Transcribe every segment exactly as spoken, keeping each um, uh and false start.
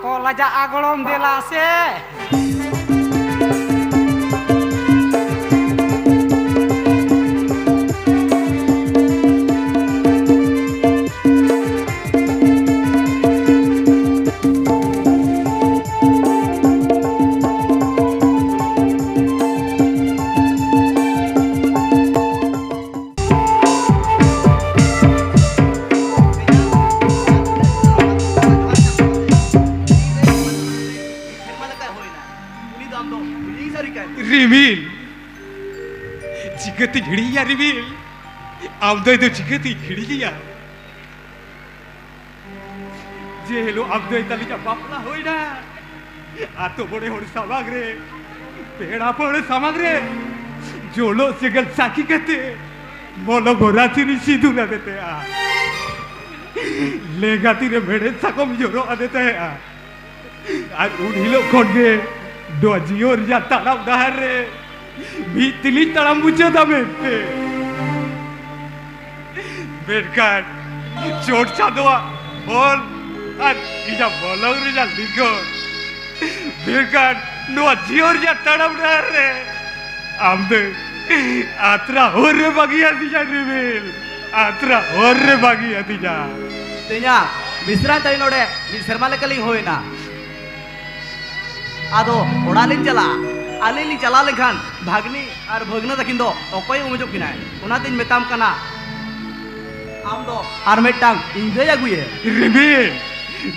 ᱠᱚ ᱞᱟᱡᱟᱜᱼᱟ ᱜᱚᱲᱚᱢ ᱫᱮᱞᱟ ᱥᱮ᱾ ᱨᱤᱢᱤᱞ, ᱪᱤᱠᱟᱹᱛᱤᱧ ᱦᱤᱲᱤᱧᱟ ᱨᱤᱢᱤᱞ? ᱟᱢ ᱫᱚ ᱤᱧ ᱫᱚ ᱪᱤᱠᱟᱹᱛᱤᱧ ᱦᱤᱲᱤᱧᱮᱭᱟ? ᱡᱮ ᱦᱤᱞᱳᱜ ᱟᱢ ᱫᱟᱹᱭ ᱛᱟᱹᱞᱤᱧᱟᱜ ᱵᱟᱯᱞᱟ ᱦᱩᱭᱱᱟ, ᱟᱛᱳ ᱢᱚᱬᱮ ᱦᱚᱲ ᱥᱟᱢᱟᱝ ᱨᱮ, ᱯᱮᱲᱟ ᱯᱟᱹᱲᱦᱟᱹ ᱥᱟᱢᱟᱝ ᱨᱮ, ᱡᱚᱞᱚᱜ ᱥᱮᱸᱜᱮᱞ ᱥᱟᱹᱠᱷᱤ ᱠᱟᱛᱮ, ᱢᱚᱞᱚᱝ ᱨᱟᱥᱮ ᱨᱤᱧ ᱥᱤᱸᱫᱩᱨ ᱟᱫᱮ ᱛᱟᱦᱮᱸᱜᱼᱟ᱾ ᱞᱮᱸᱜᱟ ᱛᱤ ᱨᱮ ᱢᱮᱲᱦᱮᱫ ᱥᱟᱠᱚᱢ ᱡᱚᱨᱚ ᱟᱫᱮ ᱛᱟᱦᱮᱸᱜᱼᱟ᱾ ᱟᱨ ᱩᱱ ᱦᱤᱞᱳᱜ ᱠᱷᱚᱱ ᱜᱮ ᱱᱚᱣᱟ ᱡᱤᱭᱚᱱ ᱨᱮᱭᱟᱜ ᱛᱟᱲᱟᱢ ᱰᱟᱦᱟᱨ ᱨᱮ ᱢᱤᱫ ᱛᱤᱞᱤᱧ ᱛᱟᱲᱟᱢ ᱢᱩᱪᱟᱹᱫᱟ ᱢᱮᱱᱛᱮ᱾ ᱢᱮᱱᱠᱷᱟᱱ ᱪᱚᱴ ᱪᱟᱸᱫᱳᱣᱟᱜ ᱵᱚᱞ ᱟᱨ ᱤᱧᱟᱹᱜ ᱢᱚᱞᱚᱝ ᱨᱮᱭᱟᱜ ᱞᱤᱸᱜᱚᱱ, ᱢᱮᱱᱠᱷᱟᱱ ᱱᱚᱣᱟ ᱡᱤᱭᱚᱱ ᱨᱮᱭᱟᱜ ᱛᱟᱲᱟᱢ ᱰᱟᱦᱟᱨ ᱨᱮ ᱟᱢ ᱫᱚ ᱟᱛᱨᱟ ᱦᱚᱨ ᱨᱮ ᱵᱟᱹᱜᱤ ᱟᱹᱫᱤᱧᱟ ᱨᱤᱢᱤᱞ, ᱟᱛᱨᱟ ᱦᱚᱨ ᱨᱮ ᱵᱟᱹᱜᱤ ᱟᱹᱫᱤᱧᱟ᱾ ᱛᱮᱦᱮᱧᱟᱜ ᱢᱤᱥᱨᱟ ᱛᱟᱹᱨᱤ ᱱᱚᱰᱮ ᱢᱤᱫ ᱥᱮᱨᱢᱟ ᱞᱮᱠᱟᱞᱤᱧ ᱦᱩᱭᱱᱟ᱾ ᱟᱫᱚ ᱚᱲᱟᱜ ᱞᱤᱧ ᱪᱟᱞᱟᱜᱼᱟ᱾ ᱟᱹᱞᱤᱧ ᱞᱤᱧ ᱪᱟᱞᱟᱣ ᱞᱮᱱᱠᱷᱟᱱ ᱵᱷᱟᱜᱽᱱᱤ ᱟᱨ ᱵᱷᱟᱹᱜᱽᱱᱟᱹ ᱛᱟᱹᱠᱤᱱ ᱫᱚ ᱚᱠᱚᱭᱮ ᱩᱢᱮᱡᱚᱜ ᱠᱤᱱᱟᱭ? ᱚᱱᱟᱛᱤᱧ ᱢᱮᱛᱟᱢ ᱠᱟᱱᱟ, ᱟᱢ ᱫᱚ ᱟᱨ ᱢᱤᱫᱴᱟᱝ ᱤᱧ ᱫᱟᱹᱭ ᱟᱹᱜᱩᱭᱮᱢ᱾ ᱨᱤᱢᱤᱞ,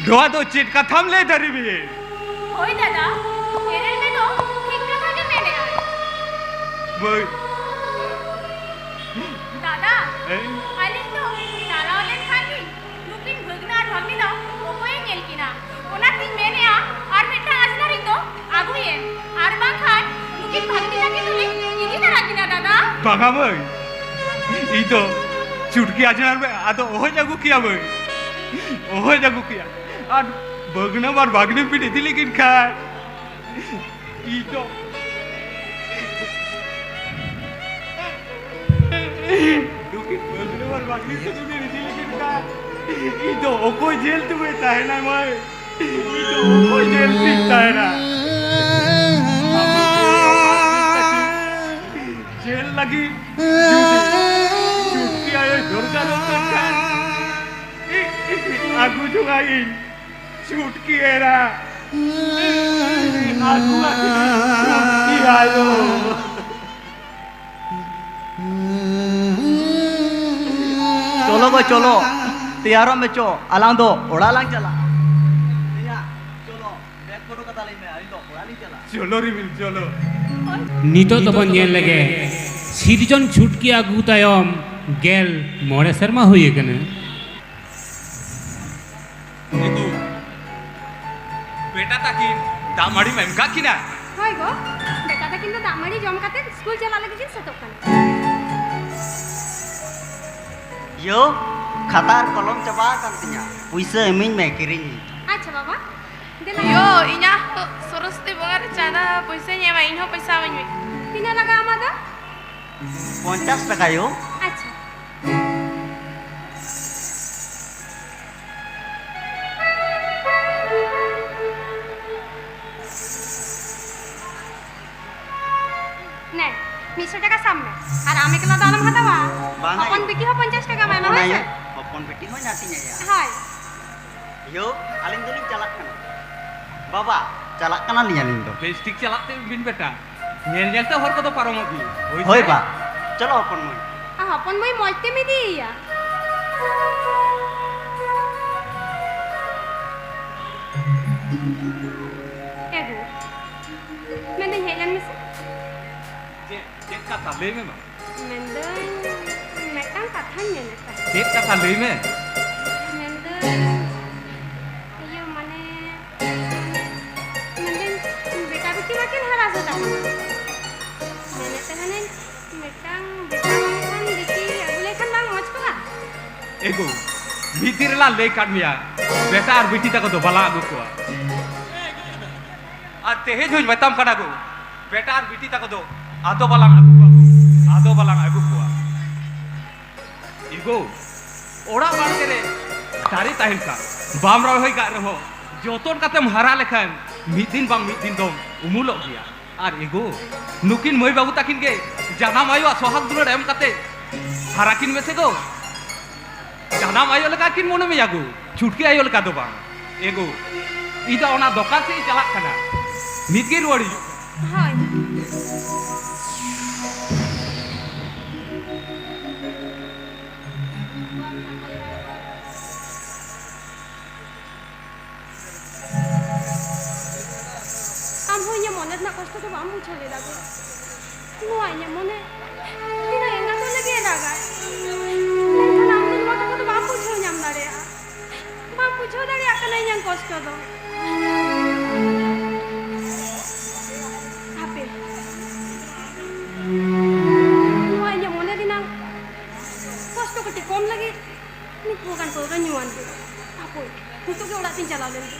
ᱱᱚᱣᱟ ᱫᱚ ᱪᱮᱫ ᱠᱟᱛᱷᱟᱢ ᱞᱟᱹᱭ ᱫᱟ ᱨᱤᱢᱤᱞ? ᱦᱳᱭ ᱫᱟᱫᱟ, ᱮᱨᱮᱞ ᱢᱮ ᱫᱚ ᱴᱷᱤᱠ ᱠᱟᱛᱷᱟ ᱜᱮ ᱢᱮᱱᱮᱜᱼᱟᱭ᱾ ᱢᱟᱹᱭ᱾ ᱫᱟᱫᱟ, ᱦᱮᱸ? ᱟᱹᱞᱤᱧ ᱫᱚ ᱪᱟᱞᱟᱣ ᱞᱮᱱᱠᱷᱟᱱ ᱞᱤᱧ ᱱᱩᱠᱤᱱ ᱵᱷᱟᱹᱜᱽᱱᱟᱹ ᱟᱨ ᱵᱷᱟᱹᱜᱽᱱᱤ ᱫᱚ ᱚᱠᱚᱭᱮ ᱧᱮᱞ ᱠᱤᱱᱟ? ᱚᱱᱟᱛᱤᱧ ᱢᱮᱱᱮᱜᱼᱟ, ᱟᱨ ᱢᱤᱫᱴᱟᱝ ᱟᱡᱽᱱᱟᱨᱤᱧ ᱫᱚ ᱟᱹᱜᱩᱭᱮᱢ, ᱟᱨ ᱵᱟᱝᱠᱷᱟᱱ ᱱᱩᱠᱤᱱ ᱵᱷᱟᱹᱜᱽᱱᱤ ᱛᱟᱹᱠᱤᱱ ᱫᱚᱞᱤᱧ ᱤᱫᱤ ᱛᱟᱨᱟ ᱠᱤᱱᱟ, ᱫᱟᱫᱟ᱾ ᱵᱟᱝᱟ ᱢᱟᱹᱭ, ᱤᱧ ᱫᱚ ᱪᱩᱴᱠᱤ ᱟᱡᱽᱱᱟᱨ ᱢᱮ, ᱟᱫᱚ ᱚᱦᱚᱧ ᱟᱹᱜᱩ ᱠᱮᱭᱟ ᱢᱟᱹᱭ, ᱚᱦᱚᱧ ᱟᱹᱜᱩ ᱠᱮᱭᱟ᱾ ᱟᱨ ᱵᱷᱟᱹᱜᱽᱱᱟᱹ ᱟᱨ ᱵᱷᱟᱹᱜᱽᱱᱤ ᱵᱤᱱ ᱤᱫᱤ ᱞᱮᱠᱤᱱ ᱠᱷᱟᱱ ᱤᱧ ᱫᱚ ᱱᱩᱠᱤᱱ ᱵᱷᱟᱹᱜᱽᱱᱟᱹ ᱟᱨ ᱵᱷᱟᱹᱜᱽᱱᱤ ᱥᱩᱫᱷᱩ ᱵᱤᱱ ᱤᱫᱤ ᱞᱮᱠᱤᱱ ᱠᱷᱟᱱ ᱤᱧ ᱫᱚ ᱚᱠᱚᱭ ᱡᱮᱞ ᱛᱮᱵᱚᱭ ᱛᱟᱦᱮᱱᱟ ᱢᱟᱹᱭ? ᱤᱧ ᱫᱚ ᱚᱠᱚᱭ ᱧᱮᱞ ᱛᱤᱧ ᱛᱟᱦᱮᱱᱟ? ᱟᱢ ᱫᱚ ᱡᱮᱞ ᱞᱟᱹᱜᱤᱫ ᱡᱩᱫᱤ ᱪᱷᱩᱴᱠᱤ ᱟᱭᱳᱭ ᱫᱚᱨᱠᱟᱨᱚᱜ ᱠᱟᱱ ᱠᱷᱟᱱ, ᱟᱹᱜᱩ ᱡᱚᱝᱟᱭᱤᱧ ᱪᱷᱩᱴᱠᱤ ᱮᱨᱟ᱾ ᱟᱹᱜᱩ ᱟᱹᱫᱤᱧ ᱪᱷᱩᱴᱠᱤ ᱟᱭᱳ᱾ ᱪᱚᱞᱚ ᱜᱚ, ᱪᱚᱞᱚ, ᱛᱮᱭᱟᱨᱚᱜ ᱢᱮ ᱪᱚ, ᱟᱞᱟᱝ ᱫᱚ ᱚᱲᱟᱜ ᱞᱟᱝ ᱪᱟᱞᱟᱜᱼᱟ᱾ ᱮᱭᱟ, ᱪᱚᱞᱚ, ᱵᱮᱜᱽ ᱯᱷᱳᱴᱳ ᱠᱟᱛᱟ ᱞᱟᱹᱭ ᱢᱮ, ᱟᱹᱞᱤᱧ ᱫᱚ ᱚᱲᱟᱜ ᱞᱤᱧ ᱪᱟᱞᱟᱜᱼᱟ᱾ ᱪᱚᱞᱚ ᱨᱤᱢᱤᱞ, ᱪᱚᱞᱚ᱾ ᱱᱤᱛᱚᱜ ᱫᱚᱵᱚᱱ ᱧᱮᱞ ᱞᱮᱜᱮ, ᱥᱤᱨᱡᱚᱱ ᱪᱷᱩᱴᱠᱤ ᱟᱹᱜᱩ ᱛᱟᱭᱚᱢ ᱜᱮᱞ ᱢᱚᱬᱮ ᱥᱮᱨᱢᱟ ᱦᱩᱭ ᱟᱠᱟᱱᱟ᱾ ᱮ ᱜᱳ, ᱵᱮᱴᱟ ᱛᱟᱹᱠᱤᱱ ᱫᱟᱜ ᱢᱟᱹᱲᱤᱢ ᱮᱢ ᱠᱟᱜ ᱠᱤᱱᱟ? ᱦᱳᱭ ᱜᱳ, ᱵᱮᱴᱟ ᱛᱟᱹᱠᱤᱱ ᱫᱚ ᱫᱟᱜ ᱢᱟᱹᱲᱤ ᱡᱚᱢ ᱠᱟᱛᱮ ᱥᱠᱩᱞ ᱪᱟᱞᱟᱜ ᱞᱟᱹᱜᱤᱫ ᱠᱤᱱ ᱥᱟᱹᱛᱚᱜ ᱠᱟᱱᱟ᱾ ᱭᱳ, ᱠᱷᱟᱛᱟ ᱟᱨ ᱠᱚᱞᱚᱢ ᱪᱟᱵᱟ ᱟᱠᱟᱱ ᱛᱤᱧᱟ, ᱯᱩᱭᱥᱟᱹ ᱮᱢᱟᱹᱧ ᱢᱮ, ᱠᱤᱨᱤᱧ ᱤᱧ᱾ ᱟᱪᱪᱷᱟ ᱵᱟᱵᱟ, ᱫᱮᱞᱟ᱾ ᱭᱳ, ᱤᱧᱟᱜ ᱦᱚᱸ ᱥᱚᱨᱚᱥᱚᱛᱤ ᱵᱚᱸᱜᱟ ᱨᱮ ᱪᱟᱸᱫᱟ ᱯᱩᱭᱥᱟᱹᱧ ᱮᱢᱟ, ᱤᱧ ᱦᱚᱸ ᱯᱚᱭᱥᱟ ᱮᱢᱟᱹᱧ ᱢᱮ᱾ ᱛᱤᱱᱟᱹᱜ ᱞᱟᱜᱟᱜᱼᱟ ᱟᱢᱟᱜ ᱫᱚ? ᱯᱚᱧᱪᱟᱥ ᱴᱟᱠᱟ ᱭᱳ᱾ ᱟᱪᱪᱷᱟ᱾ ᱱᱮ, ᱢᱤᱫᱥᱚ ᱴᱟᱠᱟ ᱥᱟᱵ ᱢᱮ᱾ ᱟᱨ ᱟᱢ ᱮᱠᱞᱟ ᱫᱚ ᱟᱞᱚᱢ ᱦᱟᱛᱟᱣᱟ᱾ ᱵᱟᱝᱟ ᱦᱚᱯᱚᱱ ᱭᱳ᱾ ᱵᱤᱴᱤ ᱦᱚᱸ ᱯᱚᱧᱪᱟᱥ ᱴᱟᱠᱟ ᱮᱢᱟᱭ ᱢᱮ, ᱦᱚᱯᱚᱱ ᱦᱳᱭ ᱥᱮ? ᱟᱭᱳ, ᱦᱚᱯᱚᱱ ᱵᱤᱴᱤ ᱦᱚᱸᱧ ᱟᱹᱛᱤᱧ ᱟᱭᱟ᱾ ᱦᱳᱭ᱾ ᱭᱳ, ᱟᱹᱞᱤᱧ ᱫᱚᱞᱤᱧ ᱪᱟᱞᱟᱜ ᱠᱟᱱᱟ᱾ ᱵᱟᱵᱟ, ᱪᱟᱞᱟᱜ ᱠᱟᱱᱟᱞᱤᱧ ᱟᱹᱞᱤᱧ ᱫᱚ᱾ ᱵᱮᱥ ᱴᱷᱤᱠ ᱪᱟᱞᱟᱜ ᱛᱮ ᱵᱤᱱ ᱵᱮᱴᱟ᱾ ᱧᱮᱞ ᱧᱮᱞ ᱛᱮ ᱦᱚᱨ ᱠᱚᱫᱚ ᱯᱟᱨᱚᱢᱚᱜ ᱵᱤᱱ᱾ ᱦᱳᱭ ᱦᱳᱭ ᱥᱮ? ᱵᱟ, ᱪᱚᱞᱚ ᱦᱚᱯᱚᱱ ᱢᱟᱹᱭ᱾ ᱟᱨ ᱦᱚᱯᱚᱱ ᱢᱟᱹᱭ ᱢᱚᱡᱽ ᱛᱮᱢ ᱤᱫᱤᱭᱮᱭᱟ᱾ ᱮ ᱜᱳ, ᱢᱮᱱᱫᱟᱹᱧ ᱦᱮᱡ ᱞᱮᱱ ᱢᱮᱥᱮ᱾ ᱪᱮᱫ, ᱪᱮᱫ ᱠᱟᱛᱷᱟ? ᱞᱟᱹᱭ ᱢᱮ ᱢᱟ᱾ ᱢᱮᱱᱫᱟᱹᱧ, ᱢᱤᱫᱴᱟᱝ ᱠᱟᱛᱷᱟᱧ ᱢᱮᱱᱮᱫ ᱛᱟᱦᱮᱸᱫ᱾ ᱪᱮᱫ ᱠᱟᱛᱷᱟ? ᱞᱟᱹᱭ ᱢᱮ᱾ ᱢᱮᱱᱫᱟᱹᱧ, ᱤᱭᱟᱹ, ᱢᱟᱱᱮ, ᱢᱮᱱᱫᱟᱹᱧ, ᱵᱮᱴᱟ ᱵᱤᱴᱤ ᱢᱟᱠᱤᱱ ᱦᱟᱨᱟ ᱥᱟᱹᱛ ᱟᱠᱟᱱᱟ᱾ ᱢᱮᱱᱮᱫ ᱛᱟᱦᱮᱱᱟᱹᱧ, ᱢᱤᱫᱴᱟᱝ ᱵᱮᱴᱟ ᱵᱟᱝᱠᱷᱟᱱ ᱵᱤᱴᱤ ᱟᱹᱜᱩ ᱞᱮᱠᱷᱟᱱ ᱵᱟᱝ ᱢᱚᱡᱽ ᱠᱚᱜᱼᱟ? ᱮ ᱜᱳ, ᱢᱤᱫ ᱫᱤᱱ ᱨᱮᱞᱟᱝ ᱞᱟᱹᱭ ᱠᱟᱫ ᱢᱮᱭᱟ, ᱵᱮᱴᱟ ᱟᱨ ᱵᱤᱴᱤ ᱛᱟᱠᱚ ᱫᱚ ᱵᱟᱞᱟᱝ ᱟᱹᱜᱩ ᱠᱚᱣᱟ᱾ ᱟᱨ ᱛᱮᱦᱮᱧ ᱦᱚᱸᱧ ᱢᱮᱛᱟᱢ ᱠᱟᱱᱟ ᱜᱳ, ᱵᱮᱴᱟ ᱟᱨ ᱵᱤᱴᱤ ᱛᱟᱠᱚ ᱫᱚ ᱟᱫᱚ ᱵᱟᱞᱟᱝ ᱟᱹᱜᱩ ᱠᱚᱣᱟ ᱜᱳ, ᱟᱫᱚ ᱵᱟᱞᱟᱝ ᱟᱹᱜᱩ ᱠᱚᱣᱟ᱾ ᱮ ᱜᱳ, ᱚᱲᱟᱜ ᱵᱟᱲᱜᱮ ᱨᱮ ᱫᱟᱨᱮ ᱛᱟᱦᱮᱱ ᱠᱷᱟᱱ ᱵᱟᱢ ᱨᱚᱦᱚᱭ ᱠᱟᱜ ᱨᱮᱦᱚᱸ, ᱡᱚᱛᱚᱱ ᱠᱟᱛᱮᱢ ᱦᱟᱨᱟ ᱞᱮᱠᱷᱟᱱ ᱢᱤᱫ ᱫᱤᱱ ᱵᱟᱝ ᱢᱤᱫ ᱫᱤᱱ ᱫᱚᱢ ᱩᱢᱩᱞᱚᱜ ᱜᱮᱭᱟ᱾ ᱟᱨ ᱮᱜᱳ, ᱱᱩᱠᱤᱱ ᱢᱟᱹᱭ ᱵᱟᱹᱵᱩ ᱛᱟᱹᱠᱤᱱ ᱜᱮ ᱡᱟᱱᱟᱢ ᱟᱭᱳᱣᱟᱜ ᱥᱚᱦᱟᱜᱽ ᱫᱩᱞᱟᱹᱲ ᱮᱢ ᱠᱟᱛᱮ ᱦᱟᱨᱟ ᱠᱤᱱ ᱢᱮᱥᱮ ᱜᱳ᱾ ᱡᱟᱱᱟᱢ ᱟᱭᱳ ᱞᱮᱠᱟ ᱠᱤᱱ ᱢᱚᱱᱮ ᱢᱮᱭᱟ ᱜᱳ, ᱪᱷᱩᱴᱠᱤ ᱟᱭᱳ ᱞᱮᱠᱟ ᱫᱚ ᱵᱟᱝ᱾ ᱮᱜᱳ, ᱤᱧ ᱫᱚ ᱚᱱᱟ ᱫᱚᱠᱟᱱ ᱥᱮᱫ ᱤᱧ ᱪᱟᱞᱟᱜ ᱠᱟᱱᱟ, ᱱᱤᱛ ᱜᱮ ᱨᱩᱣᱟᱹᱲ ᱦᱤᱡᱩᱜ᱾ ᱦᱳᱭ᱾ ᱟᱢ ᱦᱚᱸ ᱤᱧᱟᱹᱜ ᱢᱚᱱᱮ ᱨᱮᱱᱟᱜ ᱠᱚᱥᱴᱚ ᱫᱚ ᱵᱟᱢ ᱵᱩᱡᱷᱟᱹᱣ ᱞᱮᱫᱟ ᱜᱳ᱾ ᱱᱚᱣᱟ ᱤᱧᱟᱹᱜ ᱢᱚᱱᱮ ᱛᱤᱱᱟᱹᱜ ᱮᱸᱜᱟᱛᱚᱜ ᱞᱟᱹᱜᱤᱫ ᱮ ᱨᱟᱜᱟᱭ, ᱢᱮᱱᱠᱷᱟᱱ ᱟᱢ ᱫᱚ ᱱᱚᱣᱟ ᱠᱟᱛᱷᱟ ᱫᱚ ᱵᱟᱢ ᱵᱩᱡᱷᱟᱹᱣ ᱧᱟᱢ ᱫᱟᱲᱮᱭᱟᱜᱼᱟ᱾ ᱵᱟᱢ ᱵᱩᱡᱷᱟᱹᱣ ᱫᱟᱲᱮᱭᱟᱜ ᱠᱟᱱᱟ ᱤᱧᱟᱹᱜ ᱠᱚᱥᱴᱚ ᱫᱚ᱾ ᱦᱟᱯᱮ, ᱱᱚᱣᱟ ᱤᱧᱟᱹᱜ ᱢᱚᱱᱮ ᱨᱮᱱᱟᱜ ᱠᱚᱥᱴᱚ ᱠᱟᱹᱴᱤᱡ ᱠᱚᱢ ᱞᱟᱹᱜᱤᱫ ᱢᱤᱫ ᱯᱷᱩᱲᱩ ᱜᱟᱱ ᱯᱟᱹᱣᱨᱟᱹ ᱧᱩᱣᱟᱱ ᱜᱮ᱾ ᱦᱟᱯᱳᱭ, ᱱᱤᱛᱚᱜ ᱜᱮ ᱚᱲᱟᱜ ᱛᱤᱧ ᱪᱟᱞᱟᱣ ᱞᱮᱱ ᱜᱮ᱾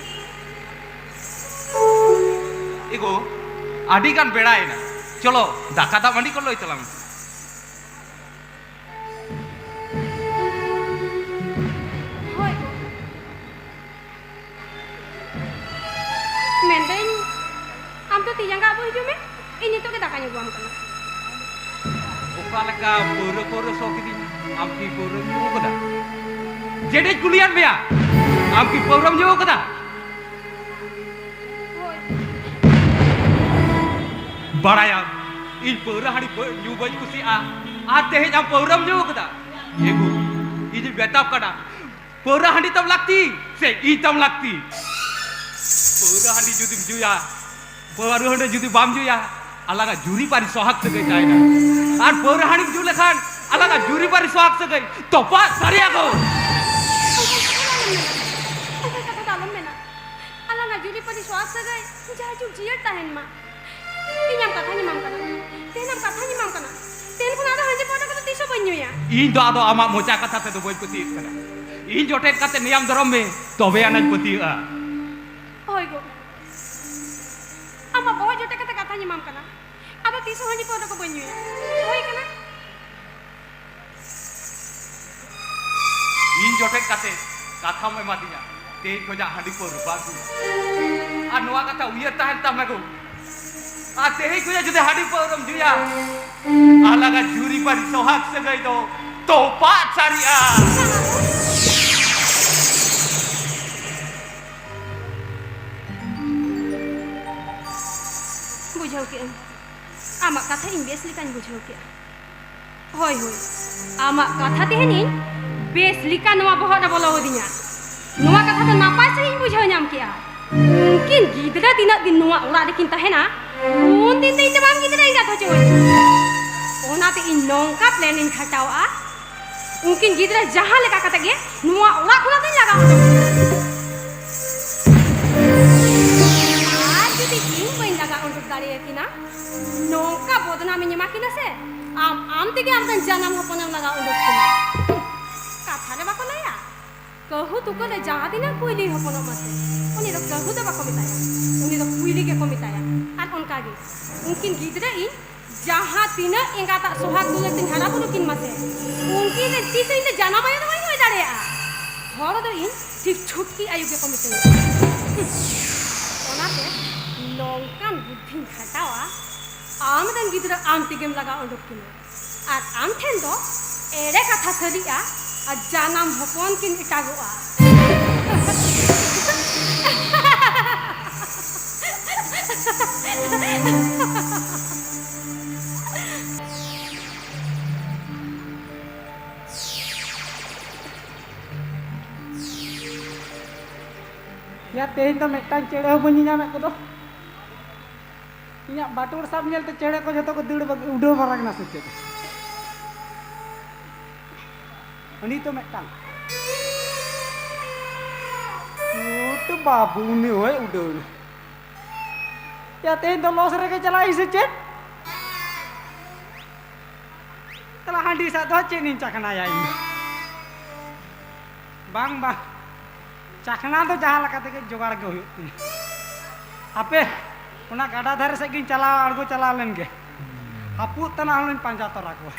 ᱮᱜᱳ, ᱟᱹᱰᱤ ᱜᱟᱱ ᱵᱮᱲᱟᱭᱮᱱᱟ᱾ ᱪᱚᱞᱚ, ᱫᱟᱠᱟ ᱫᱟᱜ ᱢᱟᱹᱰᱤ ᱠᱚ ᱞᱟᱹᱭ ᱛᱟᱞᱟᱝ ᱢᱮ᱾ ᱦᱳᱭ ᱜᱳ᱾ ᱢᱮᱱᱫᱟᱹᱧ, ᱟᱢ ᱫᱚ ᱛᱤ ᱡᱟᱸᱜᱟ ᱟᱹᱵᱩᱜ ᱦᱤᱡᱩᱜ ᱢᱮ, ᱤᱧ ᱱᱤᱛᱚᱜ ᱜᱮ ᱫᱟᱠᱟᱧ ᱟᱹᱜᱩᱣᱟᱢ ᱠᱟᱱᱟ᱾ ᱚᱠᱟ ᱞᱮᱠᱟ ᱯᱟᱹᱣᱨᱟᱹ, ᱯᱟᱹᱣᱨᱟᱹ ᱥᱚ ᱠᱤᱫᱤᱧ? ᱟᱢ ᱠᱤ ᱯᱟᱹᱣᱨᱟᱹᱢ ᱧᱩ ᱠᱟᱫᱟ? ᱡᱮᱰᱮᱡ ᱠᱩᱞᱤᱭᱟᱫ ᱢᱮᱭᱟ, ᱟᱢ ᱠᱤ ᱯᱟᱹᱣᱨᱟᱹᱢ ᱧᱩ ᱠᱟᱫᱟ? ᱦᱳᱭ᱾ ᱵᱟᱲᱟᱭᱟᱢ, ᱤᱧ ᱯᱟᱹᱣᱨᱟᱹ ᱦᱟᱺᱰᱤ ᱵᱟᱹ-, ᱧᱩ ᱵᱟᱹᱧ ᱠᱩᱥᱤᱭᱟᱜᱼᱟ, ᱟᱨ ᱛᱮᱦᱮᱧ ᱟᱢ ᱯᱟᱹᱣᱨᱟᱹᱢ ᱧᱩ ᱠᱟᱫᱟ᱾ ᱮᱜᱳ, ᱤᱧᱤᱧ ᱢᱮᱛᱟᱢ ᱠᱟᱱᱟ, ᱯᱟᱹᱣᱨᱟᱹ ᱦᱟᱺᱰᱤ ᱛᱟᱢ ᱞᱟᱹᱠᱛᱤ ᱥᱮ ᱤᱧ ᱛᱟᱢ ᱞᱟᱹᱠᱛᱤ? ᱯᱟᱹᱣᱨᱟᱹ ᱦᱟᱺᱰᱤ ᱡᱩᱫᱤᱢ ᱧᱩᱭᱟ, ᱯᱟᱹᱣᱨᱟᱹ ᱦᱟᱺᱰᱤ ᱡᱩᱫᱤ ᱵᱟᱢ ᱧᱩᱭᱟ, ᱟᱞᱟᱝᱟᱜ ᱡᱩᱨᱤᱯᱟᱹᱨᱤ ᱥᱚᱦᱟᱜᱽ ᱥᱟᱹᱜᱟᱹᱭ ᱛᱟᱦᱮᱱᱟ᱾ ᱟᱨ ᱯᱟᱹᱣᱨᱟᱹ ᱦᱟᱺᱰᱤᱢ ᱧᱩ ᱞᱮᱠᱷᱟᱱ ᱟᱞᱟᱝᱟᱜ ᱡᱩᱨᱤᱯᱟᱹᱨᱤ ᱥᱚᱦᱟᱜᱽ ᱥᱟᱹᱜᱟᱹᱭ ᱛᱚᱯᱟᱜ ᱥᱟᱹᱨᱤᱭᱟ ᱜᱳ᱾ ᱚᱱᱠᱟᱱ ᱠᱟᱛᱷᱟ ᱫᱚ ᱟᱞᱚᱢ ᱢᱮᱱᱟ, ᱚᱱᱠᱟᱱ ᱠᱟᱛᱷᱟ ᱫᱚ ᱟᱞᱚᱢ ᱢᱮᱱᱟ᱾ ᱟᱞᱟᱝᱟᱜ ᱡᱩᱨᱤᱯᱟᱹᱨᱤ ᱥᱚᱦᱟᱜᱽ ᱥᱟᱹᱜᱟᱹᱭ ᱡᱟᱭᱡᱩᱜᱽ ᱡᱤᱭᱟᱹᱲ ᱛᱟᱦᱮᱱ ᱢᱟ᱾ ᱤᱧ ᱟᱢ ᱠᱟᱛᱷᱟᱧ ᱮᱢᱟᱢ ᱠᱟᱱᱟ, ᱛᱮᱦᱮᱧ ᱟᱢ ᱠᱟᱛᱷᱟᱧ ᱮᱢᱟᱢ ᱠᱟᱱᱟ, ᱛᱮᱦᱮᱧ ᱠᱷᱚᱱ ᱟᱫᱚ ᱦᱟᱺᱰᱤ ᱯᱟᱹᱣᱨᱟᱹ ᱠᱚᱫᱚ ᱛᱤᱥ ᱦᱚᱸ ᱵᱟᱹᱧ ᱧᱩᱭᱟ᱾ ᱤᱧ ᱫᱚ ᱟᱫᱚ ᱟᱢᱟᱜ ᱢᱚᱪᱟ ᱠᱟᱛᱷᱟ ᱛᱮᱫᱚ ᱵᱟᱹᱧ ᱯᱟᱹᱛᱭᱟᱹᱜ ᱠᱟᱱᱟ᱾ ᱤᱧ ᱡᱚᱴᱮᱫ ᱠᱟᱛᱮ ᱱᱮᱭᱟᱢ ᱫᱷᱚᱨᱚᱢ ᱢᱮ, ᱛᱚᱵᱮ ᱟᱱᱟᱧ ᱯᱟᱹᱛᱭᱟᱹᱜᱼᱟ᱾ ᱦᱳᱭ ᱜᱳ, ᱟᱢᱟᱜ ᱵᱚᱦᱚᱜ ᱡᱚᱴᱮᱫ ᱠᱟᱛᱮ ᱠᱟᱛᱷᱟᱧ ᱮᱢᱟᱢ ᱠᱟᱱᱟ, ᱟᱫᱚ ᱛᱤᱥ ᱦᱚᱸ ᱦᱟᱺᱰᱤ ᱯᱟᱹᱣᱨᱟᱹ ᱠᱚ ᱵᱟᱹᱧ ᱧᱩᱭᱟ᱾ ᱦᱳᱭ ᱠᱟᱱᱟ᱾ ᱤᱧ ᱡᱚᱴᱮᱫ ᱠᱟᱛᱮ ᱠᱟᱛᱷᱟᱢ ᱮᱢᱟᱫᱤᱧᱟ, ᱛᱮᱦᱮᱧ ᱠᱷᱚᱱᱟᱜ ᱦᱟᱺᱰᱤ ᱯᱟᱹᱣᱨᱟᱹ ᱵᱟᱝ ᱧᱩ᱾ ᱟᱨ ᱱᱚᱣᱟ ᱠᱟᱛᱷᱟ ᱩᱭᱦᱟᱹᱨ ᱛᱟᱦᱮᱱ ᱛᱟᱢᱟ ᱜᱳ᱾ ᱟᱨ ᱛᱮᱦᱮᱧ ᱠᱷᱚᱱᱟᱜ ᱡᱩᱫᱤ ᱦᱟᱺᱰᱤ ᱯᱟᱹᱣᱨᱟᱹᱢ ᱧᱩᱭᱟ, ᱟᱞᱟᱜᱟ ᱡᱩᱨᱤᱯᱟᱹᱨᱤ ᱥᱚᱦᱟᱜᱽ ᱥᱟᱹᱜᱟᱹᱭ ᱫᱚ ᱛᱚᱯᱟᱜ ᱥᱟᱹᱨᱤᱜᱼᱟ᱾ ᱵᱩᱡᱷᱟᱹᱣ ᱠᱮᱜᱼᱟᱹᱧ, ᱟᱢᱟᱜ ᱠᱟᱛᱷᱟ ᱤᱧ ᱵᱮᱥ ᱞᱮᱠᱟᱧ ᱵᱩᱡᱷᱟᱹᱣ ᱠᱮᱜᱼᱟ᱾ ᱦᱳᱭ, ᱦᱳᱭ, ᱟᱢᱟᱜ ᱠᱟᱛᱷᱟ ᱛᱮᱦᱮᱧ ᱵᱮᱥ ᱞᱮᱠᱟ ᱱᱚᱣᱟ ᱵᱚᱦᱚᱜ ᱨᱮ ᱵᱚᱞᱚ ᱟᱹᱫᱤᱧᱟ᱾ ᱱᱚᱣᱟ ᱠᱟᱛᱷᱟ ᱫᱚ ᱱᱟᱯᱟᱭ ᱥᱟᱺᱦᱤᱡ ᱤᱧ ᱵᱩᱡᱷᱟᱹᱣ ᱧᱟᱢ ᱠᱮᱜᱼᱟ᱾ ᱩᱱᱠᱤᱱ ᱜᱤᱫᱽᱨᱟᱹ ᱛᱤᱱᱟᱹᱜ ᱫᱤᱱ ᱱᱚᱣᱟ ᱚᱲᱟᱜ ᱨᱮᱠᱤᱱ ᱛᱟᱦᱮᱱᱟ, ᱩᱱ ᱫᱤᱱ ᱫᱚ ᱤᱧ ᱫᱚ ᱵᱟᱝ ᱜᱤᱫᱽᱨᱟᱹ ᱮᱸᱜᱟᱛ ᱦᱚᱪᱚ ᱟᱹᱧ᱾ ᱚᱱᱟᱛᱮ ᱤᱧ ᱱᱚᱝᱠᱟ plan ᱤᱧ ᱠᱷᱟᱴᱟᱣᱟ, ᱩᱱᱠᱤᱱ ᱜᱤᱫᱽᱨᱟᱹ ᱡᱟᱦᱟᱸ ᱞᱮᱠᱟ ᱠᱟᱛᱮ ᱜᱮ ᱱᱚᱣᱟ ᱚᱲᱟᱜ ᱠᱷᱚᱱᱟᱜ ᱫᱚᱧ ᱞᱟᱜᱟ ᱩᱰᱩᱠ ᱠᱤᱱᱟ᱾ ᱟᱨ ᱡᱩᱫᱤ ᱤᱧ ᱵᱟᱹᱧ ᱞᱟᱜᱟ ᱩᱰᱩᱠ ᱫᱟᱲᱮᱭᱟᱠᱤᱱᱟ, ᱱᱚᱝᱠᱟ ᱵᱚᱫᱱᱟᱢᱤᱧ ᱮᱢᱟ ᱠᱤᱱᱟ ᱥᱮ, ᱟᱢ, ᱟᱢ ᱛᱮᱜᱮ ᱟᱢᱨᱮᱱ ᱡᱟᱱᱟᱢ ᱦᱚᱯᱚᱱᱮᱢ ᱞᱟᱜᱟ ᱩᱰᱩᱠ ᱠᱤᱱᱟ᱾ ᱠᱟᱛᱷᱟ ᱨᱮ ᱵᱟᱠᱚ ᱞᱟᱹᱭᱟ, ᱠᱟᱹᱦᱩ ᱛᱩᱠᱟᱹ ᱨᱮ ᱡᱟᱦᱟᱸ ᱛᱤᱱᱟᱹᱜ ᱠᱩᱭᱞᱤ ᱦᱚᱯᱚᱱᱚᱜ ᱢᱟᱥᱮ, ᱩᱱᱤ ᱫᱚ ᱠᱟᱹᱦᱩ ᱫᱚ ᱵᱟᱠᱚ ᱢᱮᱛᱟᱭᱟ, ᱩᱱᱤ ᱫᱚ ᱠᱩᱭᱞᱤ ᱜᱮᱠᱚ ᱢᱮᱛᱟᱭᱟ᱾ ᱟᱨ ᱚᱱᱠᱟ ᱜᱮ ᱩᱱᱠᱤᱱ ᱜᱤᱫᱽᱨᱟᱹ ᱤᱧ ᱡᱟᱦᱟᱸ ᱛᱤᱱᱟᱹᱜ ᱮᱸᱜᱟᱛᱟᱜ ᱥᱚᱦᱟᱜ ᱫᱩᱞᱟᱹᱲ ᱛᱤᱧ ᱦᱟᱨᱟ ᱵᱩᱨᱩ ᱠᱤᱱ ᱢᱟᱥᱮ, ᱩᱱᱠᱤᱱ ᱨᱮ ᱛᱤᱥ ᱦᱚᱸ ᱤᱧ ᱫᱚ ᱡᱟᱱᱟᱢ ᱟᱭᱳ ᱫᱚ ᱵᱟᱹᱧ ᱦᱩᱭ ᱫᱟᱲᱮᱭᱟᱜᱼᱟ᱾ ᱦᱚᱲ ᱫᱚ ᱤᱧ ᱴᱷᱤᱠ ᱪᱷᱩᱴᱠᱤ ᱟᱭᱳ ᱜᱮᱠᱚ ᱢᱤᱛᱟᱹᱧᱟ᱾ ᱚᱱᱟᱛᱮ ᱱᱚᱝᱠᱟᱱ ᱵᱩᱫᱽᱫᱷᱤᱧ ᱠᱷᱟᱴᱟᱣᱟ, ᱟᱢ ᱨᱮᱱ ᱜᱤᱫᱽᱨᱟᱹ ᱟᱢ ᱛᱮᱜᱮᱢ ᱞᱟᱜᱟ ᱩᱰᱩᱠ ᱠᱤᱱᱟ᱾ ᱟᱨ ᱟᱢ ᱴᱷᱮᱱ ᱫᱚ ᱮᱲᱮ ᱠᱟᱛᱷᱟ ᱥᱟᱹᱨᱤᱜᱼᱟ, ᱟᱨ ᱡᱟᱱᱟᱢ ᱦᱚᱯᱚᱱ ᱠᱤᱱ ᱮᱴᱟᱜᱚᱜᱼᱟ᱾ ᱭᱟ, ᱛᱮᱦᱮᱧ ᱫᱚ ᱢᱤᱫᱴᱟᱝ ᱪᱮᱬᱮ ᱦᱚᱸ ᱵᱟᱹᱧ ᱧᱮᱧᱟᱢᱮᱫ ᱠᱚᱫᱚ᱾ ᱤᱧᱟᱹᱜ ᱵᱟᱹᱴᱩᱲ ᱥᱟᱵ ᱧᱮᱞᱛᱮ ᱪᱮᱬᱮ ᱠᱚ ᱡᱷᱚᱛᱚ ᱠᱚ ᱫᱟᱹᱲ ᱵᱟᱜ-, ᱩᱰᱟᱹᱣ ᱵᱟᱨᱟᱜ ᱮᱱᱟ ᱥᱮ ᱪᱮᱫ? ᱩᱱᱤ ᱛᱚ ᱢᱤᱫᱴᱟᱝ᱾ ᱩᱴ ᱵᱟᱹᱵᱩ, ᱩᱱᱤ ᱦᱚᱸᱭ ᱩᱰᱟᱹᱣ ᱮᱱᱟ᱾ ᱭᱟ, ᱛᱮᱦᱮᱧ ᱫᱚ ᱞᱚᱥ ᱨᱮᱜᱮ ᱪᱟᱞᱟᱜ ᱟᱹᱧ ᱥᱮ ᱪᱮᱫ? ᱛᱟᱦᱞᱮ ᱦᱟᱺᱰᱤ ᱥᱟᱜ ᱫᱚ ᱪᱮᱫ ᱤᱧ ᱪᱟᱠᱷᱱᱟᱭᱟ ᱤᱧ ᱫᱚ? ᱵᱟᱝ, ᱵᱟᱝ, ᱪᱟᱠᱷᱱᱟ ᱫᱚ ᱡᱟᱦᱟᱸ ᱞᱮᱠᱟ ᱛᱮᱜᱮ ᱡᱚᱜᱟᱲ ᱜᱮ ᱦᱩᱭᱩᱜ ᱛᱤᱧᱟ᱾ ᱦᱟᱯᱮ, ᱚᱱᱟ ᱜᱟᱰᱟ ᱫᱷᱟᱨᱮ ᱥᱮᱫ ᱜᱤᱧ ᱪᱟᱞᱟᱣ, ᱟᱬᱜᱚ ᱪᱟᱞᱟᱣ ᱞᱮᱱ ᱜᱮ᱾ ᱦᱟᱹᱯᱩᱫ ᱛᱟᱱᱟᱜ ᱦᱚᱸᱞᱤᱧ ᱯᱟᱸᱡᱟ ᱛᱚᱨᱟ ᱠᱚᱣᱟ᱾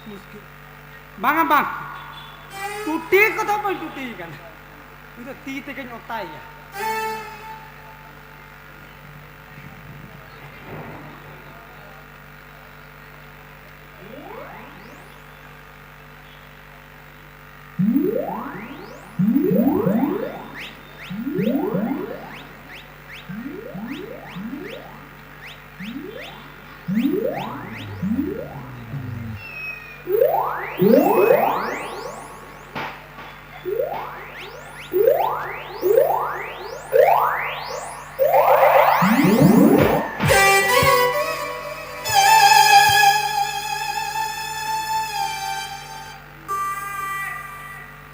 ᱢᱩᱥᱠᱤᱞ᱾ ᱵᱟᱝᱟ, ᱵᱟᱝ, ᱴᱩᱴᱤ ᱠᱚᱫᱚ ᱵᱟᱹᱧ ᱴᱩᱴᱤ ᱠᱟᱱᱟ, ᱤᱧ ᱫᱚ ᱛᱤ ᱛᱮᱜᱮᱧ ᱚᱛᱟᱭᱮᱭᱟ᱾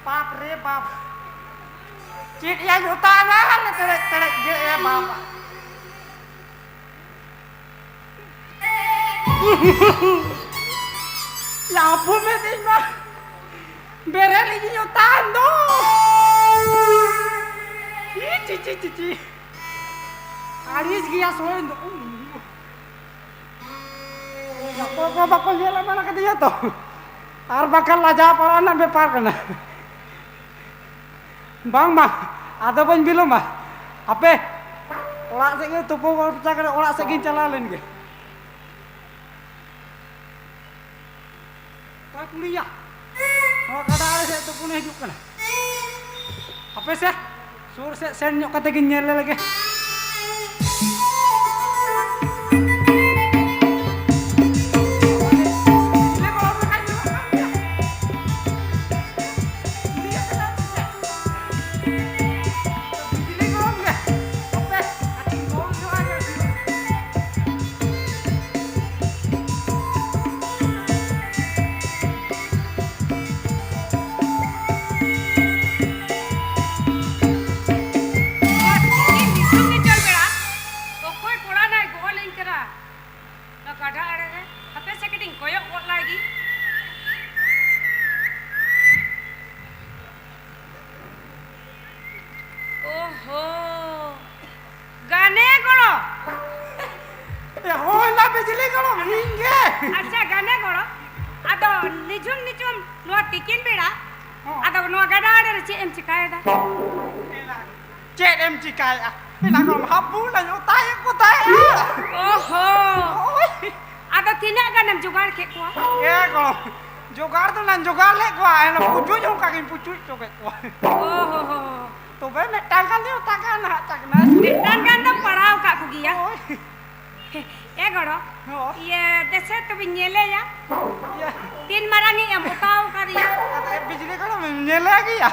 ᱵᱟᱯ ᱨᱮ ᱵᱟᱯ᱾ ᱪᱮᱫ ᱭᱟ ᱡᱚᱛᱟ ᱮᱱᱟ, ᱛᱮᱲᱮᱡ ᱛᱮᱲᱮᱡ ᱜᱮ ᱮ ᱵᱟᱵᱟ᱾ ᱞᱟᱵᱷᱩ ᱢᱮ ᱛᱤᱧ ᱢᱟ᱾ ᱵᱮᱨᱮᱞ ᱤᱧ ᱚᱛᱟᱱ ᱫᱚ᱾ ᱤ ᱪᱤ ᱪᱤ ᱪᱤ ᱪᱤ᱾ ᱟᱹᱲᱤᱥ ᱜᱮᱭᱟ ᱥᱚᱭᱮᱱ ᱫᱚ᱾ ᱚᱠᱚᱭ ᱠᱚ ᱵᱟᱠᱚ ᱧᱮᱞ ᱮᱢᱟᱱ ᱠᱟᱫᱤᱧᱟ ᱛᱚ, ᱟᱨ ᱵᱟᱠᱷᱟᱱ ᱞᱟᱡᱟᱣ ᱯᱟᱲᱟᱣ ᱨᱮᱱᱟᱜ ᱵᱮᱯᱟᱨ ᱠᱟᱱᱟ᱾ ᱵᱟᱝ, ᱵᱟᱝ, ᱟᱫᱚ ᱵᱟᱹᱧ ᱵᱤᱞᱚᱢᱟ᱾ ᱦᱟᱯᱮ, ᱚᱲᱟᱜ ᱥᱮᱫ ᱜᱮ ᱛᱩᱯᱩ ᱯᱷᱟᱨᱪᱟ ᱠᱟᱛᱮ ᱚᱲᱟᱜ ᱥᱮᱫ ᱜᱤᱧ ᱪᱟᱞᱟᱣ ᱞᱮᱱ ᱜᱮ᱾ ᱚᱠᱚᱭ ᱠᱩᱲᱤᱭᱟ? ᱱᱚᱣᱟ ᱜᱟᱰᱟ ᱟᱲᱮ ᱥᱮᱫ ᱛᱩᱯᱩᱱᱮ ᱦᱤᱡᱩᱜ ᱠᱟᱱᱟ᱾ ᱦᱟᱯᱮ ᱥᱮ, ᱥᱩᱨ ᱥᱮᱫ ᱥᱮᱱ ᱧᱚᱜ ᱠᱟᱛᱮ ᱜᱤᱧ ᱧᱮᱞ ᱞᱮᱜᱮ᱾ ᱱᱚᱣᱟ ᱜᱟᱰᱟ ᱟᱲᱮ ᱨᱮ ᱪᱮᱫ ᱮᱢ ᱪᱤᱠᱟᱭᱮᱫᱟ? ᱪᱮᱫ ᱮᱢ ᱪᱤᱠᱟᱭᱮᱫᱼᱟ? ᱮᱱᱟᱝ ᱠᱷᱚᱱ ᱦᱟᱹᱯᱩ ᱞᱟᱝ ᱚᱛᱟᱭᱮᱫ ᱠᱚ ᱛᱟᱦᱮᱸᱫᱼᱟ᱾ ᱚᱦᱚ᱾ ᱦᱳᱭ᱾ ᱟᱫᱚ ᱛᱤᱱᱟᱹᱜ ᱜᱟᱱᱮᱢ ᱡᱚᱜᱟᱲ ᱠᱮᱫ ᱠᱚᱣᱟ? ᱮ ᱜᱚᱲᱚᱢ, ᱡᱚᱜᱟᱲ ᱫᱚ ᱞᱟᱝ ᱡᱚᱜᱟᱲ ᱞᱮᱫ ᱠᱚᱣᱟ, ᱮᱱ ᱯᱩᱪᱩᱡ ᱦᱚᱸ ᱚᱱᱠᱟ ᱜᱤᱧ ᱯᱩᱪᱩᱡ ᱦᱚᱪᱚ ᱠᱮᱫ ᱠᱚᱣᱟ᱾ ᱚᱦᱚ᱾ ᱛᱚᱵᱮ ᱢᱤᱫᱴᱟᱝ ᱜᱟᱱ ᱫᱚ ᱚᱛᱟ ᱠᱟᱱᱟ ᱦᱟᱸᱜ ᱪᱟᱠᱱᱟ᱾ ᱢᱤᱫᱴᱟᱝ ᱜᱟᱱ ᱫᱚᱢ ᱯᱟᱲᱟᱣ ᱟᱠᱟᱫ ᱠᱚᱜᱮᱭᱟ᱾ ᱦᱳᱭ᱾ ᱮ ᱜᱚᱲᱚ, ᱦᱳᱭ᱾ ᱤᱭᱟᱹ, ᱫᱮᱥᱮ ᱛᱚᱵᱮᱧ ᱧᱮᱞᱮᱭᱟ᱾ ᱤᱭᱟᱹ᱾ ᱛᱤᱱ ᱢᱟᱨᱟᱝ ᱤᱡ ᱮᱢ ᱚᱛᱟᱣ ᱟᱠᱟᱫᱮᱭᱟ? ᱟᱫᱚ ᱵᱤᱡᱽᱞᱤ ᱜᱚᱲᱚᱢ ᱧᱮᱞᱮ ᱜᱮᱭᱟ?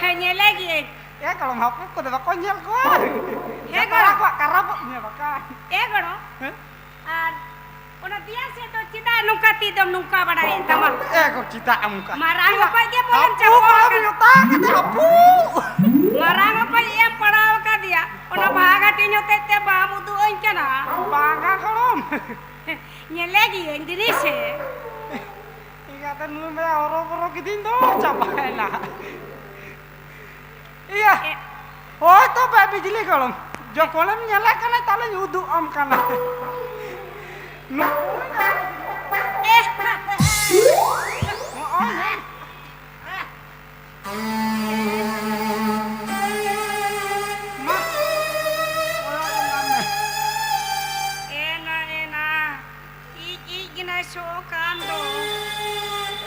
ᱦᱮᱸ, ᱧᱮᱞᱮ ᱜᱤᱭᱟᱹᱧ᱾ ᱮ ᱜᱚᱲᱚᱢ, ᱦᱟᱹᱯᱩ ᱠᱚᱫᱚ ᱵᱟᱠᱚ ᱧᱮᱞ ᱠᱚᱣᱟ᱾ ᱦᱮᱸ ᱡᱚᱛᱚ ᱜᱚᱲᱚᱢ᱾ ᱦᱚᱲ ᱠᱚᱣᱟᱜ ᱠᱟᱨᱟᱯᱚᱜ ᱧᱮᱞ ᱟᱠᱟᱫ᱾ ᱮ ᱜᱚᱲᱚ᱾ ᱦᱮᱸ? ᱟᱨ ᱚᱱᱟ ᱫᱮᱭᱟ ᱥᱮᱫ ᱫᱚ ᱪᱮᱫᱟᱜ ᱱᱚᱝᱠᱟ ᱛᱤ ᱫᱚᱢ ᱱᱚᱝᱠᱟ ᱵᱟᱲᱟᱭᱮᱫ ᱛᱟᱢᱟ? ᱮ ᱜᱚ, ᱪᱮᱫᱟᱜ ᱱᱚᱝᱠᱟ? ᱢᱟᱨᱟᱝ ᱚᱠᱚᱡ ᱜᱮ ᱵᱚᱞᱮᱢ ᱦᱟᱹᱯᱩ ᱪᱟᱯᱚ ᱜᱚᱲᱚᱢ ᱟᱠᱟᱱ᱾ ᱡᱚᱛᱟ ᱠᱟᱛᱮ ᱦᱟᱹᱯᱩ᱾ ᱢᱟᱨᱟᱝ ᱚᱠᱚᱡ ᱮᱢ ᱯᱟᱲᱟᱣ ᱟᱠᱟᱫᱮᱭᱟ᱾ ᱚᱱᱟ ᱵᱟᱦᱟ ᱜᱟᱹᱴᱤᱧ ᱦᱚᱛᱮᱡ ᱛᱮ ᱵᱟᱢ ᱩᱫᱩᱜ ᱟᱹᱧ ᱠᱟᱱᱟ᱾ ᱵᱟᱝᱟ ᱜᱚᱲᱚᱢ᱾ ᱧᱮᱞᱮ ᱜᱤᱭᱟᱹᱧ ᱫᱤᱱᱤ ᱥᱮ᱾ ᱤᱧᱟᱹᱜ ᱫᱚ ᱱᱩᱭ ᱢᱟ ᱦᱚᱨᱚ ᱵᱚᱨᱚ ᱠᱤᱫᱤᱧ ᱫᱚ ᱪᱟᱵᱟᱭᱮᱱᱟ᱾ ᱤᱭᱟᱹ, ᱮ- ᱦᱳᱭ ᱛᱚᱵᱮ ᱵᱤᱡᱽᱞᱤ ᱜᱚᱲᱚᱢ, ᱡᱚᱠᱷᱚᱱᱮᱢ ᱧᱮᱞᱮ ᱠᱟᱱᱟ ᱛᱟᱦᱞᱮᱧ ᱩᱫᱩᱜ ᱟᱢ ᱠᱟᱱᱟ᱾ ᱱᱚᱜᱼᱚᱭ ᱧᱮᱞ᱾ ᱢᱟ, ᱠᱚᱭᱚᱜ ᱡᱚᱝ ᱟᱢ ᱢᱮ᱾ ᱮᱱᱟ, ᱮᱱᱟ᱾ ᱤᱡ ᱤᱡ ᱜᱮ ᱱᱟᱭ ᱥᱚ ᱠᱟᱱ ᱫᱚ᱾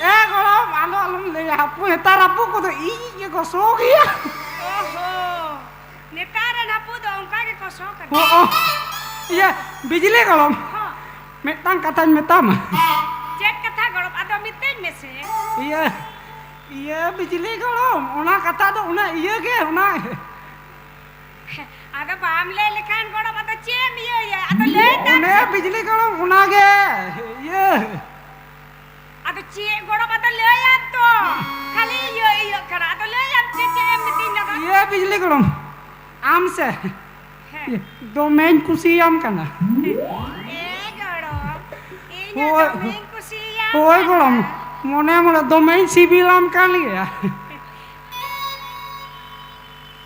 ᱮ ᱜᱚᱲᱚᱢ, ᱟᱞᱚ ᱟᱞᱚᱢ ᱞᱟᱹᱭᱟ, ᱦᱟᱹᱯᱩ, ᱱᱮᱛᱟᱨ ᱦᱟᱹᱯᱩ ᱠᱚᱫᱚ ᱤᱡ ᱤᱡ ᱜᱮᱠᱚ ᱥᱚ ᱜᱮᱭᱟ᱾ ᱚᱦᱚ, ᱱᱮᱛᱟᱨ ᱨᱮᱱ ᱦᱟᱹᱯᱩ ᱫᱚ ᱚᱱᱠᱟ ᱜᱮᱠᱚ ᱥᱚ ᱠᱟᱱᱟ᱾ ᱦᱚᱸ, ᱚ, ᱤᱭᱟᱹ, ᱵᱤᱡᱽᱞᱤ ᱜᱚᱲᱚᱢ, ᱦᱚᱸ᱾ ᱢᱤᱫᱴᱟᱝ ᱠᱟᱛᱷᱟᱧ ᱢᱮᱛᱟᱢᱟ᱾ ᱪᱮᱫ ᱠᱟᱛᱷᱟ ᱜᱚᱲᱚᱢ? ᱟᱫᱚ ᱢᱤᱛᱟᱹᱧ ᱢᱮᱥᱮ᱾ ᱤᱭᱟᱹ, ᱤᱭᱟᱹ, ᱵᱤᱡᱽᱞᱤ ᱜᱚᱲᱚᱢ, ᱚᱱᱟ ᱠᱟᱛᱷᱟ ᱫᱚ ᱚᱱᱟ ᱤᱭᱟᱹ ᱜᱮ, ᱚᱱᱟ ᱟᱫᱚ ᱵᱟᱢ ᱞᱟᱹᱭ ᱞᱮᱠᱷᱟᱱ ᱜᱚᱲᱚᱢ, ᱟᱫᱚ ᱪᱮᱫ ᱮᱢ ᱤᱭᱟᱹᱭᱟ? ᱟᱫᱚ ᱞᱟᱹᱭ ᱛᱟᱢ ᱚᱱᱮ ᱥᱮ᱾ ᱵᱤᱡᱽᱞᱤ ᱜᱚᱲᱚᱢ, ᱚᱱᱟᱜᱮ ᱤᱭᱟᱹ᱾ ᱟᱫᱚ ᱪᱮᱫ ᱜᱚᱲᱚᱢ, ᱟᱫᱚ ᱞᱟᱹᱭᱟᱢ ᱛᱚ᱾ ᱠᱷᱟᱹᱞᱤ ᱤᱭᱟᱹ ᱤᱭᱟᱹᱜ ᱠᱟᱱᱟ, ᱟᱫᱚ ᱞᱟᱹᱭᱟᱢ ᱪᱮᱫ, ᱪᱮᱫ ᱮᱢ ᱢᱤᱛᱟᱹᱧ ᱞᱟᱜᱟ? ᱤᱭᱟᱹ ᱵᱤᱡᱽᱞᱤ ᱜᱚᱲᱚᱢ, ᱟᱢ ᱥᱮ ᱦᱮᱸ᱾ ᱫᱚᱢᱮᱧ ᱠᱩᱥᱤᱭᱟᱢ ᱠᱟᱱᱟ᱾ ᱮ ᱜᱚᱲᱚᱢ, ᱤᱧ ᱦᱚᱸ ᱦᱳᱭ, ᱫᱚᱢᱮᱧ ᱠᱩᱥᱤᱭᱟᱢ ᱦᱳᱭ ᱠᱟᱱᱟ᱾ ᱜᱚᱲᱚᱢ, ᱢᱚᱱᱮ ᱢᱚᱱᱮ ᱫᱚᱢᱮᱧ ᱥᱤᱵᱤᱞᱟᱢ ᱠᱟᱱ ᱜᱮᱭᱟ᱾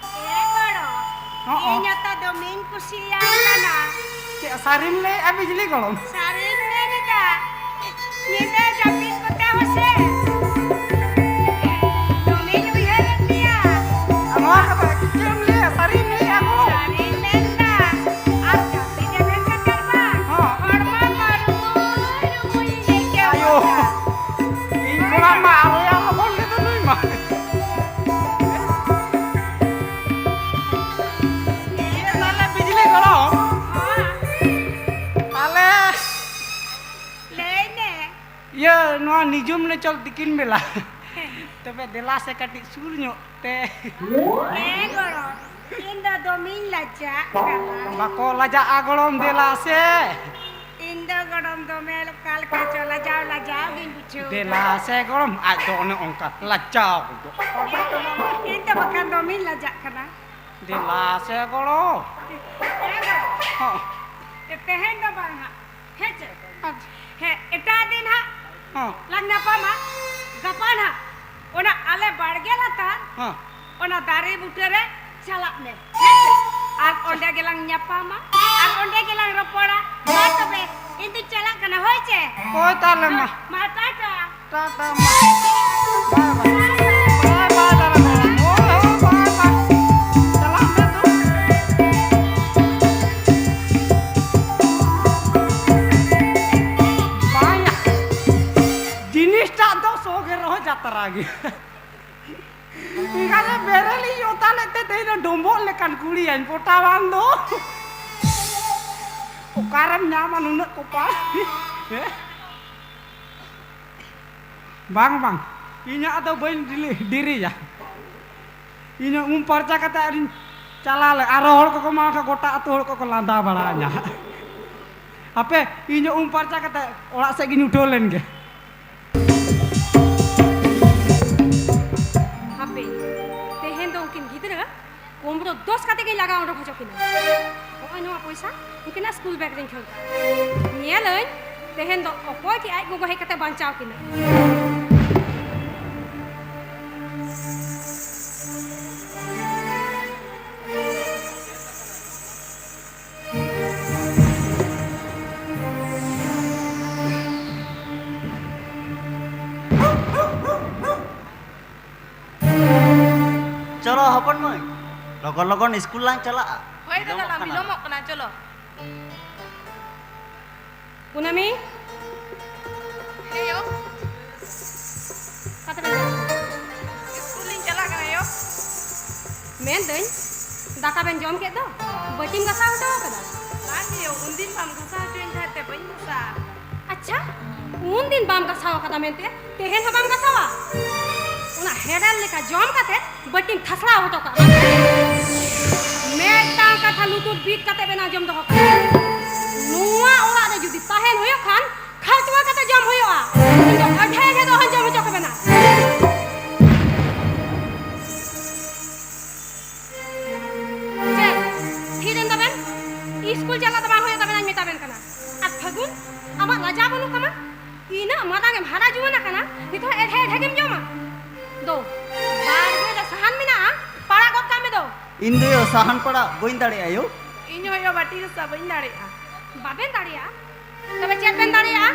ᱮ ᱜᱚᱲᱚᱢ, ᱦᱚᱸᱜᱼᱚ᱾ ᱤᱧ ᱦᱚᱸᱛᱚ ᱫᱚᱢᱮᱧ ᱠᱩᱥᱤᱭᱟᱢ ᱠᱟᱱᱟ᱾ ᱪᱮᱫ ᱥᱟᱹᱨᱤᱢ ᱞᱟᱹᱭᱮᱫᱼᱟ ᱵᱤᱡᱽᱞᱤ ᱜᱚᱲᱚᱢ? ᱥᱟᱹᱨᱤᱧ ᱢᱮᱱ ᱮᱫᱟ, ᱧᱤᱫᱟᱹ ᱡᱟᱹᱯᱤᱫ ᱠᱚᱛᱮ ᱦᱚᱸ ᱥᱮ ᱫᱚᱢᱮᱧ ᱤᱭᱟᱹ, ᱱᱚᱣᱟ ᱱᱤᱡᱩᱢ ᱱᱮᱪᱚᱞ ᱛᱤᱠᱤᱱ ᱵᱮᱞᱟ᱾ ᱛᱚᱵᱮ ᱫᱮᱞᱟ ᱥᱮ ᱠᱟᱹᱴᱤᱡ ᱥᱩᱨ ᱧᱚᱜ ᱛᱮ᱾ ᱦᱮᱸ ᱜᱚᱲᱚᱢ, ᱤᱧ ᱫᱚ ᱫᱚᱢᱮᱧ ᱞᱟᱡᱟᱜ ᱠᱟᱱᱟ᱾ ᱵᱟᱠᱚ ᱞᱟᱡᱟᱜᱼᱟ ᱜᱚᱲᱚᱢ, ᱫᱮᱞᱟ ᱥᱮ᱾ ᱤᱧ ᱫᱚ ᱜᱚᱲᱚᱢ ᱫᱚᱢᱮ ᱚᱠᱟ ᱞᱮᱠᱟ ᱪᱚ ᱞᱟᱡᱟᱣ ᱞᱟᱡᱟᱣ ᱜᱤᱧ ᱵᱩᱡᱷᱟᱹᱣ ᱫᱮᱞᱟ ᱫᱟ᱾ ᱥᱮ ᱜᱚᱲᱚᱢ, ᱟᱡ ᱫᱚ ᱚᱱᱮ ᱚᱱᱠᱟ ᱞᱟᱡᱟᱣ ᱜᱚᱫᱚᱜ᱾ ᱤᱧ ᱫᱚ ᱵᱟᱠᱷᱟᱱ ᱫᱚᱢᱮᱧ ᱞᱟᱡᱟᱜ ᱠᱟᱱᱟ᱾ ᱫᱮᱞᱟ ᱥᱮ ᱜᱚᱲᱚᱢ᱾ ᱦᱮᱸ ᱜᱚᱲᱚᱢ᱾ ᱦᱚᱸ᱾ ᱛᱮᱦᱮᱧ ᱫᱚ ᱵᱟᱝ ᱦᱟᱸᱜ᱾ ᱦᱮᱸ ᱪᱮ? ᱟᱪᱪᱷᱟ᱾ ᱦᱮᱸ, ᱮᱴᱟᱜ ᱫᱤᱱ ᱦᱟᱸᱜ ᱦᱮᱸ᱾ ᱞᱟᱝ ᱧᱟᱯᱟᱢᱟ᱾ ᱜᱟᱯᱟ ᱱᱟᱜ ᱚᱱᱟ ᱟᱞᱮ ᱵᱟᱲᱜᱮ ᱞᱟᱛᱟᱨ ᱦᱮᱸ᱾ ᱚᱱᱟ ᱫᱟᱨᱮ ᱵᱩᱴᱟᱹ ᱨᱮ ᱪᱟᱞᱟᱜ ᱢᱮ, ᱦᱮᱸ ᱥᱮ? ᱟᱨ ᱚᱸᱰᱮ ᱜᱮᱞᱟᱝ ᱧᱟᱯᱟᱢᱟ, ᱟᱨ ᱚᱸᱰᱮ ᱜᱮᱞᱟᱝ ᱨᱚᱯᱚᱲᱟ᱾ ᱢᱟ ᱛᱚᱵᱮ, ᱤᱧ ᱫᱩᱧ ᱪᱟᱞᱟᱜ ᱠᱟᱱᱟ, ᱦᱳᱭ ᱪᱮ? ᱦᱳᱭ, ᱛᱟᱦᱞᱮ ᱢᱟ᱾ ᱢᱟ, ᱴᱟᱴᱟ᱾ ᱴᱟᱴᱟ, ᱢᱟ᱾ ᱵᱟᱭ ᱵᱟᱭ᱾ ᱵᱟᱭ ᱵᱟᱭ, ᱫᱟᱫᱟ ᱜᱚᱲᱚᱢ᱾ ᱦᱳᱭ, ᱦᱳᱭ, ᱵᱟᱭ ᱵᱟᱭ᱾ ᱪᱟᱞᱟᱜ ᱢᱮ ᱛᱚ᱾ ᱵᱟᱭᱟ᱾ ᱡᱤᱱᱤᱥᱴᱟᱜ ᱫᱚ ᱥᱚ ᱜᱮ ᱨᱮᱦᱚᱸ ᱡᱟᱛᱨᱟ ᱜᱮ᱾ ᱮᱱᱠᱷᱟᱱ ᱫᱚ ᱵᱮᱨᱮᱞ ᱤᱧ ᱚᱛᱟ ᱞᱮᱫ ᱛᱮ ᱛᱮᱦᱮᱧ ᱫᱚ ᱰᱚᱢᱵᱚᱜ ᱞᱮᱠᱟᱱ ᱠᱩᱲᱤᱭᱟᱹᱧ ᱯᱚᱴᱟᱣᱟᱱ ᱫᱚ᱾ ᱚᱠᱟᱨᱮᱢ ᱧᱟᱢᱟ ᱱᱩᱱᱟᱹᱜ ᱠᱚᱯᱟᱲ? ᱦᱮᱸ? ᱵᱟᱝ, ᱵᱟᱝ, ᱤᱧᱟᱹᱜ ᱫᱚ ᱵᱟᱹᱧ ᱰᱤᱞᱤ-, ᱰᱮᱨᱤᱭᱟ᱾ ᱤᱧ ᱦᱚᱸ ᱩᱢ ᱯᱷᱟᱨᱪᱟ ᱠᱟᱛᱮ ᱟᱨᱤᱧ ᱪᱟᱞᱟᱣ ᱞᱮ, ᱟᱨᱚ ᱦᱚᱲ ᱠᱚᱠᱚ ᱢᱟ ᱜᱚᱴᱟ ᱟᱹᱛᱩ ᱦᱚᱲ ᱠᱚᱠᱚ ᱞᱟᱸᱫᱟ ᱵᱟᱲᱟ ᱟᱹᱧᱟ᱾ ᱦᱟᱯᱮ, ᱤᱧ ᱦᱚᱸ ᱩᱢ ᱯᱷᱟᱨᱪᱟ ᱠᱟᱛᱮ ᱚᱲᱟᱜ ᱥᱮᱫ ᱜᱤᱧ ᱩᱴᱷᱟᱹᱣ ᱞᱮᱱ ᱜᱮ᱾ ᱦᱟᱯᱮ, ᱛᱮᱦᱮᱧ ᱫᱚ ᱩᱱᱠᱤᱱ ᱜᱤᱫᱽᱨᱟᱹ ᱠᱩᱢᱵᱽᱲᱩ ᱫᱚᱥ ᱠᱟᱛᱮ ᱜᱤᱧ ᱞᱟᱜᱟ ᱩᱰᱩᱠ ᱦᱚᱪᱚ ᱠᱤᱱᱟ᱾ ᱱᱚᱜᱼᱚᱭ ᱱᱚᱣᱟ ᱯᱚᱭᱥᱟ ᱩᱱᱠᱤᱱᱟᱜ ᱥᱠᱩᱞ ᱵᱮᱜᱽ ᱨᱤᱧ ᱠᱷᱟᱹᱲ ᱠᱟᱜᱼᱟ᱾ ᱧᱮᱞᱟᱹᱧ ᱛᱮᱦᱮᱧ ᱫᱚ ᱚᱠᱚᱭ ᱠᱤ ᱟᱡ ᱜᱚᱜᱚ ᱦᱮᱡ ᱠᱟᱛᱮ ᱵᱟᱧᱪᱟᱣ ᱠᱤᱱᱟ᱾ ᱪᱚᱞᱚ ᱦᱚᱯᱚᱱ ᱢᱟᱹᱭ, ᱞᱚᱜᱚᱱ ᱞᱚᱜᱚᱱ ᱤᱥᱠᱩᱞ ᱞᱟᱝ ᱪᱟᱞᱟᱜᱼᱟ᱾ ᱦᱳᱭ ᱫᱟᱫᱟ, ᱵᱤᱞᱚᱢᱚᱜ ᱞᱟᱝ ᱠᱟᱱᱟ᱾ ᱵᱤᱞᱚᱢᱚᱜ ᱠᱟᱱᱟ, ᱪᱚᱞᱚ᱾ ᱠᱩᱱᱟᱹᱢᱤ᱾ ᱦᱮᱸ ᱭᱳ᱾ ᱚᱠᱟ ᱛᱮᱵᱮᱱ ᱪᱟᱞᱟᱜ ᱠᱟᱱᱟ? ᱤᱥᱠᱩᱞ ᱞᱤᱧ ᱪᱟᱞᱟᱜ ᱠᱟᱱᱟ ᱭᱳ᱾ ᱢᱮᱱᱫᱟᱹᱧ, ᱫᱟᱠᱟ ᱵᱮᱱ ᱡᱚᱢ ᱠᱮᱫ ᱫᱚ, ᱵᱟᱹᱴᱤᱢ ᱜᱟᱥᱟᱣ ᱦᱚᱴᱚ ᱟᱠᱟᱫᱟ? ᱵᱟᱝ ᱭᱳ, ᱩᱱᱫᱤᱱ ᱵᱟᱢ ᱜᱷᱟᱥᱟᱣ ᱦᱚᱪᱚᱧ ᱛᱟᱦᱮᱸᱫ ᱛᱮ ᱵᱟᱹᱧ ᱜᱷᱟᱥᱟᱣᱟ᱾ ᱟᱪᱪᱷᱟ, ᱩᱱᱫᱤᱱ ᱵᱟᱢ ᱜᱟᱥᱟᱣ ᱟᱠᱟᱫᱟ ᱢᱮᱱᱛᱮ ᱛᱮᱦᱮᱧ ᱦᱚᱸ ᱵᱟᱢ ᱜᱟᱥᱟᱣᱟ? ᱚᱱᱟ ᱦᱮᱨᱮᱞ ᱞᱮᱠᱟ ᱡᱚᱢ ᱠᱟᱛᱮ ᱵᱟᱹᱴᱤᱢ ᱛᱷᱟᱥᱲᱟᱣ ᱦᱚᱴᱚ ᱠᱟᱜᱼᱟ᱾ ᱢᱤᱫᱴᱟᱝ ᱠᱟᱛᱷᱟ ᱞᱩᱛᱩᱨ ᱵᱤᱫ ᱠᱟᱛᱮ ᱵᱮᱱ ᱟᱸᱡᱚᱢ ᱫᱚᱦᱚ ᱠᱟᱜᱼᱟ, ᱱᱚᱣᱟ ᱚᱲᱟᱜ ᱨᱮ ᱡᱩᱫᱤ ᱛᱟᱦᱮᱱ ᱦᱩᱭᱩᱜ ᱠᱷᱟᱱ ᱠᱷᱟᱹᱴᱣᱟᱹ ᱠᱟᱛᱮ ᱡᱚᱢ ᱦᱩᱭᱩᱜᱼᱟ᱾ ᱤᱧ ᱫᱚ ᱟᱹᱰᱷᱮ ᱟᱹᱰᱷᱮ ᱫᱚ ᱚᱦᱚᱧ ᱡᱚᱢ ᱦᱚᱪᱚ ᱠᱮᱵᱮᱱᱟ᱾ ᱪᱮᱫ ᱛᱷᱤᱨ ᱮᱱ ᱫᱚᱵᱮᱱ? ᱤᱥᱠᱩᱞ ᱪᱟᱞᱟᱜ ᱫᱚ ᱵᱟᱝ ᱦᱩᱭᱩᱜ ᱛᱟᱵᱮᱱᱟᱧ ᱢᱮᱛᱟ ᱵᱮᱱ ᱠᱟᱱᱟ᱾ ᱟᱨ ᱯᱷᱟᱹᱜᱩᱱ, ᱟᱢᱟᱜ ᱞᱟᱡᱟᱣ ᱵᱟᱹᱱᱩᱜ ᱛᱟᱢᱟ? ᱤᱱᱟᱹᱜ ᱢᱟᱨᱟᱝ ᱮᱢ ᱦᱟᱨᱟ ᱡᱩᱣᱟᱹᱱ ᱟᱠᱟᱱᱟ, ᱱᱤᱛ ᱦᱚᱸ ᱮᱰᱷᱮ ᱮᱰᱷᱮ ᱜᱮᱢ ᱡᱚᱢᱟ? ᱫᱚ, ᱵᱟᱲᱜᱮ ᱨᱮ ᱥᱟᱦᱟᱱ ᱢᱮᱱᱟᱜᱼᱟ, ᱯᱟᱲᱟᱜ ᱜᱚᱫ ᱠᱟᱜ ᱢᱮ ᱫᱚ᱾ ᱤᱧ ᱫᱚ ᱭᱳ ᱥᱟᱦᱟᱱ ᱯᱟᱲᱟᱜ ᱵᱟᱹᱧ ᱫᱟᱲᱮᱭᱟᱜᱼᱟ ᱭᱳ᱾ ᱤᱧ ᱦᱚᱸ ᱭᱳ ᱵᱟᱹᱴᱤ ᱜᱟᱥᱟᱣ ᱵᱟᱹᱧ ᱫᱟᱲᱮᱭᱟᱜᱼᱟ᱾ ᱵᱟᱵᱮᱱ ᱫᱟᱲᱮᱭᱟᱜᱼᱟ? ᱛᱚᱵᱮ ᱪᱮᱫ ᱵᱮᱱ ᱫᱟᱲᱮᱭᱟᱜᱼᱟ?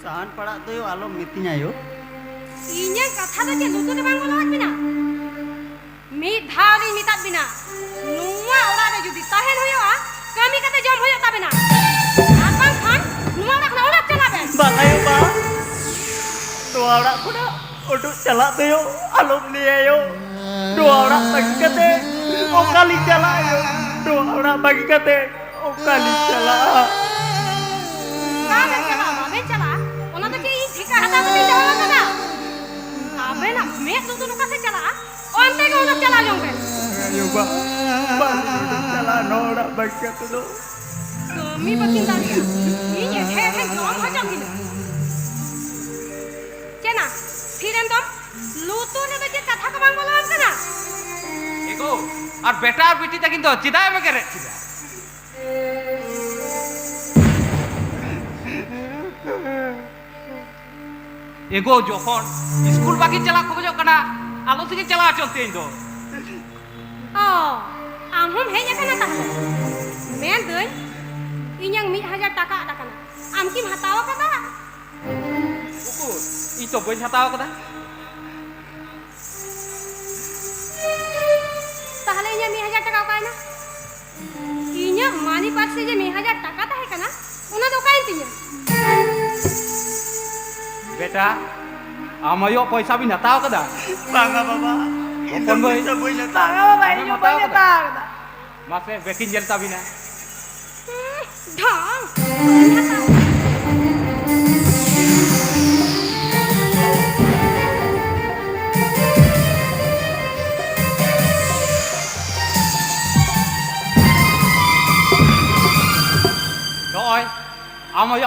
ᱥᱟᱦᱟᱱ ᱯᱟᱲᱟᱜ ᱫᱚ ᱭᱳ ᱟᱞᱚᱢ ᱢᱤᱛᱟᱹᱧᱟ ᱭᱳ᱾ ᱤᱧᱟᱹᱜ ᱠᱟᱛᱷᱟ ᱫᱚ ᱪᱮᱫ ᱞᱩᱛᱩᱨ ᱨᱮ ᱵᱟᱝ ᱵᱚᱞᱚᱣᱟᱫ ᱵᱮᱱᱟ? ᱢᱤᱫ ᱫᱷᱟᱣ ᱞᱤᱧ ᱢᱮᱛᱟᱫ ᱵᱤᱱᱟ, ᱱᱚᱣᱟ ᱚᱲᱟᱜ ᱨᱮ ᱡᱩᱫᱤ ᱛᱟᱦᱮᱱ ᱦᱩᱭᱩᱜᱼᱟ, ᱠᱟᱹᱢᱤ ᱠᱟᱛᱮ ᱡᱚᱢ ᱦᱩᱭᱩᱜ ᱛᱟᱵᱮᱱᱟ, ᱟᱨ ᱵᱟᱝᱠᱷᱟᱱ ᱱᱚᱣᱟ ᱚᱲᱟᱜ ᱠᱷᱚᱱᱟᱜ ᱚᱰᱚᱠ ᱪᱟᱞᱟᱜ ᱵᱮᱱ᱾ ᱵᱟᱝ ᱟᱭᱳ, ᱵᱟᱝ᱾ ᱱᱚᱣᱟ ᱚᱲᱟᱜ ᱠᱷᱚᱱᱟᱜ ᱩᱰᱩᱠ ᱪᱟᱞᱟᱜ ᱫᱚᱭᱳ ᱟᱞᱚᱢ ᱞᱟᱹᱭᱟᱭᱳ᱾ ᱱᱚᱣᱟ ᱚᱲᱟᱜ ᱵᱟᱹᱜᱤ ᱠᱟᱛᱮ ᱚᱠᱟᱞᱤᱧ ᱪᱟᱞᱟᱜᱼᱟ ᱭᱳ? ᱱᱚᱣᱟ ᱚᱲᱟᱜ ᱵᱟᱹᱜᱤ ᱠᱟᱛᱮ ᱚᱠᱟᱞᱤᱧ ᱪᱟᱞᱟᱜᱼᱟ? ᱚᱠᱟ ᱵᱮᱱ ᱪᱟᱞᱟᱜᱼᱟ, ᱵᱟᱵᱮᱱ ᱪᱟᱞᱟᱜᱼᱟ? ᱚᱱᱟ ᱫᱚ ᱪᱮᱫ ᱤᱧ ᱴᱷᱤᱠᱟ ᱦᱟᱛᱟᱣ ᱠᱟᱛᱮᱧ ᱫᱚᱦᱚ ᱟᱠᱟᱫᱟ? ᱟᱵᱮᱱᱟᱜ ᱢᱮᱫ ᱞᱩᱛᱩᱨ ᱚᱠᱟ ᱥᱮᱫ ᱪᱟᱞᱟᱜᱼᱟ, ᱚᱱᱛᱮ ᱜᱮ ᱚᱰᱚᱠ ᱪᱟᱞᱟᱣ ᱡᱚᱝ ᱵᱮᱱ᱾ ᱟᱭᱳ ᱵᱟ, ᱵᱟᱝ ᱪᱟᱞᱟᱜᱼᱟ ᱱᱚᱣᱟ ᱚᱲᱟᱜ ᱵᱟᱹᱜᱤ ᱠᱟᱛᱮ ᱫᱚ᱾ ᱠᱟᱹᱢᱤ ᱵᱟᱹᱠᱤᱱ ᱫᱟᱲᱮᱭᱟᱜᱼᱟ, ᱤᱧ ᱮᱴᱷᱮ ᱮᱴᱷᱮ ᱡᱚᱢ ᱦᱚᱪᱚ ᱠᱤᱱᱟᱹ᱾ ᱪᱮᱱᱟ, ᱛᱷᱤᱨ ᱮᱱ ᱫᱚᱢ? ᱞᱩᱛᱩᱨ ᱨᱮᱫᱚ ᱪᱮᱫ ᱠᱟᱛᱷᱟ ᱠᱚ ᱵᱟᱝ ᱵᱚᱞᱚᱣᱟᱢ ᱠᱟᱱᱟ? ᱮᱜᱳ, ᱟᱨ ᱵᱮᱴᱟ ᱟᱨ ᱵᱤᱴᱤ ᱛᱟᱹᱠᱤᱱ ᱫᱚ ᱪᱮᱫᱟᱜ ᱮᱢ ᱮᱜᱮᱨᱮᱫ ᱠᱤᱱᱟ? ᱮᱜᱳ, ᱡᱚᱠᱷᱚᱱ ᱤᱥᱠᱩᱞ ᱵᱟᱹᱠᱤᱱ ᱪᱟᱞᱟᱜ ᱠᱷᱚᱡᱚᱜ ᱠᱟᱱᱟ, ᱟᱞᱚ ᱛᱮᱜᱮ ᱪᱟᱞᱟᱣ ᱦᱚᱪᱚᱱ ᱛᱤᱧ ᱫᱚ᱾ ᱚ, ᱟᱢ ᱦᱚᱸᱢ ᱦᱮᱡ ᱟᱠᱟᱱᱟ ᱛᱟᱦᱞᱮ? ᱢᱮᱱᱫᱟᱹᱧ, ᱤᱧᱟᱝ ᱢᱤᱫ ᱦᱟᱡᱟᱨ ᱴᱟᱠᱟ ᱟᱫ ᱟᱠᱟᱱᱟ, ᱟᱢ ᱠᱤᱢ ᱦᱟᱛᱟᱣ ᱟᱠᱟᱫᱟ? ᱩᱠᱩᱨ, ᱤᱧ ᱛᱚ ᱵᱟᱹᱧ ᱦᱟᱛᱟᱣ ᱟᱠᱟᱫᱟ᱾ ᱛᱟᱦᱞᱮ ᱤᱧᱟᱹᱜ ᱢᱤᱫ ᱦᱟᱡᱟᱨ ᱴᱟᱠᱟ ᱚᱠᱟᱭᱮᱱᱟ? ᱤᱧᱟᱹᱜ ᱢᱟᱱᱤ ᱯᱟᱨᱥ ᱨᱮ ᱡᱮ ᱢᱤᱫ ᱦᱟᱡᱟᱨ ᱴᱟᱠᱟ ᱛᱟᱦᱮᱸ ᱠᱟᱱᱟ, ᱚᱱᱟ ᱫᱚ ᱚᱠᱟᱭᱮᱱ ᱛᱤᱧᱟᱹ? ᱵᱮᱴᱟ, ᱟᱢ ᱟᱭᱳ ᱯᱚᱭᱥᱟ ᱵᱤᱱ ᱦᱟᱛᱟᱣ ᱠᱟᱫᱟ? ᱵᱟᱝᱟ ᱵᱟᱵᱟ, ᱤᱧ ᱫᱚ ᱦᱚᱯᱚᱱ ᱵᱷᱟᱹᱭ, ᱯᱚᱭᱥᱟ ᱵᱟᱹᱧ ᱦᱟᱛᱟᱣ ᱟᱢᱮᱢ ᱠᱟᱫᱟ᱾ ᱦᱟᱛᱟᱣ ᱠᱟᱫᱟ? ᱢᱟᱥᱮ, ᱵᱮᱠᱤᱧ ᱧᱮᱞ ᱛᱟᱵᱤᱱᱟ᱾ ᱦᱩᱸ, ᱰᱷᱚᱝ, ᱵᱟᱹᱧ ᱦᱟᱛᱟᱣ ᱠᱟᱫᱟ᱾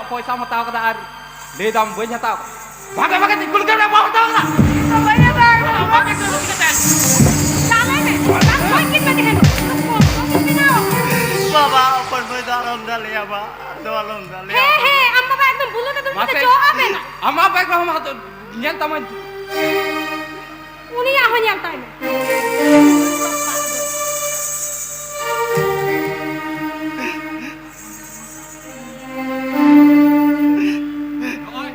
ᱯᱚᱭᱥᱟᱢ ᱦᱟᱛᱟᱣ ᱠᱟᱫᱟ ᱟᱨ ᱞᱟᱹᱭ ᱫᱟᱢ ᱵᱟᱹᱧ ᱦᱟᱛᱟᱣ ᱠᱟᱫᱟ᱾ ᱵᱷᱟᱜᱮ ᱵᱷᱟᱜᱮ ᱛᱤᱧ ᱠᱩᱞ ᱠᱮᱫ ᱢᱮ, ᱵᱟᱢ ᱦᱟᱛᱟᱣ ᱠᱟᱫᱟ᱾ ᱵᱟᱹᱧ ᱦᱟᱛᱟᱣ ᱠᱟᱫᱟ᱾ ᱵᱟᱢ ᱦᱟᱛᱟᱣ ᱠᱟᱫᱟ᱾ ᱪᱟᱞᱟᱜ ᱢᱮ᱾ ᱵᱟᱝ ᱠᱤᱱ ᱢᱮ ᱛᱟᱦᱮᱸᱱ᱾ ᱵᱟᱵᱟ, ᱚᱠᱚᱭ ᱵᱟᱹᱭ ᱫᱚ ᱟᱞᱚᱢ ᱫᱟᱞᱮᱭᱟ ᱵᱟ, ᱫᱚ ᱟᱞᱚᱢ ᱫᱟᱞᱮᱭᱟ᱾ ᱦᱮᱸ, ᱦᱮᱸ, ᱟᱢ ᱵᱟᱵᱟ ᱮᱠᱫᱚᱢ ᱵᱩᱞᱩ ᱛᱮ ᱫᱩᱲᱩᱵ ᱠᱟᱛᱮ ᱢᱟᱥᱮ, ᱪᱚ ᱟᱵᱮᱱᱟ᱾ ᱟᱢᱟᱜ ᱵᱮᱜᱽ ᱨᱮᱦᱚᱸ ᱢᱟ ᱦᱟᱛᱟᱣ, ᱧᱮᱞ ᱛᱟᱢᱟᱹᱧ᱾ ᱩᱱᱤᱭᱟᱜ ᱦᱚᱸ ᱧᱮᱞ ᱛᱟᱭ ᱢᱮ᱾ ᱱᱚᱜᱼᱚᱭ,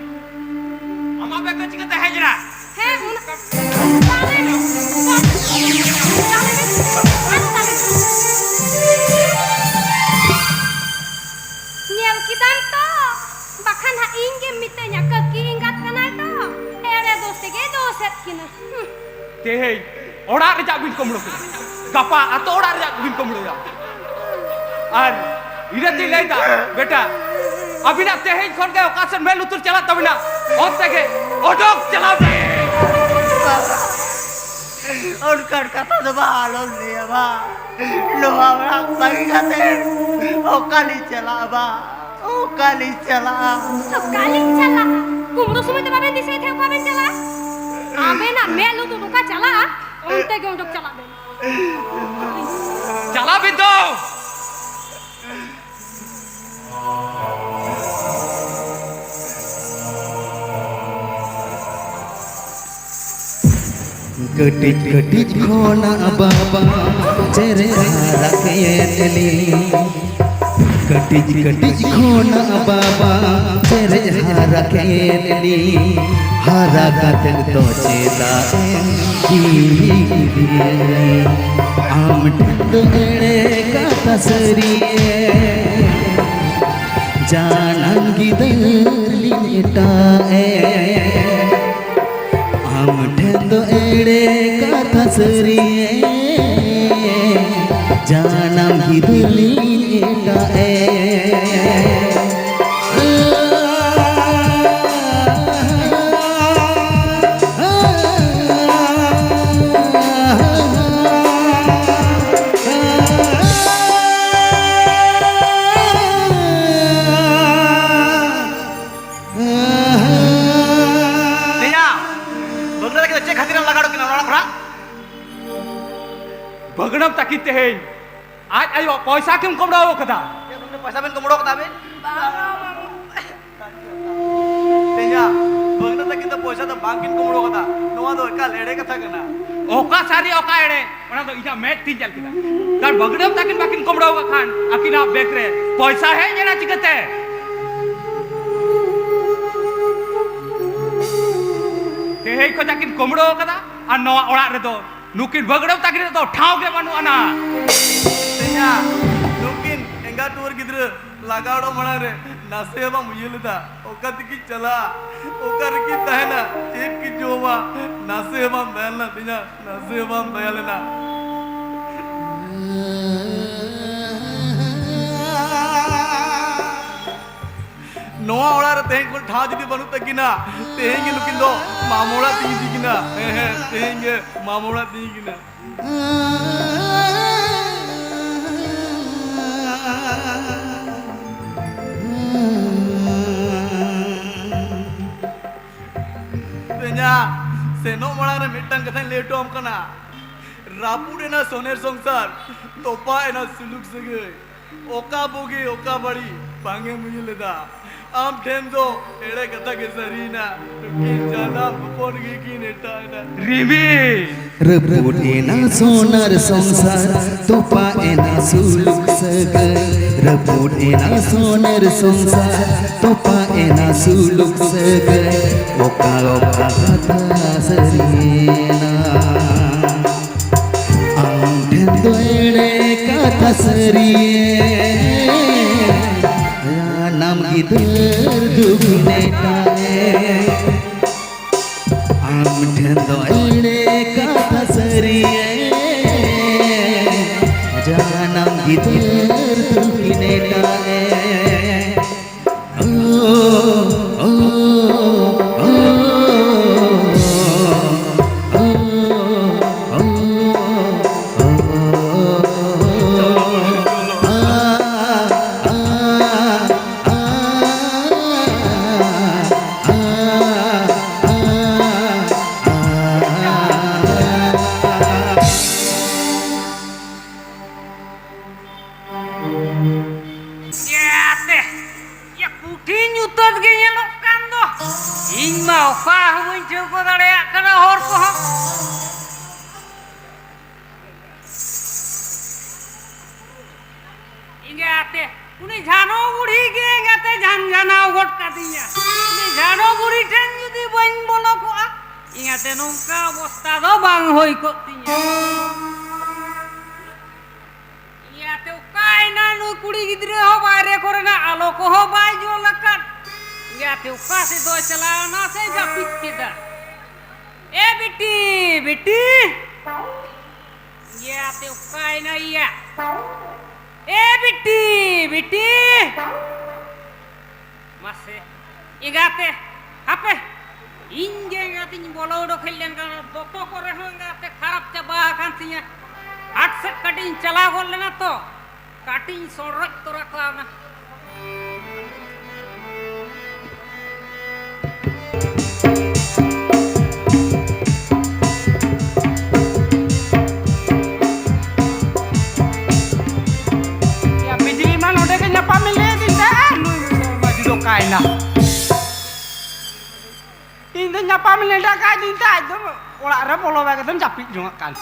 ᱟᱢᱟᱜ ᱵᱮᱜᱽ ᱫᱚ ᱪᱤᱠᱟᱹᱛᱮ ᱦᱮᱡ ᱮᱱᱟ? ᱦᱮᱸ, ᱚᱱᱟ, ᱛᱟᱦᱞᱮ, ᱛᱟᱦᱞᱮ, ᱛᱟᱦᱞᱮ, ᱧᱮᱞ ᱠᱮᱫᱟᱢ ᱛᱚ? ᱵᱟᱠᱷᱟᱱ ᱦᱟᱸᱜ ᱤᱧ ᱜᱮᱢ ᱢᱤᱛᱟᱹᱧᱟ, ᱠᱟᱹᱠᱤ ᱮᱸᱜᱟᱛ ᱠᱟᱱᱟᱭ ᱛᱚ, ᱮᱲᱮ ᱫᱳᱥ ᱛᱮᱜᱮ ᱫᱳᱥᱮᱫ ᱠᱤᱱᱟ᱾ ᱦᱩᱸ᱾ ᱛᱮᱦᱮᱧ ᱚᱲᱟᱜ ᱨᱮᱭᱟᱜ ᱵᱤᱱ ᱠᱩᱢᱵᱽᱲᱩ ᱠᱮᱫᱟ, ᱜᱟᱯᱟ ᱟᱛᱳ ᱚᱲᱟᱜ ᱨᱮᱭᱟᱜ ᱵᱤᱱ ᱠᱩᱢᱵᱽᱲᱩᱭᱟ᱾ ᱟᱨ ᱤᱱᱟᱹᱛᱤᱧ ᱞᱟᱹᱭᱫᱟ, ᱵᱮᱴᱟ, ᱟᱹᱵᱤᱱᱟᱜ ᱛᱮᱦᱮᱧ ᱠᱷᱚᱱ ᱜᱮ ᱚᱠᱟ ᱥᱮᱫ ᱢᱮᱫ ᱞᱩᱛᱩᱨ ᱪᱟᱞᱟᱜ ᱛᱟᱹᱵᱤᱱᱟ, ᱚᱱᱛᱮ ᱜᱮ ᱚᱰᱚᱠ ᱪᱟᱞᱟᱣ ᱵᱤᱱ᱾ ᱚᱱᱠᱟᱱ ᱠᱟᱛᱷᱟ ᱫᱚ ᱵᱟ ᱟᱞᱚᱢ ᱞᱟᱹᱭᱟ ᱵᱟ᱾ ᱱᱚᱣᱟ ᱚᱲᱟᱜ ᱵᱟᱹᱜᱤ ᱠᱟᱛᱮ ᱚᱠᱟᱞᱤᱧ ᱪᱟᱞᱟᱜᱼᱟ ᱵᱟ? ᱚᱠᱟᱞᱤᱧ ᱪᱟᱞᱟᱜᱼᱟ? ᱚᱠᱟᱞᱤᱧ ᱪᱟᱞᱟᱜᱼᱟ? ᱠᱩᱢᱵᱽᱲᱩ ᱥᱚᱢᱚᱭ ᱫᱚ ᱵᱟᱵᱮᱱ ᱫᱤᱥᱟᱹᱭᱮᱫ ᱛᱟᱦᱮᱸᱫ ᱚᱠᱟ ᱵᱮᱱ ᱪᱟᱞᱟᱜᱼᱟ? ᱟᱵᱮᱱᱟᱜ ᱢᱮᱫ ᱞᱩᱛᱩᱨ ᱚᱠᱟ ᱪᱟᱞᱟᱜᱼᱟ, ᱚᱱᱛᱮ ᱜᱮ ᱩᱰᱩᱠ ᱪᱟᱞᱟᱜ ᱵᱮᱱ᱾ ᱪᱟᱞᱟᱜ ᱵᱤᱱ ᱫᱚ᱾ ᱠᱟᱹᱴᱤᱡ ᱠᱟᱹᱴᱤᱡ ᱠᱷᱚᱱᱟᱜ ᱵᱟᱵᱟ ᱪᱮᱨᱮᱡ ᱦᱟᱨᱟ ᱠᱮᱫ ᱞᱤᱧ᱾ ᱠᱟᱹᱴᱤᱡ ᱠᱟᱹᱴᱤᱡ ᱠᱷᱚᱱᱟᱜ ᱵᱟᱵᱟ ᱪᱮᱨᱮᱡ ᱦᱟᱨᱟ ᱠᱮᱫ ᱞᱤᱧ᱾ ᱦᱟᱨᱟ ᱠᱟᱛᱮ ᱫᱚ ᱪᱮᱫᱟᱜ ᱮᱢ ᱠᱤᱨᱤᱧ ᱠᱤᱫᱤᱧᱟ? ᱟᱢ ᱴᱷᱮᱱ ᱫᱚ ᱮᱲᱮ ᱠᱟᱛᱷᱟ ᱥᱟᱹᱨᱤᱭᱮ, ᱡᱟᱱᱟᱢ ᱜᱤᱫᱟᱹᱨ ᱞᱤᱧ ᱮᱴᱟᱜ ᱮ᱾ ᱟᱢ ᱴᱷᱮᱱ ᱫᱚ ᱮᱲᱮ ᱠᱟᱛᱷᱟ ᱥᱟᱹᱨᱤᱭᱮ, ᱡᱟᱱᱟᱢ ᱜᱤᱫᱟᱹᱨ ᱞᱤᱧ ᱮᱴᱟᱜ ᱮ᱾ ᱵᱟᱹᱜᱽᱲᱟᱹᱢ ᱛᱟᱹᱠᱤᱱ ᱛᱮᱦᱮᱧ ᱟᱡ ᱟᱭᱳᱣᱟᱜ ᱯᱚᱭᱥᱟ ᱠᱤᱱ ᱠᱩᱢᱵᱽᱲᱩ ᱟᱠᱟᱫᱟ᱾ ᱪᱮᱫ ᱜᱚᱢᱠᱮ, ᱯᱚᱭᱥᱟ ᱵᱮᱱ ᱠᱩᱢᱵᱽᱲᱩ ᱟᱠᱟᱫᱟ ᱵᱮᱱ? ᱵᱟᱝᱟ, ᱵᱟᱝᱟ᱾ ᱛᱮᱦᱮᱧᱟ, ᱵᱟᱹᱜᱽᱲᱟᱹᱢ ᱛᱟᱹᱠᱤᱱ ᱫᱚ ᱯᱚᱭᱥᱟ ᱫᱚ ᱵᱟᱝ ᱠᱤᱱ ᱠᱩᱢᱵᱽᱲᱩ ᱟᱠᱟᱫᱟ᱾ ᱱᱚᱣᱟ ᱫᱚ ᱮᱠᱟᱞ ᱮᱲᱮ ᱠᱟᱛᱷᱟ ᱠᱟᱱᱟ᱾ ᱚᱠᱟ ᱥᱟᱹᱨᱤ, ᱚᱠᱟ ᱮᱲᱮ, ᱚᱱᱟ ᱫᱚ ᱤᱧᱟᱹᱜ ᱢᱮᱫ ᱛᱤᱧ ᱧᱮᱞ ᱠᱮᱫᱟ᱾ ᱛᱟᱨ ᱵᱟᱹᱜᱽᱲᱟᱹᱢ ᱛᱟᱹᱠᱤᱱ ᱵᱟᱹᱠᱤᱱ ᱠᱩᱢᱵᱽᱲᱩ ᱟᱠᱟᱫ ᱠᱷᱟᱱ ᱟᱹᱠᱤᱱᱟᱜ ᱵᱮᱜᱽ ᱨᱮ ᱯᱚᱭᱥᱟ ᱦᱮᱡ ᱮᱱᱟ ᱪᱤᱠᱟᱹᱛᱮ? ᱛᱮᱦᱮᱧ ᱠᱷᱚᱱ ᱟᱹᱠᱤᱱ ᱠᱩᱢᱵᱽᱲᱩ ᱟᱠᱟᱫᱟ ᱟᱨ ᱱᱚᱣᱟ ᱚᱲᱟᱜ ᱨᱮᱫᱚ ᱱᱩᱠᱤᱱ ᱵᱟᱹᱜᱽᱲᱟᱹᱢ ᱛᱟᱹᱠᱤᱱ ᱨᱮᱫᱚ ᱴᱷᱟᱶ ᱜᱮ ᱵᱟᱹᱱᱩᱜ ᱟᱱᱟ᱾ ᱛᱮᱦᱮᱧᱟ, ᱱᱩᱠᱤᱱ ᱮᱸᱜᱟᱛ ᱴᱩᱣᱟᱹᱨ ᱜᱤᱫᱽᱨᱟᱹ ᱞᱟᱜᱟ ᱚᱰᱚᱠ ᱢᱟᱲᱟᱝ ᱨᱮ ᱱᱟᱥᱮ ᱦᱚᱸ ᱵᱟᱢ ᱩᱭᱦᱟᱹᱨ ᱞᱮᱫᱟ? ᱚᱠᱟ ᱛᱮᱠᱤᱱ ᱪᱟᱞᱟᱜᱼᱟ, ᱚᱠᱟ ᱨᱮᱠᱤᱱ ᱛᱟᱦᱮᱱᱟ, ᱪᱮᱫ ᱠᱤᱱ ᱡᱚᱢᱟ, ᱱᱟᱥᱮ ᱦᱚᱸ ᱵᱟᱢ ᱫᱟᱭᱟ ᱞᱮᱱᱟ ᱛᱮᱦᱮᱧᱟ, ᱱᱟᱥᱮ ᱦᱚᱸ ᱵᱟᱢ ᱫᱟᱭᱟ ᱞᱮᱱᱟ᱾ ᱱᱚᱣᱟ ᱚᱲᱟᱜ ᱨᱮ ᱛᱮᱦᱮᱧ ᱠᱷᱚᱱ ᱴᱷᱟᱶ ᱡᱩᱫᱤ ᱵᱟᱹᱱᱩᱜ ᱛᱟᱹᱠᱤᱱᱟ, ᱛᱮᱦᱮᱧ ᱜᱮ ᱱᱩᱠᱤᱱ ᱫᱚ ᱢᱟᱢᱚ ᱚᱲᱟᱜ ᱛᱤᱧ ᱤᱫᱤ ᱠᱤᱱᱟ᱾ ᱦᱮᱸ, ᱦᱮᱸ, ᱛᱮᱦᱮᱧ ᱜᱮ ᱢᱟᱢᱚ ᱚᱲᱟᱜ ᱛᱤᱧ ᱤᱫᱤ ᱠᱤᱱᱟ᱾ ᱵᱚᱭᱦᱟ, ᱥᱮᱱᱚᱜ ᱢᱟᱲᱟᱝ ᱨᱮ ᱢᱤᱫᱴᱟᱝ ᱠᱟᱛᱷᱟᱧ ᱞᱟᱹᱭ ᱦᱚᱴᱚ ᱟᱢ ᱠᱟᱱᱟ᱾ ᱨᱟᱹᱯᱩᱫ ᱮᱱᱟ ᱥᱚᱱᱮᱨ ᱥᱚᱝᱥᱟᱨ, ᱛᱚᱯᱟᱜ ᱮᱱᱟ ᱥᱩᱞᱩᱠ ᱥᱟᱹᱜᱟᱹᱭ᱾ ᱚᱠᱟ ᱵᱩᱜᱤ ᱚᱠᱟ ᱵᱟᱹᱲᱤᱡ ᱵᱟᱝ ᱮᱢ ᱩᱭᱦᱟᱹᱨ ᱞᱮᱫᱟ᱾ ᱟᱢ ᱴᱷᱮᱱ ᱫᱚ ᱮᱲᱮ ᱠᱟᱛᱷᱟ ᱜᱮ ᱥᱟᱹᱨᱤᱭᱮᱱᱟ᱾ ᱱᱩᱠᱤᱱ ᱡᱟᱱᱟᱢ ᱦᱚᱯᱚᱱ ᱜᱮᱠᱤᱱ ᱮᱴᱟᱜ ᱮᱱᱟ᱾ ᱨᱤᱢᱤᱞ᱾ ᱨᱟᱹᱯᱩᱫ ᱮᱱᱟ ᱥᱚᱱᱮᱨ ᱥᱚᱝᱥᱟᱨ, ᱛᱚᱯᱟᱜ ᱮᱱᱟ ᱥᱩᱞᱩᱠ ᱥᱟᱹᱜᱟᱹᱭ᱾ ᱨᱟᱹᱯᱩᱫ ᱮᱱᱟ ᱥᱚᱱᱮᱨ ᱥᱚᱝᱥᱟᱨ, ᱛᱚᱯᱟᱜ ᱮᱱᱟ ᱥᱩᱞᱩᱠ ᱥᱟᱹᱜᱟᱹᱭ᱾ ᱚᱠᱟ ᱚᱠᱟ ᱠᱟᱛᱷᱟ ᱥᱟᱹᱨᱤᱭᱮᱱᱟ? ᱟᱢ ᱴᱷᱮᱱ ᱫᱚ ᱮᱲᱮ ᱠᱟᱛᱷᱟ ᱥᱟᱹᱨᱤᱭᱮᱱᱟ᱾ ᱡᱟᱱᱟᱢ ᱜᱤᱫᱟᱹᱨ ᱫᱩᱠ ᱢᱮᱴᱟᱣᱮ᱾ ᱟᱢ ᱴᱷᱮᱱ ᱫᱚ ᱮᱲᱮ ᱠᱟᱛᱷᱟ ᱥᱟᱹᱨᱤᱭᱮᱱᱟ᱾ ᱡᱟᱱᱟᱢ ᱜᱤᱫᱟᱹᱨ ᱫᱩᱠ ᱢᱮᱴᱟᱣᱮ᱾ ᱤᱧ ᱢᱟ ᱚᱠᱟ ᱦᱚᱸ ᱵᱟᱹᱧ ᱴᱷᱟᱹᱣᱠᱟᱹ ᱫᱟᱲᱮᱭᱟᱜ ᱠᱟᱱᱟ ᱦᱚᱨ ᱠᱚᱦᱚᱸ᱾ ᱮᱸᱜᱟᱛᱮ, ᱩᱱᱤ ᱡᱷᱟᱱᱚ ᱵᱩᱲᱦᱤ ᱜᱮ ᱮᱸᱜᱟᱛᱮ ᱡᱷᱟᱱ ᱡᱷᱟᱱᱟᱣ ᱜᱚᱫ ᱠᱟᱫᱤᱧᱟ᱾ ᱩᱱᱤ ᱡᱷᱟᱱᱚ ᱵᱩᱲᱦᱤ ᱴᱷᱮᱱ ᱡᱩᱫᱤ ᱵᱟᱹᱧ ᱵᱚᱞᱚ ᱠᱚᱜᱼᱟ, ᱮᱸᱜᱟᱛᱮ ᱱᱚᱝᱠᱟ ᱚᱵᱚᱥᱛᱟ ᱫᱚ ᱵᱟᱝ ᱦᱩᱭ ᱠᱚᱜ ᱛᱤᱧᱟ᱾ ᱮᱸᱜᱟᱛᱮ, ᱚᱠᱟᱭᱮᱱᱟ ᱱᱩᱭ ᱠᱩᱲᱤ ᱜᱤᱫᱽᱨᱟᱹ ᱦᱚᱸ ᱵᱟᱭᱨᱮ ᱠᱚᱨᱮᱱᱟᱜ ᱟᱞᱚ ᱠᱚᱦᱚᱸ ᱵᱟᱭ ᱡᱩᱞ ᱟᱠᱟᱫ᱾ ᱮᱸᱜᱟᱛᱮ, ᱚᱠᱟ ᱥᱮᱫ ᱫᱚᱭ ᱪᱟᱞᱟᱣᱱᱟ ᱥᱮ ᱡᱟᱹᱯᱤᱫ ᱠᱮᱫᱟ? ᱮ ᱵᱤᱴᱤ, ᱵᱤᱴᱤ! ᱮᱸᱜᱟᱛᱮ, ᱚᱠᱟᱭᱮᱱᱟ ᱭᱟ? ᱮ ᱵᱤᱴᱤ, ᱵᱤᱴᱤ! ᱢᱟᱥᱮ, ᱮᱸᱜᱟᱛᱮ, ᱦᱟᱯᱮ, ᱤᱧ ᱜᱮ ᱮᱸᱜᱟᱛᱤᱧ ᱵᱚᱞᱚ ᱩᱰᱩᱠ ᱦᱮᱡ ᱞᱮᱱ ᱠᱷᱟᱱ, ᱫᱚᱛᱚ ᱠᱚᱨᱮ ᱦᱚᱸ ᱮᱸᱜᱟᱛᱮ ᱠᱷᱟᱨᱟᱯ ᱪᱟᱵᱟ ᱟᱠᱟᱱ ᱛᱤᱧᱟ᱾ ᱦᱟᱴ ᱥᱮᱫ ᱠᱟᱹᱴᱤᱡ ᱤᱧ ᱪᱟᱞᱟᱣ ᱜᱚᱫ ᱞᱮᱱᱟ ᱛᱚ, ᱠᱟᱹᱴᱤᱡ ᱤᱧ ᱥᱚᱲᱨᱚᱡ ᱛᱚᱨᱟ ᱠᱟᱣᱱᱟ᱾ ᱭᱟ, ᱵᱤᱡᱽᱞᱤ ᱢᱟ ᱱᱚᱰᱮ ᱜᱮ ᱧᱟᱯᱟᱢ ᱮ ᱞᱟᱹᱭ ᱫᱤᱧ ᱛᱟᱦᱮᱸᱫ, ᱱᱩᱭ ᱢᱟᱹᱡᱷᱤ ᱫᱚ ᱚᱠᱟᱭᱮᱱᱟ? ᱤᱧ ᱫᱚ ᱧᱟᱯᱟᱢ ᱮ ᱞᱟᱹᱭ ᱦᱚᱴᱚ ᱠᱟᱜ ᱫᱤᱧ ᱛᱟᱦᱮᱸᱫ, ᱟᱡ ᱫᱚ ᱚᱲᱟᱜ ᱨᱮ ᱵᱚᱞᱚ ᱠᱟᱛᱮᱢ ᱡᱟᱹᱯᱤᱫ ᱡᱚᱝᱟᱜ ᱠᱟᱱ᱾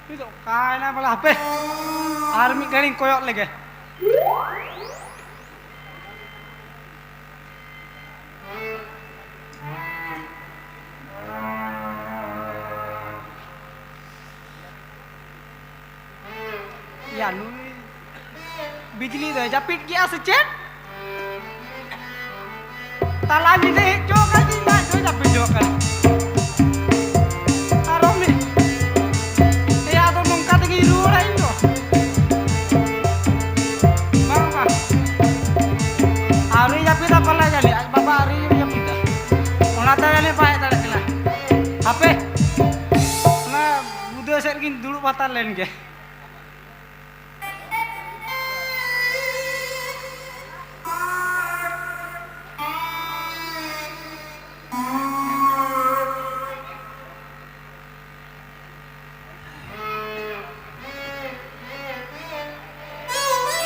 ᱱᱩᱭ ᱫᱚ ᱚᱠᱟᱭᱮᱱᱟ ᱵᱚᱞᱮ? ᱦᱟᱯᱮ, ᱟᱨ ᱢᱤᱫ ᱜᱷᱟᱹᱲᱤᱧ ᱠᱚᱭᱚᱜ ᱞᱮᱜᱮ᱾ ᱭᱟ, ᱱᱩᱭ ᱵᱤᱡᱽᱞᱤ ᱫᱚᱭ ᱡᱟᱹᱯᱤᱫ ᱠᱮᱜᱼᱟ ᱥᱮ ᱪᱮᱫ? ᱛᱟᱞᱟ ᱧᱤᱫᱟᱹ ᱦᱮᱡ ᱦᱚᱪᱚ ᱟᱠᱟᱫᱤᱧ, ᱟᱡ ᱫᱚᱭ ᱡᱟᱹᱯᱤᱫ ᱦᱚᱪᱚ ᱟᱠᱟᱫ᱾ ᱟᱨᱚ ᱢᱤᱫ, ᱮᱭᱟ, ᱟᱫᱚ ᱱᱚᱝᱠᱟ ᱛᱮᱜᱮᱧ ᱨᱩᱣᱟᱹᱲᱟ ᱤᱧ ᱫᱚ᱾ ᱵᱟᱝ, ᱵᱟᱝ᱾ ᱟᱹᱣᱨᱤ ᱡᱟᱹᱯᱤᱫᱟ ᱯᱟᱞᱮ ᱡᱟᱹᱱᱤᱡ, ᱟᱡ ᱵᱟᱵᱟ ᱟᱹᱣᱨᱤ ᱡᱟᱹᱯᱤᱫᱟ᱾ ᱚᱱᱟᱛᱮ ᱡᱟᱹᱱᱤᱡ ᱵᱟᱭ ᱦᱮᱡ ᱫᱟᱲᱮᱭᱟᱜ ᱠᱟᱱᱟ᱾ ᱦᱟᱯᱮ, ᱚᱱᱟ ᱵᱩᱫᱟᱹ ᱥᱮᱫ ᱨᱮᱜᱤᱧ ᱫᱩᱲᱩᱵ ᱦᱟᱛᱟᱲ ᱞᱮᱱ ᱜᱮ᱾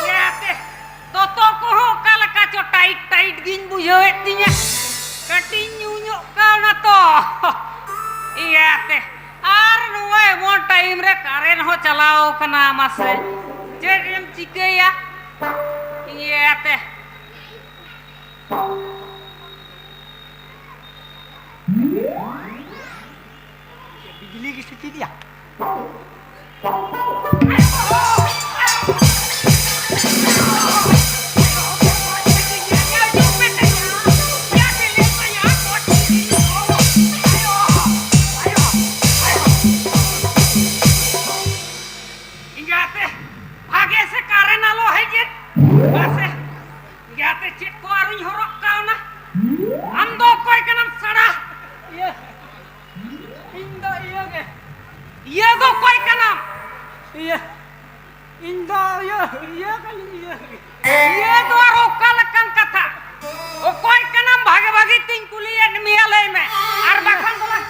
ᱤᱭᱟᱹᱛᱮ, ᱫᱚᱛᱚ ᱠᱚᱦᱚᱸ ᱚᱠᱟ ᱞᱮᱠᱟ ᱪᱚ ᱴᱟᱭᱤᱴ ᱴᱟᱭᱤᱴ ᱜᱤᱧ ᱵᱩᱡᱷᱟᱹᱣᱮᱫ ᱛᱤᱧᱟ᱾ ᱠᱟᱹᱴᱤᱡ ᱧᱩ ᱧᱚᱜ ᱠᱟᱣᱱᱟ ᱛᱚ᱾ ᱤᱭᱟᱹᱛᱮ᱾ ᱟᱨ ᱱᱚᱣᱟ ᱮᱢᱚᱱ ᱴᱟᱭᱤᱢ ᱨᱮ ᱠᱟᱨᱮᱱᱴ ᱦᱚᱸ ᱪᱟᱞᱟᱣ ᱠᱟᱱᱟ, ᱢᱟᱥᱮ᱾ ᱪᱮᱫ ᱮᱢ ᱪᱤᱠᱟᱹᱭᱟ? ᱤᱭᱟᱹᱛᱮ᱾ ᱵᱤᱡᱽᱞᱤ ᱜᱮ ᱥᱩᱪᱤ ᱫᱤᱭᱟ᱾ ᱮᱸᱜᱟᱛᱮ, ᱵᱷᱟᱜᱮ ᱥᱮ ᱠᱟᱨᱮᱱ ᱟᱞᱚ ᱦᱮᱡ ᱮᱱ᱾ ᱢᱟᱥᱮ, ᱮᱸᱜᱟᱛᱮ, ᱪᱮᱫ ᱠᱚ ᱟᱹᱨᱩᱧ ᱦᱚᱨᱚᱜ ᱠᱟᱣᱱᱟ? ᱟᱢ ᱫᱚ ᱚᱠᱚᱭ ᱠᱟᱱᱟᱢ, ᱥᱟᱲᱟ? ᱤᱭᱟᱹ, ᱤᱧ ᱫᱚ ᱤᱭᱟᱹ ᱜᱮ᱾ ᱤᱭᱟᱹ ᱫᱚ ᱚᱠᱚᱭ ᱠᱟᱱᱟᱢ? ᱤᱭᱟᱹ, ᱤᱧ ᱫᱚ ᱤᱭᱟᱹ, ᱤᱭᱟᱹ ᱠᱟᱹᱱᱟᱹᱧ, ᱤᱭᱟᱹ ᱜᱮ᱾ ᱤᱭᱟᱹ ᱫᱚ ᱟᱨ ᱚᱠᱟ ᱞᱮᱠᱟᱱ ᱠᱟᱛᱷᱟ? ᱚᱠᱚᱭ ᱠᱟᱱᱟᱢ ᱵᱷᱟᱜᱮ ᱵᱷᱟᱜᱮ ᱛᱤᱧ ᱠᱩᱞᱤᱭᱮᱫ ᱢᱮᱭᱟ, ᱞᱟᱹᱭ ᱢᱮ᱾ ᱟᱨ ᱵᱟᱠᱷᱟᱱ ᱫᱚ ᱞᱟᱝ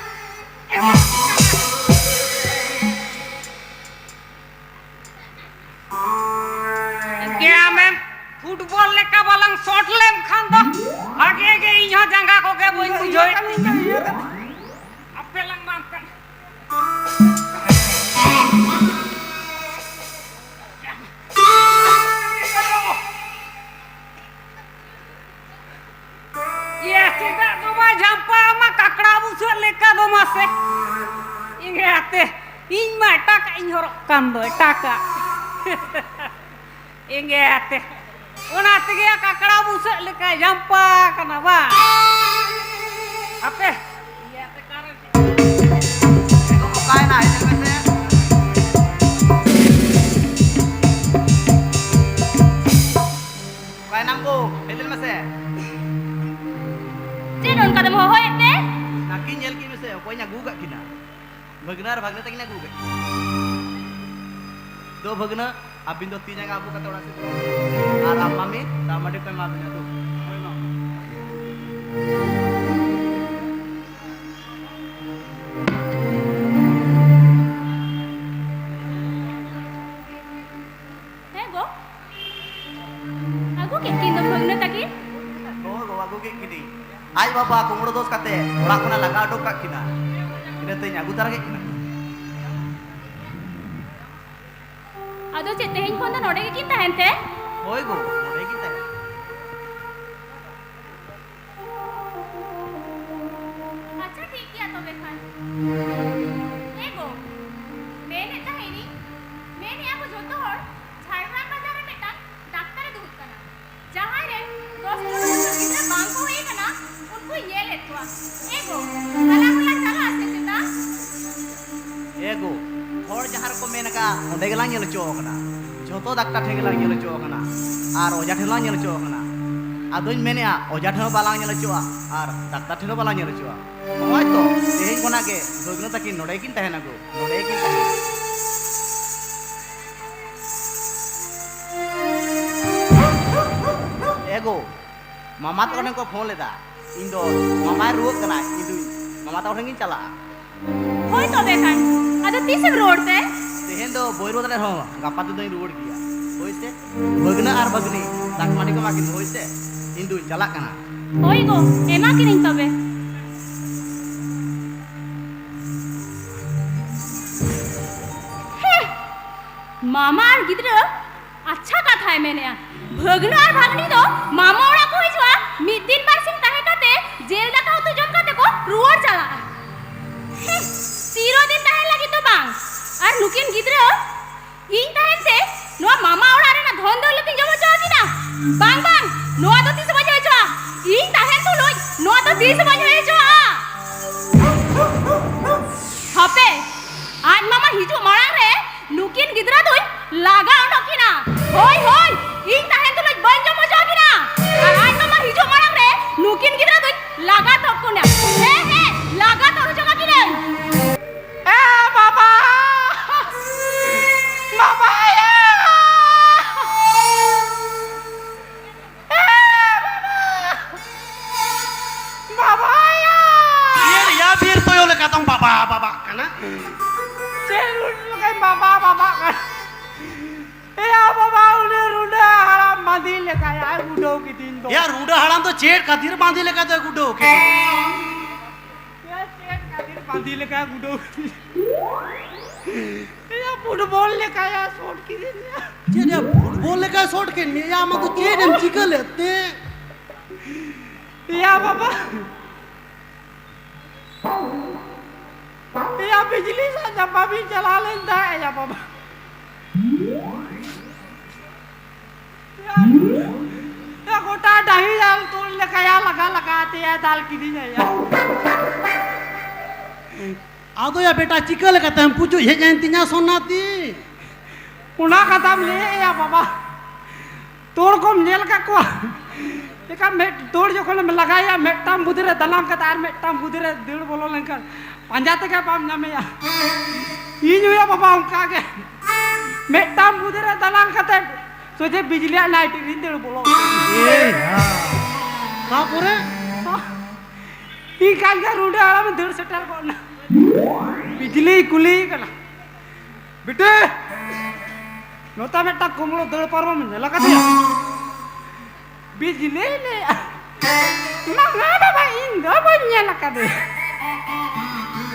ᱜᱮ ᱟᱢᱮᱢ ᱯᱷᱩᱴᱵᱚᱞ ᱞᱮᱠᱟ ᱵᱟᱞᱟᱝ ᱥᱚᱴ ᱞᱮᱱᱠᱷᱟᱱ ᱫᱚ ᱵᱷᱟᱜᱮ ᱜᱮ, ᱤᱧ ᱦᱚᱸ ᱡᱟᱸᱜᱟ ᱠᱚᱜᱮ ᱵᱟᱹᱧ ᱵᱩᱡᱷᱟᱹᱣᱮᱫ ᱛᱤᱧᱟ᱾ ᱟᱯᱮ ᱞᱟᱝ ᱢᱟ ᱚᱱᱠᱟᱱ᱾ ᱭᱮ, ᱪᱮᱫᱟᱜ ᱫᱚ ᱵᱟᱭ ᱡᱷᱟᱢᱯᱟ ᱟᱢᱟ ᱠᱟᱠᱲᱟ ᱵᱩᱥᱟᱹᱜ ᱞᱮᱠᱟ ᱫᱚ ᱢᱟᱥᱮ? ᱮᱸᱜᱟᱛᱮ, ᱤᱧ ᱢᱟ ᱮᱴᱟᱜᱟᱜ ᱤᱧ ᱦᱚᱨᱚᱜ ᱠᱟᱱ ᱫᱚ, ᱮᱴᱟᱜᱟᱜ᱾ ᱮᱸᱜᱟᱛᱮ, ᱚᱱᱟ ᱛᱮᱜᱮ ᱠᱟᱠᱲᱟ ᱵᱩᱥᱟᱹᱜ ᱞᱮᱠᱟᱭ ᱡᱷᱟᱢᱯᱟ ᱠᱟᱱᱟ ᱵᱟᱝ? ᱟᱯᱮ, ᱮᱸᱜᱟᱛᱮ, ᱠᱟᱨᱮᱱᱴ ᱚᱠᱟᱭᱮᱱᱟ? ᱦᱮᱡ ᱞᱮᱱ ᱢᱮᱥᱮ᱾ ᱚᱠᱟᱭᱮᱱᱟᱢ ᱜᱳ? ᱦᱮᱡ ᱞᱮᱱ ᱢᱮᱥᱮ᱾ ᱪᱮᱫ ᱚᱱᱠᱟ ᱫᱚᱢ ᱦᱚᱦᱚᱭᱮᱫ ᱛᱮ? ᱱᱟᱹᱠᱤᱱ ᱧᱮᱞ ᱠᱤᱱ ᱢᱮᱥᱮ, ᱚᱠᱚᱭᱤᱧ ᱟᱹᱜᱩ ᱟᱠᱟᱫ ᱠᱤᱱᱟ᱾ ᱵᱷᱟᱹᱜᱽᱱᱟᱹ ᱟᱨ ᱵᱷᱟᱹᱜᱽᱱᱟᱹ ᱛᱟᱹᱠᱤᱱ ᱟᱹᱜᱩ ᱟᱠᱟᱫ ᱠᱤᱱᱟ᱾ ᱫᱳ ᱵᱷᱟᱹᱜᱽᱱᱟᱹ, ᱟᱹᱵᱤᱱ ᱫᱚ ᱛᱤ ᱡᱟᱸᱜᱟ ᱟᱹᱵᱩᱜ ᱠᱟᱛᱮ ᱚᱲᱟᱜ ᱥᱮᱫ ᱵᱤᱱ ᱪᱟᱞᱟᱜᱼᱟ᱾ ᱟᱨ ᱟᱢ ᱢᱟᱢᱤ, ᱫᱟᱜ ᱢᱟᱹᱰᱤ ᱠᱚ ᱮᱢᱟ ᱵᱤᱱᱟ, ᱫᱩ᱾ ᱦᱮᱸ ᱜᱚ, ᱟᱹᱜᱩ ᱠᱮᱫ ᱠᱤᱱ ᱫᱚ ᱵᱷᱟᱹᱜᱽᱱᱟᱹ ᱛᱟᱹᱠᱤᱱ᱾ ᱠᱤᱱᱟᱹᱧ᱾ ᱟᱡ ᱵᱟᱵᱟ ᱠᱩᱢᱵᱽᱲᱩ ᱫᱳᱥ ᱠᱟᱛᱮ ᱚᱲᱟᱜ ᱠᱷᱚᱱᱟᱜ ᱞᱟᱜᱟ ᱩᱰᱩᱠ ᱠᱟᱜ ᱠᱤᱱᱟ᱾ ᱤᱱᱟᱹᱛᱮᱧ ᱟᱹᱜᱩ ᱛᱟᱨᱟ ᱠᱮᱫ ᱠᱤᱱᱟ᱾ ᱟᱫᱚ ᱪᱮᱫ, ᱛᱮᱦᱮᱧ ᱠᱷᱚᱱ ᱫᱚ ᱱᱚᱰᱮ ᱜᱮᱠᱤᱱ ᱛᱟᱦᱮᱱ ᱛᱮ? ᱦᱳᱭ ᱜᱳ, ᱱᱚᱰᱮ ᱜᱮᱠᱤᱱ ᱛᱟᱦᱮᱱᱟ᱾ ᱟᱪᱪᱷᱟ, ᱴᱷᱤᱠ ᱜᱮᱭᱟ ᱛᱚᱵᱮ ᱠᱷᱟᱱ᱾ ᱮ ᱜᱳ, ᱢᱮᱱᱮᱫ ᱛᱟᱦᱮᱸᱱᱤᱧ, ᱢᱮᱱᱮᱫᱼᱟ ᱠᱚ ᱡᱚᱛᱚ ᱦᱚᱲ ᱡᱷᱟᱲᱜᱨᱟᱢ ᱵᱟᱡᱟᱨ ᱨᱮ ᱢᱤᱫᱴᱟᱝ ᱰᱟᱠᱛᱟᱨᱮ ᱫᱩᱲᱩᱵ ᱠᱟᱱᱟ, ᱡᱟᱦᱟᱸᱭ ᱨᱮᱱ ᱫᱚᱥ ᱯᱚᱱᱨᱚ ᱵᱚᱪᱷᱚᱨ ᱜᱤᱫᱽᱨᱟᱹ ᱵᱟᱝ ᱠᱚ ᱦᱩᱭ ᱟᱠᱟᱱᱟ, ᱩᱱᱠᱩᱭ ᱧᱮᱞᱮᱫ ᱠᱚᱣᱟ᱾ ᱮ ᱜᱳ, ᱦᱟᱞᱟᱝ ᱦᱚᱞᱟᱝ ᱪᱟᱞᱟᱜᱼᱟ ᱥᱮ ᱪᱮᱛᱟ? ᱮ ᱜᱳ, ᱦᱚᱲ ᱡᱟᱦᱟᱸ ᱨᱮᱠᱚ ᱢᱮᱱ ᱟᱠᱟᱫᱼᱟ, ᱚᱸᱰᱮ ᱜᱮᱞᱟᱝ ᱧᱮᱞ ᱦᱚᱪᱚ ᱟᱠᱟᱱᱟ᱾ ᱡᱷᱚᱛᱚ ᱰᱟᱠᱛᱟᱨ ᱴᱷᱮᱱ ᱜᱮᱞᱟᱝ ᱧᱮᱞ ᱦᱚᱪᱚ ᱟᱠᱟᱱᱟ ᱟᱨ ᱚᱡᱷᱟ ᱴᱷᱮᱱ ᱦᱚᱸᱞᱟᱝ ᱧᱮᱞ ᱦᱚᱪᱚ ᱟᱠᱟᱱᱟ᱾ ᱟᱫᱚᱧ ᱢᱮᱱᱮᱫᱼᱟ, ᱚᱡᱷᱟ ᱴᱷᱮᱱ ᱦᱚᱸ ᱵᱟᱞᱟᱝ ᱧᱮᱞ ᱦᱚᱪᱚᱜᱼᱟ ᱟᱨ ᱰᱟᱠᱛᱟᱨ ᱴᱷᱮᱱ ᱦᱚᱸ ᱵᱟᱞᱟᱝ ᱧᱮᱞ ᱦᱚᱪᱚᱜᱼᱟ᱾ ᱱᱚᱜᱼᱚᱭ ᱛᱚ, ᱛᱮᱦᱮᱧ ᱠᱷᱚᱱᱟᱜ ᱜᱮ ᱵᱷᱟᱹᱜᱽᱱᱟᱹ ᱛᱟᱹᱠᱤᱱ ᱱᱚᱰᱮ ᱜᱮᱠᱤᱱ ᱛᱟᱦᱮᱱᱟ ᱜᱳ, ᱱᱚᱰᱮ ᱜᱮᱠᱤᱱ ᱛᱟᱦᱮᱱᱟ᱾ ᱮ ᱜᱳ, ᱢᱟᱢᱟ ᱛᱟᱠᱚ ᱴᱷᱮᱱ ᱠᱚ ᱯᱷᱳᱱ ᱞᱮᱫᱟ, ᱤᱧ ᱫᱚ ᱢᱟᱢᱟᱭ ᱨᱩᱣᱟᱹᱜ ᱠᱟᱱᱟ, ᱤᱧ ᱫᱚ ᱢᱟᱢᱟ ᱛᱟᱠᱚ ᱴᱷᱮᱱ ᱜᱤᱧ ᱪᱟᱞᱟᱜᱼᱟ᱾ ᱦᱳᱭ ᱛᱚᱵᱮ ᱠᱷᱟᱱ, ᱟᱫᱚ ᱛᱤᱥᱮᱢ ᱨᱩᱣᱟᱹᱲ ᱛᱮ? ᱛᱮᱦᱮᱧ ᱫᱚ ᱵᱟᱹᱧ ᱨᱩᱣᱟᱹᱲ ᱫᱟᱲᱮᱭᱟᱜ ᱨᱮᱦᱚᱸ, ᱜᱟᱯᱟ ᱛᱮᱫᱚᱧ ᱨᱩᱣᱟᱹᱲ ᱜᱮᱭᱟ᱾ ᱦᱳᱭ ᱥᱮ, ᱵᱷᱟᱹᱜᱽᱱᱟᱹ ᱟᱨ ᱵᱷᱟᱹᱜᱽᱱᱤ ᱫᱟᱜ ᱢᱟᱹᱰᱤ ᱠᱚ ᱮᱢᱟ ᱠᱤᱱ, ᱦᱳᱭ ᱥᱮ, ᱤᱧ ᱫᱩᱧ ᱪᱟᱞᱟᱜ ᱠᱟᱱᱟ᱾ ᱦᱳᱭ ᱜᱳ, ᱮᱢᱟ ᱠᱤᱱᱟᱹᱧ ᱛᱚᱵᱮ᱾ ᱦᱮᱸ, ᱢᱟᱢᱟ ᱟᱨ ᱜᱤᱫᱽᱨᱟᱹ ᱟᱪᱪᱷᱟ ᱠᱟᱛᱷᱟᱭ ᱢᱮᱱᱮᱜᱼᱟ᱾ ᱵᱷᱟᱹᱜᱽᱱᱟᱹ ᱟᱨ ᱵᱷᱟᱹᱜᱽᱱᱤ ᱫᱚ ᱢᱟᱢᱟ ᱚᱲᱟᱜ ᱠᱚ ᱦᱤᱡᱩᱜᱼᱟ, ᱢᱤᱫ ᱫᱤᱱ ᱵᱟᱨ ᱥᱤᱧ ᱛᱟᱦᱮᱸ ᱠᱟᱛᱮ ᱡᱮᱞ ᱫᱟᱠᱟ ᱩᱛᱩ ᱡᱚᱢ ᱠᱟᱛᱮ ᱠᱚ ᱨᱩᱣᱟᱹᱲ ᱪᱟᱞᱟᱜᱼᱟ᱾ ᱦᱮᱸ, ᱪᱤᱨᱚᱫᱤᱱ ᱛᱟᱦᱮᱱ ᱞᱟᱹᱜᱤᱫ ᱫᱚ ᱵᱟᱝ᱾ ᱟᱨ ᱱᱩᱠᱤᱱ ᱜᱤᱫᱽᱨᱟᱹ ᱤᱧ ᱛᱟᱦᱮᱱ ᱛᱮ ᱱᱚᱣᱟ ᱢᱟᱢᱟ ᱚᱲᱟᱜ ᱨᱮᱱᱟᱜ ᱫᱷᱚᱱ ᱫᱚᱣᱞᱚᱛ ᱤᱧ ᱡᱚᱢ ᱦᱚᱪᱚ ᱟᱹᱠᱤᱱᱟ? ᱵᱟᱝ, ᱵᱟᱝ, ᱱᱚᱣᱟ ᱫᱚ ᱛᱤᱥ ᱦᱚᱸ ᱵᱟᱹᱧ ᱦᱩᱭ ᱦᱚᱪᱚᱣᱟᱜᱼᱟ᱾ ᱤᱧ ᱛᱟᱦᱮᱱ ᱛᱩᱞᱩᱡ ᱱᱚᱣᱟ ᱫᱚ ᱛᱤᱥ ᱦᱚᱸ ᱵᱟᱹᱧ ᱦᱩᱭ ᱦᱚᱪᱚᱣᱟᱜᱼᱟ᱾ ᱦᱟᱯᱮ, ᱟᱡ ᱢᱟᱢᱟ ᱦᱤᱡᱩᱜ ᱢᱟᱲᱟᱝ ᱨᱮ ᱱᱩᱠᱤᱱ ᱜᱤᱫᱽᱨᱟᱹ ᱫᱚᱧ ᱞᱟᱜᱟ ᱚᱰᱚᱠ ᱠᱤᱱᱟ᱾ ᱦᱳᱭ, ᱦᱳᱭ, ᱤᱧ ᱛᱟᱦᱮᱱ ᱛᱩᱞᱩᱡ ᱵᱟᱹᱧ ᱡᱚᱢ ᱦᱚᱪᱚ ᱟᱹᱠᱤᱱᱟ᱾ ᱟᱨ ᱟᱡ ᱢᱟᱢᱟ ᱦᱤᱡᱩᱜ ᱢᱟᱲᱟᱝ ᱨᱮ ᱱᱩᱠᱤᱱ ᱜᱤᱫᱽᱨᱟᱹ ᱫᱚᱧ ᱞᱟᱜᱟ ᱛᱚᱨ ᱠᱤᱱᱟ᱾ ᱦᱮᱸ, ᱦᱮᱸ, ᱞᱟᱜᱟ ᱛᱚᱨ ᱦᱚᱪᱚ ᱠᱟᱹᱠᱤᱱᱟᱹᱧ᱾ ᱮ ᱵᱟᱵᱟ! ᱵᱟᱵᱟ ᱭᱟ! ᱮ ᱵᱟᱵᱟ! ᱵᱟᱵᱟ ᱭᱟ! ᱤᱭᱟᱹ ᱨᱮᱭᱟ ᱵᱤᱨ ᱛᱩᱭᱩ ᱞᱮᱠᱟ ᱫᱚᱢ ᱵᱟᱵᱟ ᱵᱟᱵᱟᱜ ᱠᱟᱱᱟ᱾ ᱪᱮᱫ ᱞᱮᱠᱟᱧ ᱵᱟᱵᱟ ᱵᱟᱵᱟᱜ ᱠᱟᱱᱟ? ᱮᱭᱟ ᱵᱟᱵᱟ, ᱩᱱᱤ ᱨᱩᱸᱰᱟᱹ ᱦᱟᱲᱟᱢ ᱢᱟᱹᱫᱤ ᱞᱮᱠᱟᱭ ᱩᱰᱟᱹᱣ ᱠᱤᱫᱤᱧ ᱭᱟ, ᱨᱩᱰᱟᱹ ᱦᱟᱲᱟᱢ ᱫᱚ ᱪᱮᱫ ᱠᱷᱟᱹᱛᱤᱨ ᱵᱟᱸᱫᱤ ᱞᱮᱠᱟ ᱫᱚ ᱜᱩᱰᱟᱹᱣ ᱠᱮᱫ ᱢᱮᱭᱟ? ᱭᱟ, ᱪᱮᱫ ᱠᱷᱟᱹᱛᱤᱨ ᱵᱟᱸᱫᱤ ᱞᱮᱠᱟ ᱜᱩᱰᱟᱹᱣ ᱠᱮᱫ ᱢᱮᱭᱟ? ᱭᱟ, ᱯᱷᱩᱴᱵᱚᱞ ᱞᱮᱠᱟ ᱭᱟ ᱥᱚᱴ ᱠᱤᱫᱤᱧᱟ᱾ ᱪᱮᱫ ᱭᱟ, ᱯᱷᱩᱴᱵᱚᱞ ᱞᱮᱠᱟ ᱥᱚᱴ ᱠᱮᱫ ᱢᱮᱭᱟ? ᱭᱟ, ᱟᱢᱟᱜ ᱫᱚ ᱪᱮᱫ ᱮᱢ ᱪᱤᱠᱟᱹ ᱞᱮᱫ ᱛᱮ? ᱭᱟ ᱵᱟᱵᱟ, ᱭᱟ ᱵᱤᱡᱽᱞᱤ ᱥᱟᱶ ᱪᱟᱯᱟ ᱵᱤᱱ ᱪᱟᱞᱟᱣ ᱞᱮᱱ ᱛᱟᱦᱮᱸᱫ ᱭᱟ ᱵᱟᱵᱟ᱾ ᱭᱟ, ᱭᱟ, ᱜᱚᱴᱟ ᱰᱟᱹᱦᱤ ᱫᱟᱞ ᱛᱚᱞ ᱞᱮᱠᱟᱭᱟ, ᱞᱟᱜᱟ ᱞᱟᱜᱟ ᱛᱮᱭᱟ ᱫᱟᱞ ᱠᱤᱫᱤᱧᱟ ᱭᱟ᱾ ᱟᱫᱚ ᱭᱟ ᱵᱮᱴᱟ, ᱪᱤᱠᱟᱹ ᱞᱮᱠᱟᱛᱮᱢ ᱯᱩᱪᱩᱡ ᱦᱮᱡ ᱮᱱ ᱛᱤᱧᱟ ᱥᱚᱱᱟᱛᱤ? ᱚᱱᱟ ᱠᱟᱛᱷᱟᱢ ᱞᱟᱹᱭᱮᱫ ᱭᱟ ᱵᱟᱵᱟ, ᱛᱳᱲ ᱠᱚᱢ ᱧᱮᱞ ᱟᱠᱟᱫ ᱠᱚᱣᱟ? ᱪᱮᱠᱟ ᱢᱤᱫ ᱛᱳᱲ ᱡᱚᱠᱷᱚᱱᱮᱢ ᱞᱟᱜᱟᱭᱟ, ᱢᱤᱫᱴᱟᱝ ᱵᱩᱫᱟᱹ ᱨᱮ ᱫᱟᱞᱟᱝ ᱠᱟᱛᱮ ᱟᱨ ᱢᱤᱫᱴᱟᱝ ᱵᱩᱫᱟᱹ ᱨᱮ ᱫᱟᱹᱲ ᱵᱚᱞᱚ ᱞᱮᱱᱠᱷᱟᱱ ᱯᱟᱸᱡᱟ ᱛᱮᱜᱮ ᱵᱟᱢ ᱧᱟᱢᱮᱭᱟ᱾ ᱤᱧ ᱦᱚᱸᱭᱟ ᱵᱟᱵᱟ ᱚᱱᱠᱟ ᱜᱮ, ᱢᱤᱫᱴᱟᱝ ᱵᱩᱫᱟᱹ ᱨᱮ ᱫᱟᱞᱟᱝ ᱠᱟᱛᱮ ᱥᱚᱡᱷᱮ ᱵᱤᱡᱽᱞᱤᱭᱟᱜ ᱱᱟᱭᱴᱤ ᱨᱤᱧ ᱫᱟᱹᱲ ᱵᱚᱞᱚ᱾ ᱮᱭ ᱦᱟ᱾ ᱛᱟᱯᱚᱨᱮ? ᱤᱧ ᱠᱷᱟᱱ ᱜᱮ ᱨᱩᱸᱰᱟᱹ ᱦᱟᱲᱟᱢ ᱫᱟᱹᱲ ᱥᱮᱴᱮᱨ ᱜᱚᱫ ᱮᱱᱟ᱾ ᱵᱤᱡᱽᱞᱤᱭ ᱠᱩᱞᱤᱭᱮ ᱠᱟᱱᱟ, ᱵᱤᱴᱤ, ᱱᱚᱛᱮ ᱢᱤᱫᱴᱟᱝ ᱠᱩᱢᱵᱽᱲᱩ ᱫᱟᱹᱲ ᱯᱟᱨᱚᱢ ᱧᱮᱞ ᱟᱠᱟᱫᱮᱭᱟ? ᱵᱤᱡᱽᱞᱤ ᱞᱟᱹᱭᱟ, ᱵᱟᱝᱟ ᱵᱟᱵᱟ, ᱤᱧ ᱫᱚ ᱵᱟᱹᱧ ᱧᱮᱞ ᱟᱠᱟᱫᱮᱭᱟ᱾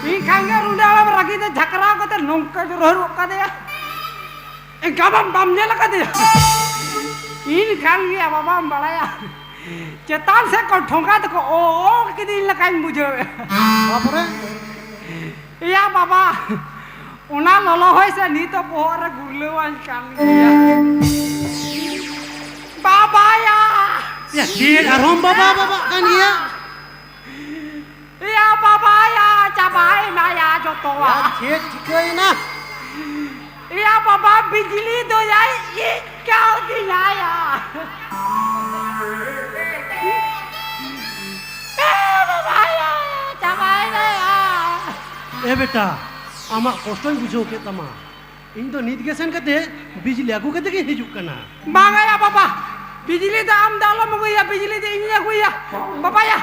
ᱤᱧ ᱠᱷᱟᱱ ᱜᱮ ᱨᱩᱸᱰᱟᱹ ᱦᱟᱲᱟᱢ ᱨᱟᱹᱜᱤ ᱛᱮ ᱡᱷᱟᱠᱨᱟᱣ ᱠᱟᱛᱮ ᱱᱚᱝᱠᱟ ᱡᱚᱨᱦᱚ ᱜᱚᱫ ᱠᱟᱫᱮᱭᱟ᱾ ᱮᱱᱠᱷᱟᱱ ᱵᱟᱢ, ᱵᱟᱢ ᱧᱮᱞ ᱟᱠᱟᱫᱮᱭᱟ? ᱤᱧ ᱠᱷᱟᱱ ᱜᱮ ᱵᱟᱵᱟᱢ ᱵᱟᱲᱟᱭᱟ, ᱪᱮᱛᱟᱱ ᱥᱮᱫ ᱠᱷᱚᱱ ᱴᱷᱚᱸᱜᱟ ᱛᱮᱠᱚ ᱚ ᱚ ᱠᱤᱫᱤᱧ ᱞᱮᱠᱟᱧ ᱵᱩᱡᱷᱟᱹᱣᱮᱫ᱾ ᱛᱟᱯᱚᱨᱮ? ᱮᱭᱟ ᱵᱟᱵᱟ, ᱚᱱᱟ ᱞᱚᱞᱚ ᱦᱚᱭ ᱥᱮ ᱱᱤᱛ ᱦᱚᱸ ᱵᱚᱦᱚᱜ ᱨᱮ ᱜᱩᱨᱞᱟᱹᱣᱟᱹᱧ ᱠᱟᱱ ᱜᱮᱭᱟ᱾ ᱵᱟᱵᱟᱭᱟ! ᱭᱟ, ᱪᱮᱫ ᱟᱨᱦᱚᱸᱢ ᱵᱟᱵᱟ ᱵᱟᱵᱟᱜ ᱠᱟᱱ ᱜᱮᱭᱟ? ᱮᱭᱟ ᱵᱟᱵᱟᱭᱟ, ᱪᱟᱵᱟᱭᱮᱱᱟᱭᱟ ᱡᱚᱛᱚᱣᱟᱜ᱾ ᱭᱟ, ᱪᱮᱫ ᱪᱤᱠᱟᱹᱭᱮᱱᱟ? ᱮᱭᱟ ᱵᱟᱵᱟ, ᱵᱤᱡᱽᱞᱤ ᱫᱚᱭᱟᱭ ᱤᱡ ᱠᱟᱣᱫᱤᱧᱟᱭᱟ᱾ ᱮ ᱵᱟᱵᱟᱭᱟ, ᱪᱟᱵᱟᱭᱮᱱᱟᱭᱟ᱾ ᱮ ᱵᱮᱴᱟ, ᱟᱢᱟᱜ ᱠᱚᱥᱴᱚᱧ ᱵᱩᱡᱷᱟᱹᱣ ᱠᱮᱫ ᱛᱟᱢᱟ᱾ ᱤᱧ ᱫᱚ ᱱᱤᱛ ᱜᱮ ᱥᱮᱱ ᱠᱟᱛᱮ ᱵᱤᱡᱽᱞᱤ ᱟᱹᱜᱩ ᱠᱟᱛᱮ ᱜᱤᱧ ᱦᱤᱡᱩᱜ ᱠᱟᱱᱟ᱾ ᱵᱟᱝᱟ ᱭᱟ ᱵᱟᱵᱟ, ᱵᱤᱡᱽᱞᱤ ᱫᱚ ᱟᱢ ᱫᱚ ᱟᱞᱚᱢ ᱟᱹᱜᱩᱭᱟ, ᱵᱤᱡᱽᱞᱤ ᱫᱚ ᱤᱧᱤᱧ ᱟᱹᱜᱩᱭᱟ᱾ ᱵᱟᱵᱟᱭᱟ,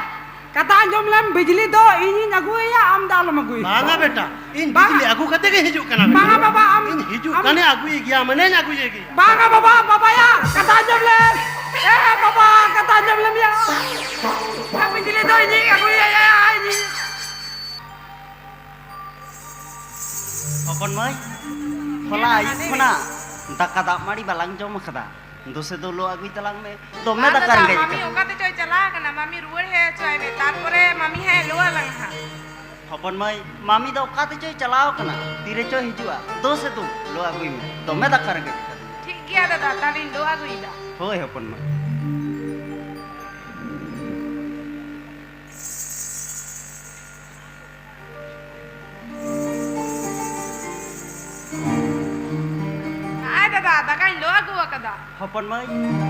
ᱠᱟᱛᱷᱟ ᱟᱸᱡᱚᱢ ᱞᱮᱢ, ᱵᱤᱡᱽᱞᱤ ᱫᱚ ᱤᱧᱤᱧ ᱟᱹᱜᱩᱭᱟ, ᱟᱢ ᱫᱚ ᱟᱞᱚᱢ ᱟᱹᱜᱩᱭᱟ᱾ ᱵᱟᱝᱟ ᱵᱮᱴᱟ, ᱤᱧ ᱵᱟᱝᱟ᱾ ᱵᱤᱡᱽᱞᱤ ᱟᱹᱜᱩ ᱠᱟᱛᱮ ᱜᱤᱧ ᱦᱤᱡᱩᱜ ᱠᱟᱱᱟ ᱵᱮᱴᱟ᱾ ᱵᱟᱝᱟ ᱵᱟᱵᱟ, ᱟᱢ, ᱤᱧ ᱦᱤᱡᱩᱜ ᱟᱢ ᱠᱟᱱᱮ ᱟᱹᱜᱩᱭᱮ ᱜᱮᱭᱟ, ᱢᱟᱱᱮᱧ ᱟᱹᱜᱩᱭᱮ ᱜᱮᱭᱟ᱾ ᱵᱟᱝᱟ ᱵᱟᱵᱟ, ᱵᱟᱵᱟᱭᱟ, ᱠᱟᱛᱷᱟ ᱟᱸᱡᱚᱢ ᱞᱮᱢ᱾ ᱮ ᱵᱟᱵᱟ, ᱠᱟᱛᱷᱟ ᱟᱸᱡᱚᱢ ᱞᱮᱢ ᱭᱟ᱾ ᱟᱹᱜᱩ ᱡᱤᱞᱮ ᱫᱚ ᱤᱧᱤᱧ ᱟᱹᱜᱩᱭᱟ, ᱤᱧᱤᱧ᱾ ᱦᱚᱯᱚᱱ ᱢᱟᱹᱭ, ᱦᱚᱞᱟ ᱦᱮᱸ, ᱟᱹᱭᱩᱵ ᱞᱟᱹᱭ ᱢᱮ᱾ ᱠᱷᱚᱱᱟᱜ ᱫᱟᱠᱟ ᱫᱟᱜ ᱢᱟᱹᱲᱤ ᱵᱟᱞᱟᱝ ᱡᱚᱢ ᱟᱠᱟᱫᱟ᱾ ᱫᱩᱥᱮ ᱫᱚ ᱞᱚ ᱟᱹᱜᱩᱭ ᱛᱟᱞᱟᱝ ᱢᱮ, ᱫᱚᱢᱮ ᱵᱟᱝ ᱫᱟᱠᱟ ᱫᱟᱫᱟ, ᱨᱮᱸᱜᱮᱡ ᱢᱟᱢᱤ ᱟᱠᱟᱫᱟ᱾ ᱚᱠᱟ ᱛᱮᱪᱚᱭ ᱪᱟᱞᱟᱣ ᱟᱠᱟᱱᱟ᱾ ᱢᱟᱢᱤ ᱨᱩᱣᱟᱹᱲ ᱦᱮᱡ ᱦᱚᱪᱚᱣᱟᱭ ᱢᱮ, ᱛᱟᱨᱯᱚᱨᱮ ᱢᱟᱢᱤ ᱦᱟᱸᱜ ᱞᱚ ᱟᱞᱟᱝᱟ ᱦᱟᱸᱜ᱾ ᱦᱚᱯᱚᱱ ᱢᱟᱹᱭ, ᱢᱟᱢᱤ ᱫᱚ ᱚᱠᱟ ᱛᱮᱪᱚᱭ ᱪᱟᱞᱟᱣ ᱟᱠᱟᱱᱟ, ᱛᱤᱨᱮ ᱪᱚᱭ ᱦᱤᱡᱩᱜᱼᱟ᱾ ᱫᱩᱥᱮ ᱫᱩ ᱞᱚ ᱟᱹᱜᱩᱭ ᱢᱮ, ᱫᱚᱢᱮ ᱫᱟᱠᱟ ᱨᱮᱸᱜᱮᱡ ᱟᱠᱟᱫᱟ᱾ ᱴᱷᱤᱠ ᱜᱮᱭᱟ ᱫᱟᱫᱟ, ᱛᱟᱦᱞᱮᱧ ᱞᱚ ᱟᱹᱜᱩᱭᱮᱫᱟ᱾ ᱦᱳᱭ ᱦᱚᱯᱚᱱ ᱢᱟᱹᱭ᱾ ᱟᱭ ᱫᱟᱫᱟ, ᱫᱟᱠᱟᱧ ᱞᱚ ᱟᱹᱜᱩ ᱟᱠᱟᱫᱟ᱾ ᱦᱚᱯᱚᱱ ᱢᱟᱹᱭ,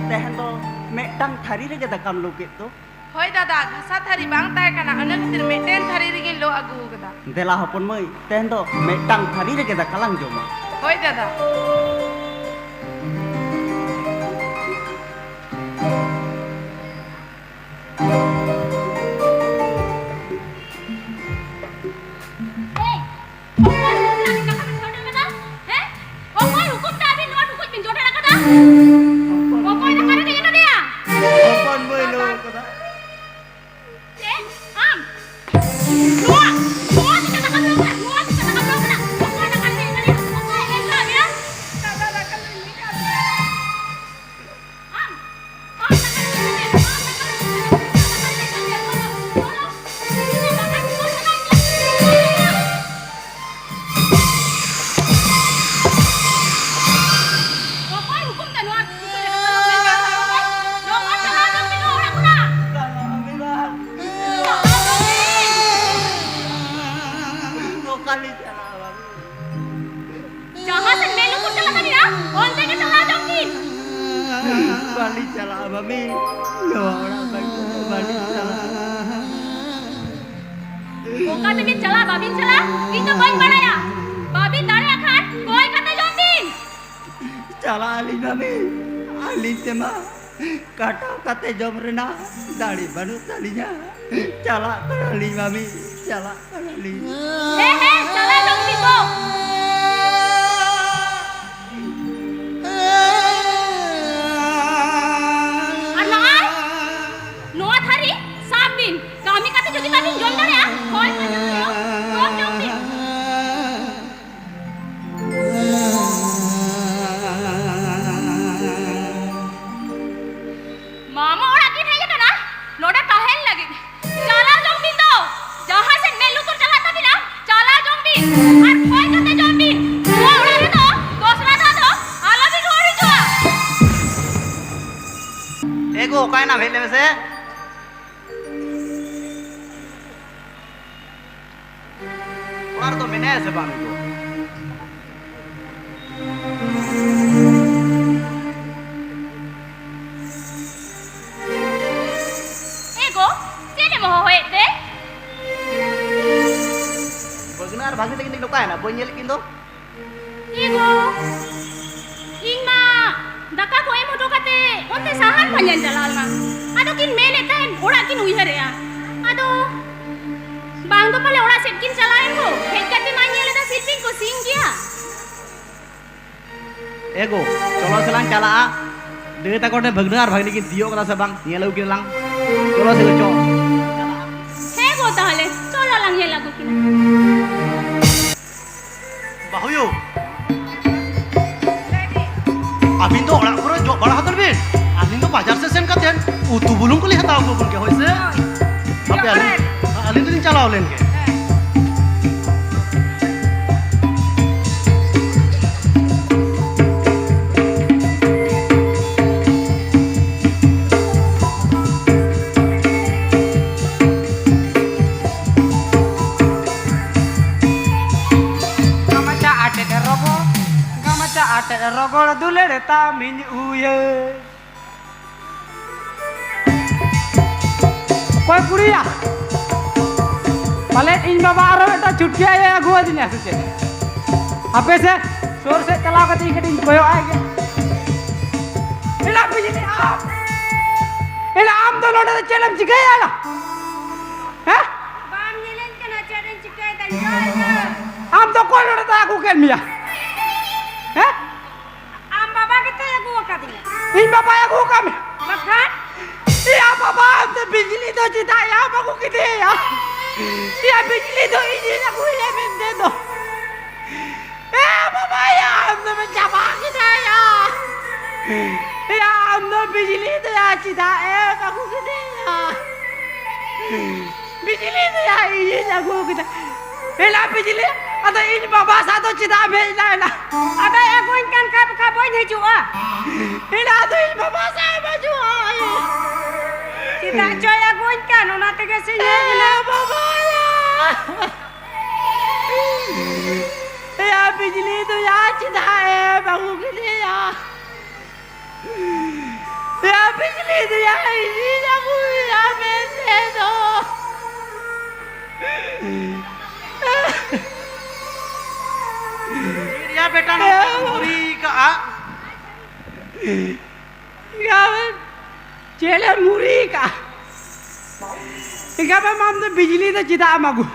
ᱛᱮᱦᱮᱧ ᱫᱚ ᱢᱤᱫᱴᱟᱝ ᱛᱷᱟᱹᱨᱤ ᱨᱮᱜᱮ ᱫᱟᱠᱟᱢ ᱞᱩ ᱠᱮᱫ ᱫᱚ᱾ ᱦᱳᱭ ᱫᱟᱫᱟ, ᱜᱷᱟᱥᱟ ᱛᱷᱟᱹᱨᱤ ᱵᱟᱝ ᱛᱟᱦᱮᱸ ᱠᱟᱱᱟ, ᱚᱱᱟ ᱠᱷᱟᱹᱛᱤᱨ ᱢᱤᱫᱴᱮᱱ ᱛᱷᱟᱹᱨᱤ ᱨᱮᱜᱮᱧ ᱞᱚ ᱟᱹᱜᱩ ᱟᱠᱟᱫᱟ᱾ ᱫᱮᱞᱟ ᱦᱚᱯᱚᱱ ᱢᱟᱹᱭ, ᱛᱮᱦᱮᱧ ᱫᱚ ᱢᱤᱫᱴᱟᱝ ᱛᱷᱟᱹᱨᱤ ᱨᱮᱜᱮ ᱫᱟᱠᱟ ᱞᱟᱝ ᱡᱚᱢᱟ᱾ ᱦᱳᱭ ᱫᱟᱫᱟ᱾ ᱮᱭ, ᱚᱠᱚᱭ ᱦᱩᱠᱩᱢ ᱛᱮ ᱟᱹᱵᱤᱱ ᱫᱟᱠᱟ ᱵᱤᱱ ᱡᱚᱴᱮᱫ ᱠᱟᱫᱟ? ᱦᱮᱸ? ᱚᱠᱚᱭ ᱦᱩᱠᱩᱢ ᱛᱮ ᱟᱹᱵᱤᱱ ᱱᱚᱣᱟ ᱴᱩᱠᱩᱡ ᱵᱤᱱ ᱡᱚᱴᱮᱫ ᱟᱠᱟᱫᱟ? ᱚᱠᱚᱭ ᱫᱟᱠᱟ ᱨᱮ ᱫᱮᱡ ᱟᱠᱟᱫᱮᱭᱟ? ᱦᱚᱯᱚᱱ ᱢᱟᱹᱭ ᱞᱚ ᱠᱟᱫᱟ᱾ ᱪᱮᱫ? ᱟᱢ? ᱱᱚᱣᱟ, ᱱᱚᱣᱟ ᱪᱮᱫ ᱫᱟᱠᱟ ᱵᱤᱱ ᱞᱚ ᱠᱟᱫᱟ? ᱱᱚᱣᱟ ᱪᱮᱫ ᱫᱟᱠᱟ ᱵᱤᱱ ᱞᱚ ᱠᱟᱫᱟ? ᱚᱠᱚᱭ ᱫᱟᱠᱟ ᱨᱮ ᱫᱮᱡ ᱟᱠᱟᱫᱮᱭᱟ? ᱚᱠᱚᱭ ᱮᱢ ᱟᱠᱟᱫ ᱢᱮᱭᱟ? ᱫᱟᱠᱟ ᱫᱟᱠᱟ ᱞᱤᱧ ᱞᱚ ᱠᱟᱫᱟ᱾ ᱟᱢ, ᱟᱢ ᱫᱟᱠᱟ ᱡᱚᱢ ᱢᱮ, ᱟᱢ ᱫᱟᱠᱟ ᱡᱚᱢ ᱢᱮ, ᱟᱢ ᱫᱟᱠᱟ ᱡᱚᱢ ᱢᱮ, ᱪᱚᱞᱚ, ᱪᱚᱞᱚ, ᱤᱧ ᱫᱟᱠᱟ ᱡᱚᱢ ᱢᱮ, ᱪᱚᱞᱚ᱾ ᱚᱠᱚᱭ ᱦᱩᱠᱩᱢ ᱛᱮ ᱱᱚᱣᱟ ᱴᱩᱠᱩᱡ ᱨᱮ ᱫᱟᱠᱟ ᱫᱚᱦᱚ ᱢᱮᱱᱟᱜᱼᱟ? ᱚᱠᱚᱭ? ᱞᱚᱜᱚᱱ ᱪᱟᱞᱟᱣ ᱡᱚᱝ ᱢᱮ ᱱᱚᱣᱟ ᱚᱲᱟᱜ ᱠᱷᱚᱱᱟᱜ᱾ ᱪᱟᱞᱟᱜ ᱟᱹᱵᱤᱱ ᱵᱟᱝ? ᱪᱟᱞᱟᱣ ᱡᱚᱝ ᱢᱮ᱾ ᱚᱠᱟ ᱞᱤᱧ ᱪᱟᱞᱟᱜᱼᱟ ᱵᱟᱹᱵᱩ? ᱡᱟᱦᱟᱸ ᱥᱮᱫ ᱢᱮᱫ ᱞᱩᱛᱩᱨ ᱪᱟᱞᱟᱜ ᱛᱟᱹᱵᱤᱱᱟ, ᱚᱱᱛᱮ ᱜᱮ ᱪᱟᱞᱟᱣ ᱡᱚᱝ ᱵᱤᱱ᱾ ᱵᱟᱹᱞᱤᱧ ᱪᱟᱞᱟᱜᱼᱟ ᱢᱟᱹᱢᱤ, ᱱᱚᱣᱟ ᱚᱲᱟᱜ ᱵᱟᱹᱜᱤ ᱠᱟᱛᱮ ᱵᱟᱹᱞᱤᱧ ᱪᱟᱞᱟᱜᱼᱟ᱾ ᱚᱠᱟ ᱛᱮᱵᱤᱱ ᱪᱟᱞᱟᱜᱼᱟ, ᱵᱟᱹᱵᱤᱱ ᱪᱟᱞᱟᱜᱼᱟ, ᱤᱧ ᱫᱚ ᱵᱟᱹᱧ ᱵᱟᱲᱟᱭᱟ᱾ ᱵᱟᱹᱵᱤᱱ ᱫᱟᱲᱮᱭᱟᱜ ᱠᱷᱟᱱ ᱠᱚᱭ ᱠᱟᱛᱮ ᱡᱚᱢ ᱵᱤᱱ᱾ ᱪᱟᱞᱟᱜ ᱟᱹᱞᱤᱧ ᱢᱟᱹᱢᱤ, ᱟᱹᱞᱤᱧ ᱛᱮᱢᱟ ᱠᱟᱴᱟᱣ ᱠᱟᱛᱮ ᱡᱚᱢ ᱨᱮᱱᱟᱜ ᱫᱟᱲᱮ ᱵᱟᱹᱱᱩᱜ ᱛᱟᱹᱞᱤᱧᱟ᱾ ᱪᱟᱞᱟᱜ ᱠᱟᱱᱟᱞᱤᱧ ᱢᱟᱹᱢᱤ, ᱪᱟᱞᱟᱜ ᱠᱟᱱᱟᱞᱤᱧ᱾ ᱦᱮᱸ, ᱦᱮᱸ, ᱪᱟᱞᱟᱜ ᱫᱚ ᱩᱱᱤ ᱫᱚ᱾ ᱪᱮᱫᱟᱜ ᱵᱤᱱ ᱡᱚᱢ ᱫᱟᱲᱮᱭᱟᱜᱼᱟ? ᱦᱳᱭ, ᱡᱚᱢ ᱡᱚᱢ ᱵᱤᱱ᱾ ᱢᱟᱢᱟ ᱚᱲᱟᱜ ᱵᱤᱱ ᱦᱮᱡ ᱟᱠᱟᱱᱟ ᱱᱚᱰᱮ ᱛᱟᱦᱮᱱ ᱞᱟᱹᱜᱤᱫ? ᱪᱟᱞᱟᱣ ᱡᱚᱝ ᱵᱤᱱ ᱫᱚ, ᱡᱟᱦᱟᱸ ᱥᱮᱫ ᱢᱮᱫ ᱞᱩᱛᱩᱨ ᱪᱟᱞᱟᱜ ᱛᱟᱹᱵᱤᱱᱟ, ᱪᱟᱞᱟᱣ ᱡᱚᱝ ᱵᱤᱱ ᱟᱨ ᱠᱷᱚᱭ ᱠᱟᱛᱮ ᱡᱚᱢ ᱵᱤᱱ᱾ ᱱᱚᱣᱟ ᱚᱲᱟᱜ ᱨᱮᱫᱚ ᱫᱚᱥᱨᱟ ᱫᱷᱟᱣ ᱫᱚ ᱟᱞᱚ ᱵᱤᱱ ᱨᱩᱣᱟᱹᱲ ᱦᱤᱡᱩᱜᱼᱟ᱾ ᱮ ᱜᱳ, ᱚᱠᱟᱭᱮᱱᱟᱢ? ᱦᱮᱡ ᱞᱮ ᱢᱮᱥᱮ᱾ ᱚᱲᱟᱜ ᱨᱮᱫᱚ ᱢᱮᱱᱟᱭᱟ ᱥᱮ ᱵᱟᱝ ᱱᱤᱛᱚᱜ? ᱮ ᱜᱳ, ᱪᱮᱫ ᱮᱢ ᱦᱚᱦᱚᱭᱮᱫ ᱛᱮ? ᱵᱷᱟᱹᱜᱽᱱᱟᱹ ᱟᱨ ᱵᱷᱟᱹᱜᱽᱱᱤ ᱛᱟᱹᱠᱤᱱ ᱫᱚᱠᱤᱱ ᱚᱠᱟᱭᱮᱱᱟ? ᱵᱟᱹᱧ ᱧᱮᱞᱮᱫ ᱠᱤᱱ ᱫᱚ᱾ ᱮ ᱜᱳ, ᱤᱧ ᱢᱟ ᱫᱟᱠᱟ ᱠᱚ ᱮᱢ ᱦᱚᱴᱚ ᱠᱟᱛᱮ ᱚᱱᱛᱮ ᱥᱟᱦᱟᱱ ᱯᱟᱸᱡᱟᱧ ᱪᱟᱞᱟᱣ ᱞᱮᱱᱟ᱾ ᱟᱫᱚ ᱠᱤᱱ ᱢᱮᱱᱮᱫ ᱛᱟᱦᱮᱸᱫ ᱚᱲᱟᱜ ᱠᱤᱱ ᱩᱭᱦᱟᱹᱨᱮᱜᱼᱟ᱾ ᱟᱫᱚ ᱵᱟᱝ ᱫᱚ ᱯᱟᱞᱮ ᱚᱲᱟᱜ ᱥᱮᱫ ᱠᱤᱱ ᱪᱟᱞᱟᱣᱮᱱ ᱜᱳ᱾ ᱦᱮᱡ ᱠᱟᱛᱮ ᱢᱟ ᱧᱮᱞ ᱮᱫᱟ ᱥᱤᱞᱯᱤᱧ ᱠᱚ ᱥᱤᱧ ᱜᱮᱭᱟ᱾ ᱮ ᱜᱳ, ᱪᱚᱞᱚ ᱥᱮᱞᱟᱝ ᱪᱟᱞᱟᱜᱼᱟ᱾ ᱫᱟᱹᱭ ᱛᱟᱠᱚ ᱴᱷᱮᱱ ᱵᱷᱟᱹᱜᱽᱱᱟᱹ ᱟᱨ ᱵᱷᱟᱹᱜᱽᱱᱤ ᱠᱤᱱ ᱛᱤᱭᱳᱜ ᱠᱟᱫᱟ ᱥᱮ ᱵᱟᱝ, ᱧᱮᱞ ᱟᱹᱜᱩ ᱠᱤᱱ ᱞᱟᱝ᱾ ᱪᱚᱞᱚ ᱥᱮ ᱜᱳ, ᱪᱚ᱾ ᱦᱮᱸ ᱜᱳ, ᱛᱟᱦᱚᱞᱮ ᱪᱚᱞᱚ ᱞᱟᱝ ᱧᱮᱞ ᱟᱹᱜᱩ ᱠᱤᱱᱟ᱾ ᱵᱟᱹᱦᱩᱭᱳ, ᱟᱹᱵᱤᱱ ᱫᱚ ᱚᱲᱟᱜ ᱠᱚᱨᱮ ᱡᱚᱜ ᱵᱟᱲᱟ ᱦᱟᱛᱟᱲ ᱵᱤᱱ, ᱟᱹᱞᱤᱧ ᱫᱚ ᱵᱟᱡᱟᱨ ᱥᱮᱫ ᱥᱮᱱ ᱠᱟᱛᱮ ᱩᱛᱩ ᱵᱩᱞᱩᱝ ᱠᱚᱞᱤᱧ ᱦᱟᱛᱟᱣ ᱟᱹᱜᱩ ᱟᱵᱚᱱ ᱜᱮ, ᱦᱳᱭ ᱥᱮ? ᱦᱳᱭ᱾ ᱦᱟᱯᱮ, ᱟᱹᱞᱤᱧ, ᱟᱹᱞᱤᱧ ᱫᱚᱞᱤᱧ ᱪᱟᱞᱟᱣ ᱞᱮᱱ ᱜᱮ᱾ ᱜᱟᱢᱪᱷᱟ ᱟᱴᱮᱫ ᱨᱚᱜᱚᱲ, ᱜᱟᱢᱪᱷᱟ ᱟᱴᱮᱫ ᱨᱚᱜᱚᱲ ᱫᱩᱞᱟᱹᱲ ᱛᱟᱢᱤᱧ ᱩᱭᱦᱟᱹᱨ᱾ ᱚᱠᱚᱭ ᱠᱩᱲᱤᱭᱟ? ᱯᱟᱞᱮᱫ ᱤᱧ ᱵᱟᱵᱟ ᱟᱨᱚ ᱢᱤᱫᱴᱟᱝ ᱪᱷᱩᱴᱠᱤ ᱟᱭᱳᱭ ᱟᱹᱜᱩ ᱟᱹᱫᱤᱧᱟ ᱥᱮ ᱪᱮᱫ? ᱦᱟᱯᱮ ᱥᱮ, ᱥᱩᱨ ᱥᱮᱫ ᱪᱟᱞᱟᱣ ᱠᱟᱛᱮ ᱤᱧ ᱠᱟᱹᱴᱤᱡ ᱤᱧ ᱠᱚᱭᱚᱜ ᱟᱭ ᱜᱮ᱾ ᱮᱲᱟ ᱵᱤᱡᱽᱞᱤ ᱟᱢ! ᱮᱲᱟ ᱟᱢ ᱫᱚ ᱱᱚᱰᱮ ᱫᱚ ᱪᱮᱫ ᱮᱢ ᱪᱤᱠᱟᱹᱭᱟ ᱮᱲᱟ? ᱦᱮᱸ? ᱵᱟᱢ ᱧᱮᱞᱮᱧ ᱠᱟᱱᱟ ᱪᱮᱫ ᱤᱧ ᱪᱤᱠᱟᱹᱭᱮᱫᱟ ᱤᱧ ᱫᱚ? ᱟᱢ ᱫᱚ ᱚᱠᱚᱭ ᱱᱚᱰᱮ ᱫᱚ ᱟᱹᱜᱩ ᱠᱮᱫ ᱢᱮᱭᱟ? ᱦᱮᱸ? ᱟᱢ ᱵᱟᱵᱟ ᱜᱮᱛᱚᱭ ᱟᱹᱜᱩ ᱟᱠᱟᱫᱤᱧᱟ᱾ ᱤᱧ ᱵᱟᱵᱟᱭ ᱟᱹᱜᱩ ᱟᱠᱟᱫ ᱢᱮᱭᱟ? ᱵᱟᱠᱷᱟᱱ? ᱮᱭᱟ ᱵᱟᱵᱟ, ᱟᱢ ᱫᱚ ᱵᱤᱡᱽᱞᱤ ᱫᱚ ᱪᱮᱫᱟᱜ ᱭᱟᱢ ᱟᱹᱜᱩ ᱠᱮᱫᱮᱭᱟ? ᱮᱭᱟ, ᱵᱤᱡᱽᱞᱤ ᱫᱚ ᱤᱧᱤᱧ ᱟᱹᱜᱩᱭᱟ ᱢᱮᱱᱛᱮ ᱫᱚ᱾ ᱮ ᱵᱟᱵᱟ, ᱭᱟ, ᱟᱢ ᱫᱚᱢ ᱪᱟᱵᱟ ᱠᱮᱫᱟ ᱭᱟ᱾ ᱭᱟ, ᱟᱢ ᱫᱚ ᱵᱤᱡᱽᱞᱤ ᱫᱚ ᱭᱟ ᱪᱮᱫᱟᱜ ᱮᱢ ᱟᱹᱜᱩ ᱠᱮᱫᱮᱭᱟ? ᱵᱤᱡᱽᱞᱤ ᱫᱚ ᱭᱟ ᱤᱧᱤᱧ ᱟᱹᱜᱩ ᱠᱮᱫᱟ᱾ ᱮᱞᱟ ᱵᱤᱡᱽᱞᱤ, ᱟᱫᱚ ᱤᱧ ᱵᱟᱵᱟ ᱥᱟᱶ ᱫᱚ ᱪᱮᱫᱟᱜ ᱮᱢ ᱦᱮᱡ ᱮᱱᱟ? ᱮᱞᱟ? ᱟᱫᱚᱭ ᱟᱹᱜᱩᱧ ᱠᱟᱱ ᱠᱷᱟᱡ ᱵᱟᱠᱷᱟᱡ ᱵᱟᱹᱧ ᱦᱤᱡᱩᱜᱼᱟ᱾ ᱮᱞᱟ, ᱟᱫᱚ ᱤᱧ ᱵᱟᱵᱟ ᱥᱟᱶ ᱮᱢ ᱦᱤᱡᱩᱜᱼᱟ? ᱪᱮᱫᱟᱜ ᱪᱚᱭ ᱟᱹᱜᱩᱧ ᱠᱟᱱ, ᱚᱱᱟ ᱛᱮᱜᱮ ᱥᱮᱧ ᱦᱮᱡ ᱮᱱᱟ᱾ ᱮ ᱵᱟᱵᱟ ᱭᱟ᱾ ᱮᱭᱟ, ᱵᱤᱡᱽᱞᱤ ᱫᱚ ᱭᱟ ᱪᱮᱫᱟᱜ ᱮ ᱵᱟᱹᱦᱩ ᱠᱮᱫᱮᱭᱟ? ᱮᱭᱟ, ᱵᱤᱡᱽᱞᱤ ᱫᱚ ᱭᱟ ᱤᱧᱤᱧ ᱟᱹᱜᱩᱭᱟ ᱢᱮᱱᱛᱮ ᱫᱚ᱾ ᱪᱮᱫ ᱭᱟ ᱵᱮᱴᱟ, ᱱᱚᱝᱠᱟ ᱠᱚ ᱵᱷᱩᱨᱤ ᱠᱟᱜᱼᱟ? ᱮᱭᱟ, ᱪᱮᱫ ᱮᱢ ᱢᱩᱨᱤ ᱠᱟᱜᱼᱟ? ᱮᱱᱠᱷᱟᱱ ᱢᱟ ᱟᱢ ᱫᱚ ᱵᱤᱡᱽᱞᱤ ᱫᱚ ᱪᱮᱫᱟᱜ ᱮᱢ ᱟᱹᱜᱩ?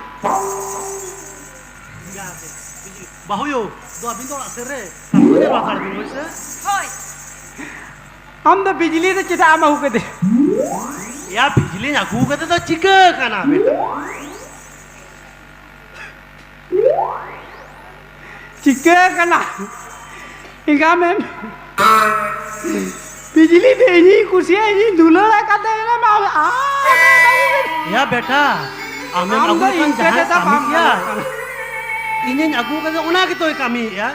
ᱵᱟᱹᱦᱩᱭᱳ, ᱫᱩ ᱟᱹᱵᱤᱱ ᱫᱚ ᱚᱲᱟᱜ ᱥᱮᱫ ᱨᱮ ᱠᱟᱹᱢᱤ ᱧᱮᱞ ᱦᱟᱛᱟᱲ ᱵᱤᱱ, ᱦᱳᱭ ᱥᱮ? ᱦᱳᱭ᱾ ᱟᱢ ᱫᱚ ᱵᱤᱡᱽᱞᱤ ᱫᱚ ᱪᱮᱫᱟᱜ ᱮᱢ ᱟᱹᱜᱩ ᱠᱮᱫᱮ? ᱭᱟ, ᱵᱤᱡᱽᱞᱤᱧ ᱟᱹᱜᱩ ᱠᱟᱛᱮ ᱫᱚ ᱪᱤᱠᱟᱹ ᱠᱟᱱᱟ ᱵᱮᱴᱟ? ᱪᱤᱠᱟᱹ ᱠᱟᱱᱟ? ᱮᱸᱜᱟ ᱢᱮᱢ, ᱵᱤᱡᱽᱞᱤ ᱫᱚ ᱤᱧᱤᱧ ᱠᱩᱥᱤᱭᱟᱜᱼᱟ, ᱤᱧᱤᱧ ᱫᱩᱞᱟᱹᱲ ᱟᱠᱟᱫ ᱫᱚ ᱮᱱᱟ ᱢᱟ᱾ ᱭᱟ ᱵᱮᱴᱟ, ᱟᱢᱮᱢ ᱟᱢ ᱟᱹᱜᱩ ᱫᱚ ᱞᱮᱠᱷᱟᱱ ᱤᱧ ᱡᱟᱦᱟᱸᱭ ᱛᱮᱫᱚ ᱠᱟᱹᱢᱤ ᱵᱟᱢ ᱠᱮᱭᱟ, ᱜᱟᱱᱚᱜ ᱠᱟᱱᱟ᱾ ᱤᱧᱤᱧ ᱟᱹᱜᱩ ᱠᱟᱫᱟ, ᱚᱱᱟ ᱜᱮᱛᱚᱭ ᱠᱟᱹᱢᱤᱭᱮᱫᱼᱟ᱾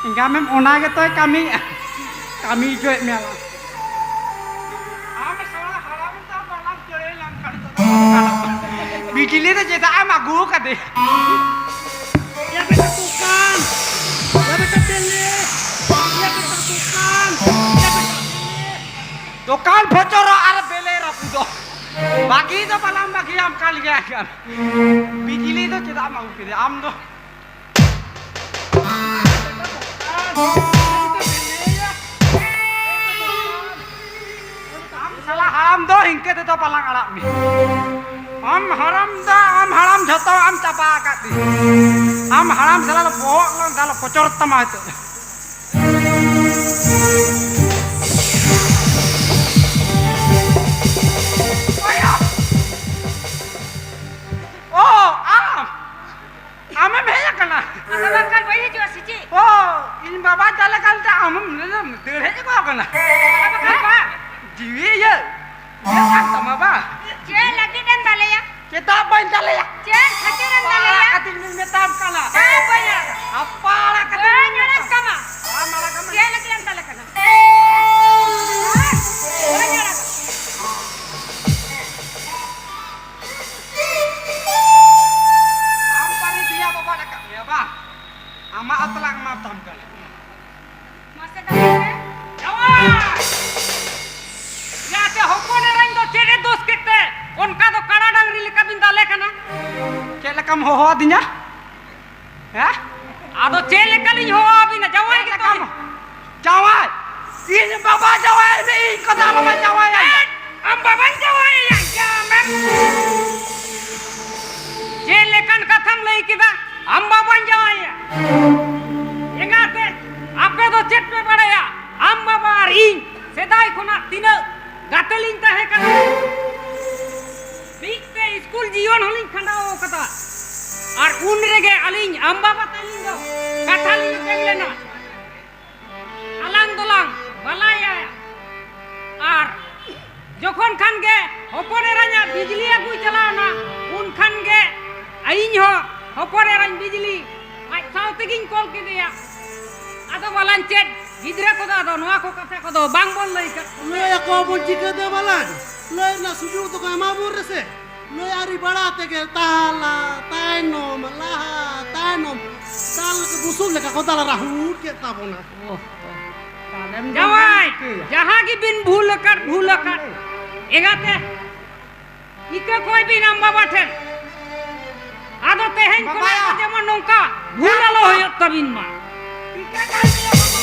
ᱮᱸᱜᱟ ᱢᱮᱢ, ᱚᱱᱟ ᱜᱮᱛᱚᱭ ᱠᱟᱹᱢᱤᱭᱮᱫᱼᱟ, ᱠᱟᱹᱢᱤ ᱦᱚᱪᱚᱭᱮᱫ ᱢᱮᱭᱟ ᱞᱟᱝ᱾ ᱟᱢ ᱥᱟᱞᱟ ᱦᱟᱲᱟᱢ ᱫᱚ ᱵᱟᱞᱟᱝ ᱪᱟᱹᱲᱟᱹᱭ ᱞᱮᱱᱠᱷᱟᱱ ᱫᱚ ᱵᱟᱝ ᱜᱟᱱᱚᱜᱼᱟ᱾ ᱵᱤᱡᱽᱞᱤ ᱫᱚ ᱪᱮᱫᱟᱜ ᱮᱢ ᱟᱹᱜᱩ ᱟᱠᱟᱫᱮᱭᱟ? ᱭᱟ ᱵᱮᱴᱟ ᱫᱚᱠᱟᱱ, ᱭᱟ ᱵᱮᱴᱟ ᱫᱮᱞᱮ, ᱭᱟ ᱵᱮᱴᱟ ᱫᱚᱠᱟᱱ, ᱭᱟ ᱵᱮᱴᱟ ᱫᱮᱞᱮ᱾ ᱫᱚᱠᱟᱱ ᱯᱷᱚᱪᱚᱨᱚᱜ ᱟᱨ ᱵᱮᱞᱮ ᱨᱟᱹᱯᱩᱫᱚᱜ᱾ ᱵᱟᱹᱜᱤ ᱫᱚ ᱵᱟᱞᱟᱝ ᱵᱟᱹᱜᱤᱭᱟᱢ ᱠᱟᱱ ᱜᱮᱭᱟ ᱠᱟᱱ᱾ ᱵᱤᱡᱽᱞᱤ ᱫᱚ ᱪᱮᱫᱟᱜ ᱮᱢ ᱟᱹᱜᱩ ᱠᱮᱫᱮᱭᱟ ᱟᱢ ᱫᱚ? ᱟᱢ ᱥᱟᱞᱟ ᱦᱟᱲᱟᱢ ᱫᱚ ᱤᱱᱠᱟᱹ ᱛᱮᱫᱚ ᱵᱟᱞᱟᱝ ᱟᱲᱟᱜ ᱢᱮᱭᱟ᱾ ᱟᱢ ᱦᱟᱲᱟᱢ ᱫᱚ, ᱟᱢ ᱦᱟᱲᱟᱢ ᱡᱷᱚᱛᱚ ᱟᱢ ᱪᱟᱵᱟ ᱟᱠᱟᱫ ᱛᱤᱧᱟ᱾ ᱟᱢ ᱦᱟᱲᱟᱢ ᱥᱟᱞᱟ ᱫᱚ ᱵᱚᱦᱚᱜ ᱞᱟᱝ ᱫᱟᱞ ᱯᱚᱪᱚᱨ ᱛᱟᱢᱟ ᱱᱤᱛᱚᱜ ᱫᱚ᱾ ᱵᱟᱹᱧ ᱫᱟᱞᱮᱭᱟ᱾ ᱪᱮᱫ ᱠᱷᱟᱹᱛᱤᱨᱮᱢ ᱫᱟᱞᱮᱭᱟ? ᱟᱲᱟᱜ ᱠᱟᱹᱛᱤᱧ ᱢᱮᱛᱟᱢ ᱠᱟᱱᱟ᱾ ᱵᱟᱝ, ᱵᱟᱹᱧ ᱟᱲᱟᱜᱟ᱾ ᱦᱟᱯᱟ ᱟᱲᱟᱜ ᱠᱟᱹᱛᱤᱧ ᱵᱟᱹᱧ ᱟᱲᱟᱜ ᱢᱮᱛᱟᱢ ᱠᱟᱱᱟ᱾ ᱵᱟᱢ ᱟᱲᱟᱜᱟ ᱢᱟᱱᱮ? ᱪᱮᱫ ᱞᱟᱹᱜᱤᱫ ᱮᱢ ᱫᱟᱞᱮ ᱠᱟᱱᱟ? ᱵᱟᱹᱧ ᱟᱲᱟᱜᱟ᱾ ᱟᱢ ᱯᱟᱹᱨᱤ ᱫᱮᱭᱟ ᱵᱟᱵᱟ ᱟᱠᱟᱫ ᱢᱮᱭᱟ ᱵᱟᱝ? ᱟᱢᱟᱜ ᱟᱛᱞᱟᱝ ᱮᱢᱟ ᱛᱟᱢ ᱠᱟᱱᱟ᱾ ᱢᱟᱥᱮ ᱫᱟᱞᱮ ᱢᱮ᱾ ᱡᱟᱶᱟᱭ! ᱭᱟᱛᱮ ᱦᱚᱯᱚᱱ ᱮᱨᱟᱧ ᱫᱚ ᱪᱮᱫ ᱮ ᱫᱳᱥ ᱠᱮᱫ ᱛᱮ ᱚᱱᱠᱟ ᱫᱚ ᱠᱟᱲᱟ ᱰᱟᱝᱨᱤ ᱞᱮᱠᱟ ᱵᱤᱱ ᱫᱟᱞᱮ ᱠᱟᱱᱟ? ᱪᱮᱫ ᱞᱮᱠᱟᱢ ᱦᱚᱦᱚ ᱟᱹᱫᱤᱧᱟ? ᱦᱮᱸ? ᱟᱫᱚ ᱪᱮᱫ ᱞᱮᱠᱟᱞᱤᱧ ᱦᱚᱦᱚ ᱟᱹᱵᱤᱱᱟ? ᱡᱟᱶᱟᱭ ᱪᱮᱫ ᱜᱮᱛᱚ ᱞᱮᱠᱟᱢ ᱵᱤᱱ᱾ ᱡᱟᱶᱟᱭ! ᱤᱧ ᱵᱟᱵᱟ ᱡᱟᱶᱟᱭ ᱢᱮ, ᱤᱧ ᱠᱚᱫᱚ ᱟᱞᱚᱢ ᱡᱟᱶᱟᱭᱟ᱾ ᱪᱮᱫ? ᱟᱢ ᱵᱟᱵᱟᱧ ᱡᱟᱶᱟᱭᱮᱭᱟ? ᱡᱟᱢᱮᱢ᱾ ᱪᱮᱫ ᱞᱮᱠᱟᱱ ᱠᱟᱛᱷᱟᱢ ᱞᱟᱹᱭ ᱠᱮᱫᱟ? ᱟᱢ ᱵᱟᱵᱟᱧ ᱡᱟᱶᱟᱭᱮᱭᱟ? ᱮᱸᱜᱟᱛᱮ, ᱟᱯᱮ ᱫᱚ ᱪᱮᱫ ᱯᱮ ᱵᱟᱲᱟᱭᱟ? ᱟᱢ ᱵᱟᱵᱟ ᱟᱨ ᱤᱧ ᱥᱮᱫᱟᱭ ᱠᱷᱚᱱᱟᱜ ᱛᱤᱱᱟᱹᱜ ᱜᱟᱛᱮ ᱞᱤᱧ ᱛᱟᱦᱮᱸ ᱠᱟᱱᱟ᱾ ᱢᱤᱫ ᱛᱮ ᱥᱠᱩᱞ ᱡᱤᱭᱚᱱ ᱦᱚᱸᱞᱤᱧ ᱠᱷᱟᱸᱰᱟᱣ ᱟᱠᱟᱫᱟ᱾ ᱟᱨ ᱩᱱ ᱨᱮᱜᱮ ᱟᱹᱞᱤᱧ ᱟᱢ ᱵᱟᱵᱟ ᱛᱟᱹᱞᱤᱧ ᱫᱚ ᱠᱟᱛᱷᱟ ᱞᱤᱧ ᱮᱯᱮᱢ ᱞᱮᱱᱟ᱾ ᱟᱞᱟᱝ ᱫᱚᱞᱟᱝ ᱵᱟᱞᱟᱭᱟ᱾ ᱟᱨ ᱡᱚᱠᱷᱚᱱ ᱠᱷᱟᱱ ᱜᱮ ᱦᱚᱯᱚᱱ ᱮᱨᱟᱧᱟᱜ ᱵᱤᱡᱽᱞᱤ ᱟᱹᱜᱩᱭ ᱪᱟᱞᱟᱣ ᱮᱱᱟ, ᱩᱱ ᱠᱷᱟᱱ ᱜᱮ ᱤᱧ ᱦᱚᱸ ᱦᱚᱯᱚᱱ ᱮᱨᱟᱧ ᱵᱤᱡᱽᱞᱤ ᱟᱡ ᱥᱟᱶ ᱛᱮᱜᱤᱧ ᱠᱚᱞ ᱠᱮᱫᱮᱭᱟ᱾ ᱟᱫᱚ ᱵᱟᱞᱟᱧ ᱪᱮᱫ ᱜᱤᱫᱽᱨᱟᱹ ᱠᱚᱫᱚ ᱟᱫᱚ ᱱᱚᱣᱟ ᱠᱚ ᱠᱟᱛᱷᱟ ᱠᱚᱫᱚ ᱵᱟᱝ ᱵᱚᱱ ᱞᱟᱹᱭ ᱠᱟᱜ ᱠᱚᱣᱟ᱾ ᱞᱟᱹᱭ ᱟᱠᱚ ᱵᱚᱱ ᱪᱤᱠᱟᱹᱛᱮ ᱵᱟᱞᱟᱧ? ᱞᱟᱹᱭ ᱨᱮᱱᱟᱜ ᱥᱩᱡᱳᱜᱽ ᱫᱚᱠᱚ ᱮᱢᱟ ᱵᱚᱱ ᱨᱮᱥᱮ᱾ ᱞᱟᱹᱭ ᱟᱹᱨᱤ ᱵᱟᱲᱟ ᱛᱮᱜᱮ ᱛᱟᱞᱟ ᱛᱟᱭᱱᱚᱢ, ᱞᱟᱦᱟ ᱛᱟᱭᱱᱚᱢ, ᱫᱟᱞ ᱵᱩᱥᱩᱵ ᱞᱮᱠᱟ ᱠᱚ ᱫᱟᱞ ᱨᱟᱹᱦᱩᱲ ᱠᱮᱫ ᱛᱟᱵᱚᱱᱟ᱾ ᱚ, ᱛᱟᱦᱞᱮᱢ ᱡᱟᱶᱟᱭ, ᱪᱤᱠᱟᱹᱭᱟ? ᱡᱟᱦᱟᱸ ᱜᱮᱵᱤᱱ ᱵᱷᱩᱞ ᱟᱠᱟᱫ, ᱵᱷᱩᱞ ᱟᱠᱟᱫ, ᱮᱸᱜᱟᱛᱮ, ᱤᱠᱟᱹ ᱠᱚᱭ ᱵᱤᱱ ᱟᱢ ᱵᱟᱵᱟ ᱴᱷᱮᱱ᱾ ᱟᱫᱚ ᱛᱮᱦᱮᱧ ᱠᱷᱚᱱᱟᱜ ᱵᱟᱵᱟᱭᱟ᱾ ᱫᱚ ᱡᱮᱢᱚᱱ ᱱᱚᱝᱠᱟ ᱵᱷᱩᱞ ᱟᱞᱚ ᱦᱩᱭᱩᱜ ᱛᱟᱵᱤᱱ ᱢᱟ᱾ ᱤᱠᱟᱹ ᱠᱟᱱ ᱜᱮᱭᱟ ᱵᱟᱵᱟ᱾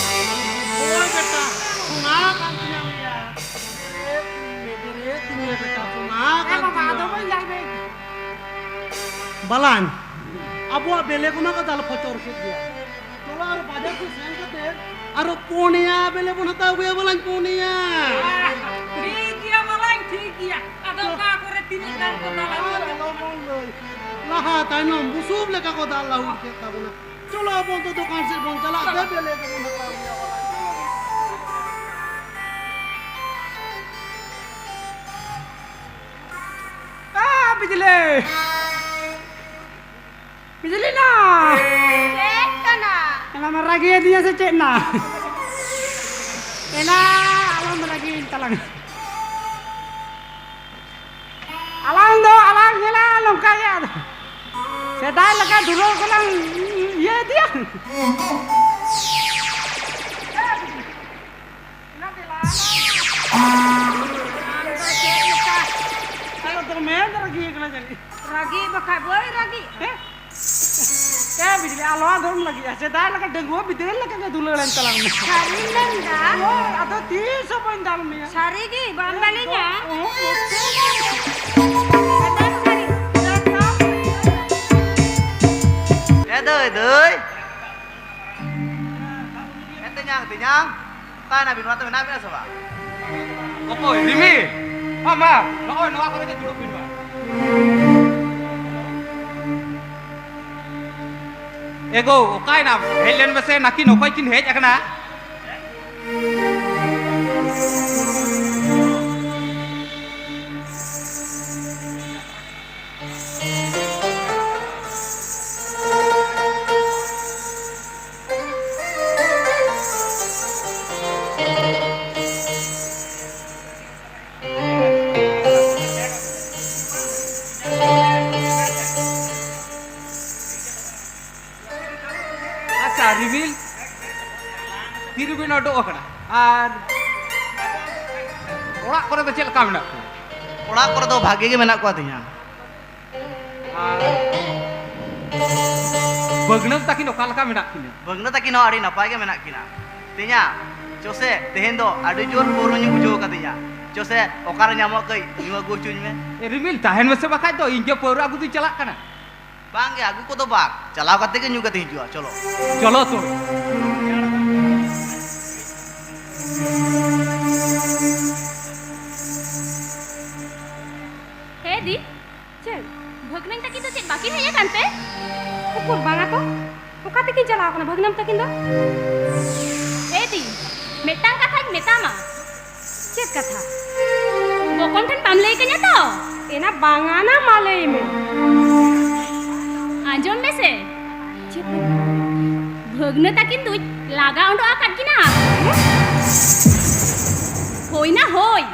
ᱦᱳᱭ ᱵᱮᱴᱟ, ᱥᱚᱱᱟ ᱠᱟᱱ ᱛᱤᱧᱟ ᱢᱮᱭᱟ᱾ ᱵᱮᱨᱮᱫ ᱛᱤᱧ ᱢᱮ, ᱵᱮᱨᱮᱫ ᱛᱤᱧ ᱢᱮ ᱵᱮᱴᱟ, ᱥᱚᱱᱟ ᱦᱮᱸ ᱠᱟᱱ ᱵᱟᱵᱟ, ᱛᱤᱧᱟ᱾ ᱟᱫᱚ ᱵᱟᱹᱧ ᱫᱟᱞ ᱢᱮ᱾ ᱵᱟᱞᱟᱧ, ᱟᱵᱚᱣᱟᱜ ᱵᱮᱞᱮ ᱠᱚᱢᱟ ᱠᱚ ᱫᱟᱞ ᱯᱷᱚᱪᱚᱨ ᱠᱮᱫ ᱜᱮᱭᱟ᱾ ᱪᱚᱞᱚ ᱟᱨ ᱵᱟᱡᱟᱨ ᱠᱚ ᱥᱮᱱ ᱠᱟᱛᱮ ᱟᱨᱚ ᱯᱩᱱᱭᱟ ᱵᱮᱞᱮ ᱵᱚᱱ ᱦᱟᱛᱟᱣ ᱟᱹᱜᱩᱭᱟ ᱵᱟᱞᱟᱧ, ᱯᱩᱱᱭᱟ᱾ ᱴᱷᱤᱠ ᱜᱮᱭᱟ ᱵᱟᱞᱟᱧ, ᱴᱷᱤᱠ ᱜᱮᱭᱟ᱾ ᱟᱫᱚ ᱚᱠᱟ ᱠᱚᱨᱮ ᱛᱤᱱᱟᱹᱜ ᱜᱟᱱ ᱠᱚ ᱫᱟᱞᱟ? ᱟᱨ ᱟᱞᱚᱵᱚᱱ ᱞᱟᱹᱭ᱾ ᱞᱟᱦᱟ ᱛᱟᱭᱱᱚᱢ ᱵᱩᱥᱩᱵ ᱞᱮᱠᱟ ᱠᱚ ᱫᱟᱞ ᱞᱟᱹᱦᱩᱫ ᱠᱮᱫ ᱛᱟᱵᱚᱱᱟ᱾ ᱪᱚᱞᱚ ᱟᱵᱚ ᱫᱚ ᱫᱚᱠᱟᱱ ᱥᱮᱫ ᱵᱚᱱ ᱪᱟᱞᱟᱜ ᱛᱮ ᱵᱮᱞᱮ ᱠᱚᱵᱚᱱ ᱦᱟᱛᱟᱣ ᱟᱹᱜᱩᱭᱟ ᱵᱟᱞᱟᱧ᱾ ᱪᱚᱞᱚ᱾ ᱟ, ᱵᱤᱡᱽᱞᱤ᱾ ᱵᱤᱡᱽᱞᱤ ᱱᱟ᱾ ᱪᱮᱫ ᱠᱟᱱᱟ? ᱮᱱᱟ ᱢᱟ ᱨᱟᱹᱜᱤ ᱟᱹᱫᱤᱧᱟ ᱥᱮ ᱪᱮᱫ ᱱᱟ? ᱮᱱᱟ ᱟᱞᱚᱢ ᱨᱟᱹᱜᱤ ᱛᱟᱞᱟᱝ᱾ ᱟᱞᱟᱝ ᱫᱚ ᱟᱞᱟᱝ ᱧᱮᱞᱟ ᱱᱚᱝᱠᱟ ᱜᱮ ᱟᱫᱚ᱾ ᱥᱮᱫᱟᱭ ᱞᱮᱠᱟ ᱫᱩᱞᱟᱹᱲ ᱠᱚᱞᱟᱝ ᱤᱭᱟᱹ ᱤᱫᱤᱭᱟ᱾ ᱟᱢ ᱫᱚ ᱪᱮᱫ ᱞᱮᱠᱟ? ᱟᱫᱚ ᱫᱚᱢᱮ ᱨᱟᱹᱜᱤ ᱠᱟᱱᱟ ᱡᱟᱹᱱᱤᱡ᱾ ᱨᱟᱹᱜᱤ ᱵᱟᱠᱷᱟᱡ ᱵᱟᱹᱧ ᱨᱟᱹᱜᱤᱜᱼᱟ᱾ ᱦᱮᱸ? ᱮ ᱵᱤᱡᱽᱞᱤ, ᱟᱞᱚ ᱟᱫᱚᱢ ᱞᱟᱹᱜᱤᱫᱼᱟ᱾ ᱥᱮᱫᱟᱭ ᱞᱮᱠᱟ ᱰᱟᱺᱜᱩᱣᱟᱹ ᱵᱤᱫᱟᱹᱞ ᱞᱮᱠᱟ ᱜᱮ ᱫᱩᱞᱟᱹᱲ ᱮᱱ ᱛᱟᱞᱟᱝ ᱢᱮ᱾ ᱥᱟᱹᱨᱤᱢ ᱢᱮᱱᱫᱟ? ᱦᱳᱭ, ᱟᱫᱚ ᱛᱤᱥ ᱦᱚᱸ ᱵᱟᱹᱧ ᱫᱟᱞ ᱢᱮᱭᱟ᱾ ᱥᱟᱹᱨᱤ ᱜᱮ ᱵᱟᱢ ᱫᱟᱞᱤᱧᱟ? ᱚᱦᱚᱸ, ᱚᱦᱚᱸ᱾ ᱮ ᱫᱟᱹᱭ, ᱫᱟᱹᱭ᱾ ᱮ ᱛᱮᱧᱟᱝ, ᱛᱮᱧᱟᱝ᱾ ᱚᱠᱟᱭᱮᱱᱟ ᱵᱤᱱ? ᱚᱲᱟᱜ ᱨᱮ ᱢᱮᱱᱟᱜ ᱵᱤᱱᱟ ᱥᱮ ᱵᱟᱝ? ᱚᱠᱚᱭ? ᱨᱤᱢᱤᱞ? ᱦᱚᱸ, ᱢᱟ, ᱱᱚᱜᱼᱚᱭ ᱱᱚᱣᱟ ᱠᱚᱨᱮ ᱜᱮ ᱫᱩᱲᱩᱵ ᱵᱤᱱ ᱢᱟ᱾ ᱮ ᱜᱳ, ᱚᱠᱟᱭᱮᱱᱟᱢ? ᱦᱮᱡ ᱞᱮᱱ ᱢᱮᱥᱮ, ᱱᱟᱹᱠᱤᱱ ᱚᱠᱚᱭ ᱠᱤᱱ ᱦᱮᱡ ᱟᱠᱟᱱᱟ? ᱟᱪᱪᱷᱟ, ᱨᱤᱢᱤᱞ, ᱛᱤᱨᱮᱵᱤᱱ ᱚᱰᱚᱠ ᱟᱠᱟᱱᱟ? ᱟᱨ ᱚᱲᱟᱜ ᱠᱚᱨᱮ ᱫᱚ ᱪᱮᱫ ᱞᱮᱠᱟ ᱢᱮᱱᱟᱜ ᱠᱚᱣᱟ? ᱚᱲᱟᱜ ᱠᱚᱨᱮ ᱫᱚ ᱵᱷᱟᱜᱮ ᱜᱮ ᱢᱮᱱᱟᱜ ᱠᱚᱣᱟ ᱛᱤᱧᱟ᱾ ᱟᱨ ᱵᱟᱹᱜᱽᱱᱟᱹᱢ ᱛᱟᱹᱠᱤᱱ ᱚᱠᱟ ᱞᱮᱠᱟ ᱢᱮᱱᱟᱜ ᱠᱤᱱᱟ? ᱵᱟᱹᱜᱽᱱᱟᱹ ᱛᱟᱹᱠᱤᱱ ᱦᱚᱸ ᱟᱹᱰᱤ ᱱᱟᱯᱟᱭ ᱜᱮ ᱢᱮᱱᱟᱜ ᱠᱤᱱᱟ᱾ ᱛᱮᱧᱟ, ᱪᱚᱥᱮ, ᱛᱮᱦᱮᱧ ᱫᱚ ᱟᱹᱰᱤ ᱡᱳᱨ ᱯᱟᱹᱣᱨᱟᱹ ᱧᱩ ᱵᱩᱡᱷᱟᱹᱣ ᱠᱟᱫᱤᱧᱟ᱾ ᱪᱚᱥᱮ, ᱚᱠᱟᱨᱮ ᱧᱟᱢᱚᱜ ᱠᱟᱹᱡ ᱧᱩ ᱟᱹᱜᱩ ᱦᱚᱪᱚᱧ ᱢᱮ᱾ ᱮ ᱨᱤᱢᱤᱞ, ᱛᱟᱦᱮᱱ ᱢᱮᱥᱮ ᱵᱟᱠᱷᱟᱡ ᱫᱚ, ᱤᱧ ᱜᱮ ᱯᱟᱹᱣᱨᱟᱹ ᱟᱹᱜᱩ ᱫᱩᱧ ᱪᱟᱞᱟᱜ ᱠᱟᱱᱟ᱾ ᱵᱟᱝ ᱜᱮ, ᱟᱹᱜᱩ ᱠᱚᱫᱚ ᱵᱟᱝ, ᱪᱟᱞᱟᱣ ᱠᱟᱛᱮ ᱜᱮ ᱧᱩ ᱠᱟᱛᱮ ᱦᱤᱡᱩᱜᱼᱟ, ᱪᱚᱞᱚ᱾ ᱪᱚᱞᱚ ᱛᱚ᱾ ᱦᱮ ᱫᱤ, ᱪᱮᱫ? ᱵᱷᱟᱹᱜᱽᱱᱟᱹᱧ ᱛᱟᱹᱠᱤᱱ ᱫᱚ ᱪᱮᱫ ᱵᱟᱹᱠᱤᱱ ᱦᱮᱡ ᱟᱠᱟᱱ ᱛᱮ? ᱩᱠᱩᱨ ᱵᱟᱝᱟ ᱛᱚ, ᱚᱠᱟ ᱛᱮᱠᱤᱱ ᱪᱟᱞᱟᱣ ᱠᱟᱱᱟ ᱵᱷᱟᱹᱜᱽᱱᱟᱹᱢ ᱛᱟᱹᱠᱤᱱ ᱫᱚ? ᱮ ᱫᱤ, ᱢᱤᱫᱴᱟᱝ ᱠᱟᱛᱷᱟᱧ ᱢᱮᱛᱟᱢᱟ᱾ ᱪᱮᱫ ᱠᱟᱛᱷᱟ? ᱵᱚᱠᱚᱱ ᱴᱷᱮᱱ ᱵᱟᱢ ᱞᱟᱹᱭ ᱠᱟᱹᱧᱟ ᱛᱚ? ᱮᱱᱟ ᱵᱟᱝᱟ ᱱᱟ, ᱢᱟ ᱞᱟᱹᱭ ᱢᱮ᱾ ᱟᱸᱡᱚᱢ ᱢᱮᱥᱮ, ᱵᱷᱟᱹᱜᱽᱱᱟᱹ ᱛᱟᱹᱠᱤᱱ ᱫᱩᱧ ᱞᱟᱜᱟ ᱩᱰᱩᱠ ᱟᱠᱟᱫ ᱠᱤᱱᱟ᱾ ᱦᱳᱭ ᱱᱟ ᱦᱳᱭ,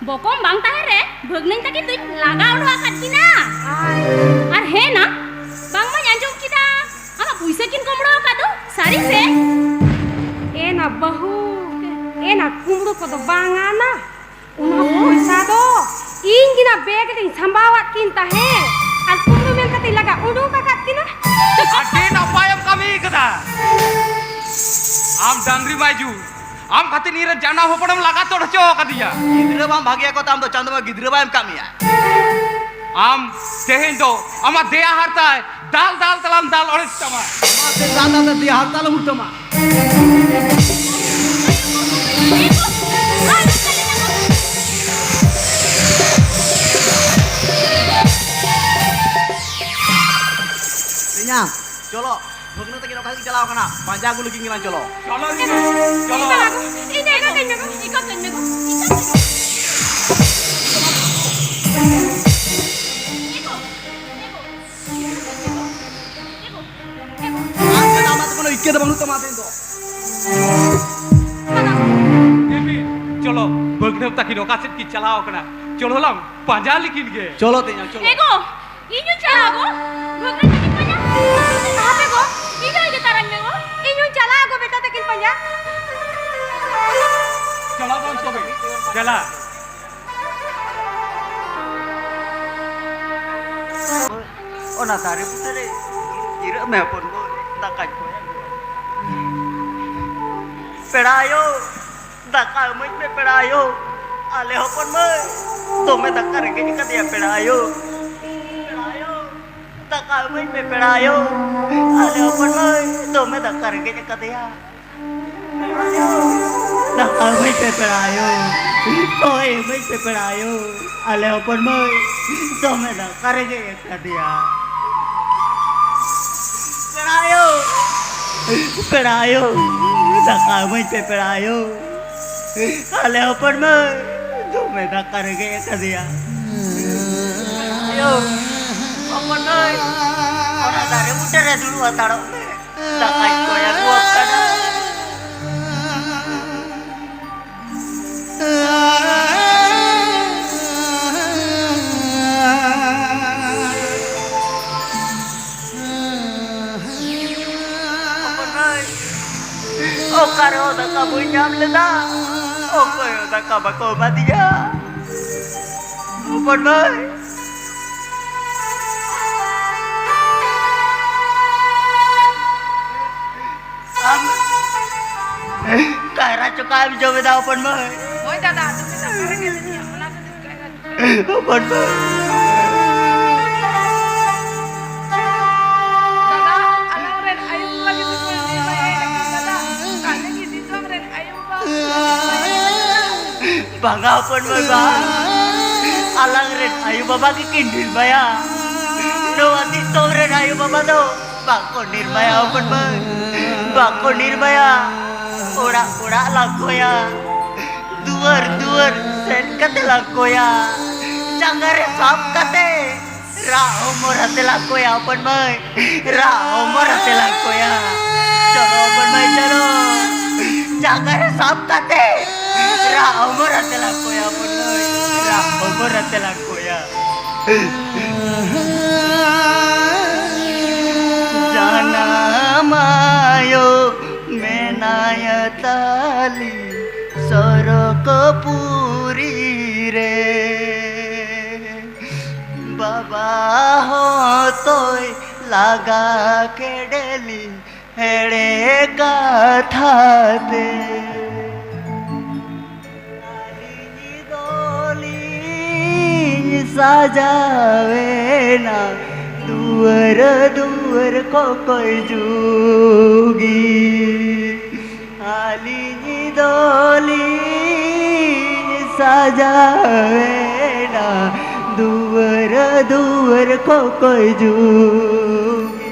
ᱵᱚᱠᱚᱢ ᱵᱟᱝ ᱛᱟᱦᱮᱸ ᱨᱮ ᱵᱷᱟᱹᱜᱽᱱᱟᱹᱧ ᱛᱟᱹᱠᱤᱱ ᱫᱩᱧ ᱞᱟᱜᱟ ᱩᱰᱩᱠ ᱟᱠᱟᱫ ᱠᱤᱱᱟ᱾ ᱟᱨ ᱦᱮᱸ ᱱᱟ, ᱵᱟᱝᱢᱟᱧ ᱟᱸᱡᱚᱢ ᱠᱮᱫᱟ ᱟᱢᱟᱜ ᱯᱩᱭᱥᱟᱹ ᱠᱤᱱ ᱠᱩᱢᱵᱽᱲᱩ ᱟᱠᱟᱫ ᱫᱚ, ᱥᱟᱹᱨᱤ ᱥᱮ? ᱮ ᱱᱟ ᱵᱟᱹᱦᱩ, ᱮ ᱱᱟ ᱠᱩᱢᱵᱽᱲᱩ ᱠᱚᱫᱚ ᱵᱟᱝᱟ ᱱᱟ, ᱚᱱᱟ ᱯᱚᱭᱥᱟ ᱫᱚ ᱤᱧ ᱜᱮ ᱱᱟ ᱵᱮᱜᱽ ᱨᱤᱧ ᱥᱟᱢᱵᱟᱣᱟᱫ ᱠᱤᱱ ᱛᱟᱦᱮᱸᱫ ᱟᱨ ᱠᱩᱢᱵᱽᱲᱩ ᱢᱮᱱ ᱠᱟᱛᱮ ᱞᱟᱜᱟ ᱩᱰᱩᱠ ᱟᱠᱟᱫ ᱠᱤᱱᱟ᱾ ᱟᱹᱰᱤ ᱱᱟᱯᱟᱭᱮᱢ ᱠᱟᱹᱢᱤ ᱠᱟᱫᱟ᱾ ᱟᱢ ᱰᱟᱝᱨᱤ ᱵᱟᱭᱡᱩ, ᱟᱢ ᱠᱷᱟᱹᱛᱤᱨ ᱤᱧ ᱨᱮᱱ ᱡᱟᱱᱟᱢ ᱦᱚᱯᱚᱱᱮᱢ ᱞᱟᱜᱟ ᱛᱚᱲ ᱦᱚᱪᱚ ᱟᱠᱟᱫᱤᱧᱟ᱾ ᱜᱤᱫᱽᱨᱟᱹ ᱵᱟᱢ ᱵᱷᱟᱜᱮᱭᱟ ᱠᱚ ᱛᱟᱢ ᱫᱚ ᱪᱟᱸᱫᱳ ᱵᱚᱸᱜᱟ ᱜᱤᱫᱽᱨᱟᱹ ᱵᱟᱭ ᱮᱢ ᱠᱟᱜ ᱢᱮᱭᱟ᱾ ᱟᱢ ᱛᱮᱦᱮᱧ ᱫᱚ ᱟᱢᱟᱜ ᱫᱮᱭᱟ ᱦᱟᱨᱛᱟᱭ ᱫᱟᱞ ᱫᱟᱞ ᱛᱟᱞᱟᱢ ᱫᱟᱞ ᱚᱲᱮᱡ ᱛᱟᱢᱟ᱾ ᱟᱢᱟᱜ ᱫᱮᱭᱟ ᱦᱟᱨᱛᱟ ᱞᱮ ᱦᱩᱲ ᱛᱟᱢᱟ᱾ ᱛᱮᱧᱟᱝ, ᱪᱚᱞᱚ, ᱵᱷᱟᱹᱜᱽᱱᱟᱹ ᱛᱟᱹᱠᱤᱱ ᱚᱠᱟ ᱥᱮᱫ ᱠᱤᱱ ᱪᱟᱞᱟᱣ ᱠᱟᱱᱟ? ᱯᱟᱸᱡᱟ ᱟᱹᱜᱩ ᱞᱟᱹᱜᱤᱫ ᱜᱮᱞᱟᱝ ᱪᱚᱞᱚ᱾ ᱪᱚᱞᱚ, ᱤᱧ ᱪᱚᱞᱚ᱾ ᱪᱟᱞᱟᱜ ᱟᱹᱜᱩ, ᱤᱧ ᱮᱠᱟ ᱠᱟᱹᱧ ᱢᱮ ᱜᱚ, ᱤᱧ ᱮᱠᱟ ᱠᱟᱹᱧ ᱢᱮ ᱜᱚ, ᱤᱧ ᱮᱠᱟ ᱠᱟᱹᱧ ᱢᱮ ᱜᱚ᱾ ᱮ ᱜᱚ, ᱮ ᱜᱚ, ᱮ ᱜᱚ, ᱮ ᱜᱚ, ᱮ ᱜᱚ᱾ ᱟᱢ ᱠᱟᱱᱟ, ᱟᱢᱟᱜ ᱫᱚ ᱠᱳᱱᱳ ᱤᱠᱟᱹ ᱫᱚ ᱵᱟᱹᱱᱩᱜ ᱛᱟᱢᱟ ᱛᱮᱦᱮᱧ ᱫᱚ᱾ ᱫᱮᱵᱤ, ᱪᱚᱞᱚ, ᱵᱷᱟᱹᱜᱽᱱᱟᱹ ᱛᱟᱹᱠᱤᱱ ᱚᱠᱟ ᱥᱮᱫ ᱠᱤᱱ ᱪᱟᱞᱟᱣ ᱠᱟᱱᱟ? ᱪᱚᱞᱚ ᱞᱟᱝ ᱯᱟᱸᱡᱟ ᱞᱮᱠᱤᱱ ᱜᱮ᱾ ᱪᱚᱞᱚ ᱛᱮᱧᱟᱝ, ᱪᱚᱞᱚ᱾ ᱮ ᱜᱚ, ᱤᱧ ᱦᱚᱸᱧ ᱪᱟᱞᱟᱜᱼᱟ ᱜᱚ, ᱵᱷᱟᱹᱜᱽᱱᱟᱹ ᱛᱟᱹᱠᱤᱱ ᱯᱟᱸᱡᱟ᱾ ᱦᱟᱯᱮ ᱜᱚ, ᱤᱧ ᱦᱚᱸ ᱤᱫᱤ ᱛᱟᱨᱟᱧ ᱢᱮ ᱜᱚ, ᱤᱧ ᱦᱚᱸᱧ ᱪᱟᱞᱟᱜᱼᱟ ᱜᱚ ᱵᱮᱴᱟ ᱛᱟᱹᱠᱤᱱ ᱯᱟᱸᱡᱟ᱾ ᱪᱟᱞᱟᱜ ᱵᱟᱝ ᱛᱚᱵᱮ, ᱫᱮᱞᱟ᱾ ᱚᱱᱟ ᱫᱟᱨᱮ ᱵᱩᱴᱟᱹ ᱨᱮ ᱡᱤᱨᱟᱹᱜ ᱢᱮ ᱦᱚᱯᱚᱱ ᱢᱟᱹᱭ, ᱫᱟᱠᱟᱧ ᱠᱚᱭᱟᱜ ᱢᱮᱭᱟ᱾ ᱯᱮᱲᱟ ᱟᱭᱳ, ᱫᱟᱠᱟ ᱮᱢᱟᱹᱧ ᱢᱮ ᱯᱮᱲᱟ ᱟᱭᱳ, ᱟᱞᱮ ᱦᱚᱯᱚᱱ ᱢᱟᱹᱭ ᱫᱚᱢᱮ ᱫᱟᱠᱟ ᱨᱮᱸᱜᱮᱡ ᱟᱠᱟᱫᱮᱭᱟ ᱯᱮᱲᱟ ᱟᱭᱳ᱾ ᱯᱮᱲᱟ ᱟᱭᱳ, ᱫᱟᱠᱟ ᱮᱢᱟᱹᱧ ᱢᱮ ᱯᱮᱲᱟ ᱟᱭᱳ, ᱟᱞᱮ ᱦᱚᱯᱚᱱ ᱢᱟᱹᱭ ᱫᱚᱢᱮ ᱫᱟᱠᱟ ᱨᱮᱸᱜᱮᱡ ᱟᱠᱟᱫᱮᱭᱟ᱾ ᱫᱟᱠᱟ ᱮᱢᱟᱹᱧ ᱯᱮ ᱯᱮᱲᱟ ᱟᱭᱳ, ᱦᱳᱭ ᱮᱢᱟᱹᱧ ᱯᱮ ᱯᱮᱲᱟ ᱟᱭᱳ, ᱟᱞᱮ ᱦᱚᱯᱚᱱ ᱢᱟᱹᱭ ᱫᱚᱢᱮ ᱫᱟᱠᱟ ᱨᱮᱸᱜᱮᱡ ᱟᱠᱟᱫᱮᱭᱟ᱾ ᱯᱮᱲᱟ ᱟᱭᱳ, ᱯᱮᱲᱟ ᱟᱭᱳ, ᱫᱟᱠᱟ ᱮᱢᱟᱹᱧ ᱯᱮ ᱯᱮᱲᱟ ᱟᱭᱳ, ᱟᱞᱮ ᱦᱚᱯᱚᱱ ᱢᱟᱹᱭ ᱫᱚᱢᱮ ᱫᱟᱠᱟ ᱨᱮᱸᱜᱮᱡ ᱟᱠᱟᱫᱮᱭᱟ᱾ ᱫᱩᱲᱩᱵ ᱦᱟᱛᱟᱲᱚᱜ ᱢᱮ᱾ ᱫᱟᱠᱟᱧ ᱠᱚᱭ ᱟᱹᱜᱩᱣᱟᱢ ᱠᱟᱱᱟ᱾ ᱦᱚᱯᱚᱱ ᱢᱟᱹᱭ, ᱚᱠᱟ ᱨᱮᱦᱚᱸ ᱫᱟᱠᱟ ᱵᱟᱹᱧ ᱧᱟᱢ ᱞᱮᱫᱟ, ᱚᱠᱚᱭ ᱦᱚᱸ ᱫᱟᱠᱟ ᱵᱟᱠᱚ ᱮᱢᱟᱫᱤᱧᱟ᱾ ᱦᱚᱯᱚᱱ ᱢᱟᱹᱭ, ᱟᱢ ᱠᱟᱭᱨᱟ ᱪᱚᱠᱟᱜ ᱮᱢ ᱡᱚᱢ ᱮᱫᱟ ᱦᱚᱯᱚᱱ ᱢᱟᱹᱭ? ᱦᱳᱭ ᱫᱟᱫᱟ, ᱟᱫᱚ ᱢᱮᱱᱫᱟ ᱚᱠᱟᱨᱮ ᱧᱮᱞ ᱤᱫᱤᱭᱟ, ᱚᱱᱟ ᱠᱷᱟᱹᱛᱤᱨ ᱠᱟᱭᱨᱟ ᱪᱚᱠᱟᱜ ᱦᱚᱯᱚᱱ ᱢᱟᱹᱭ᱾ ᱫᱟᱫᱟ, ᱟᱞᱟᱝ ᱨᱮᱱ ᱟᱭᱳ ᱵᱟᱵᱟ ᱜᱮ ᱛᱟᱠᱚ ᱞᱟᱹᱭ ᱵᱟᱲᱟᱭ ᱫᱟᱠᱚ ᱫᱟᱫᱟ, ᱟᱞᱮ ᱜᱮ ᱫᱤᱥᱚᱢ ᱨᱮᱱ ᱟᱭᱳ ᱵᱟᱵᱟ᱾ ᱵᱟᱝᱟ ᱦᱚᱯᱚᱱ ᱢᱟᱹᱭ, ᱵᱟᱝ᱾ ᱟᱞᱟᱝ ᱨᱮᱱ ᱟᱭᱳ ᱵᱟᱵᱟ ᱜᱮᱠᱤᱱ ᱱᱤᱨᱢᱟᱭᱟ᱾ ᱱᱚᱣᱟ ᱫᱤᱥᱚᱢ ᱨᱮᱱ ᱟᱭᱳ ᱵᱟᱵᱟ ᱫᱚ ᱵᱟᱠᱚ ᱱᱤᱨᱢᱟᱭᱟ ᱦᱚᱯᱚᱱ ᱢᱟᱹᱭ, ᱵᱟᱠᱚ ᱱᱤᱨᱢᱟᱭᱟ᱾ ᱚᱲᱟᱜ ᱚᱲᱟᱜ ᱞᱟᱝ ᱠᱚᱭᱟ, ᱫᱩᱣᱟᱹᱨ ᱫᱩᱣᱟᱹᱨ ᱥᱮᱱ ᱠᱟᱛᱮ ᱞᱟᱝ ᱠᱚᱭᱟ, ᱡᱟᱸᱜᱟ ᱨᱮ ᱥᱟᱵ ᱠᱟᱛᱮ ᱨᱟᱜ ᱦᱚᱢᱚᱨ ᱟᱛᱮ ᱞᱟᱝ ᱠᱚᱭᱟ ᱦᱚᱯᱚᱱ ᱢᱟᱹᱭ, ᱨᱟᱜ ᱦᱚᱢᱚᱨ ᱟᱛᱮ ᱞᱟᱝ ᱠᱚᱭᱟ᱾ ᱪᱚᱞᱚ ᱦᱚᱯᱚᱱ ᱢᱟᱹᱭ ᱪᱚᱞᱚ, ᱡᱟᱸᱜᱟ ᱨᱮ ᱥᱟᱵ ᱠᱟᱛᱮ ᱨᱟᱜ ᱦᱚᱢᱚᱨ ᱟᱛᱮ ᱞᱟᱝ ᱠᱚᱭᱟ ᱦᱚᱯᱚᱱ ᱢᱟᱹᱭ, ᱨᱟᱜ ᱦᱚᱢᱚᱨ ᱟᱛᱮ ᱞᱟᱝ ᱠᱚᱭᱟ᱾ ᱡᱟᱱᱟᱢ ᱟᱭᱳ ᱢᱮᱱᱟᱭᱟ ᱛᱟᱞᱤ ᱥᱚᱨᱚᱜᱽᱯᱩᱨᱤ ᱨᱮ, ᱵᱟᱵᱟ ᱦᱚᱸᱛᱚᱭ ᱞᱟᱜᱟ ᱠᱮᱰᱮᱞᱤᱧ ᱮᱲᱮ ᱠᱟᱛᱷᱟ ᱛᱮ᱾ ᱟᱹᱞᱤᱧ ᱫᱚᱞᱤᱧ ᱥᱟᱡᱟᱣᱮᱱᱟ ᱫᱩᱣᱟᱹᱨ ᱫᱩᱣᱟᱹᱨ ᱠᱚᱠᱚᱭ ᱡᱩᱜᱤ᱾ ᱟᱹᱞᱤᱧ ᱫᱚᱞᱤᱧ ᱥᱟᱡᱟᱣᱮᱱᱟ ᱫᱩᱣᱟᱹᱨ ᱫᱩᱣᱟᱹᱨ ᱠᱚᱠᱚᱭ ᱡᱩᱜᱤ᱾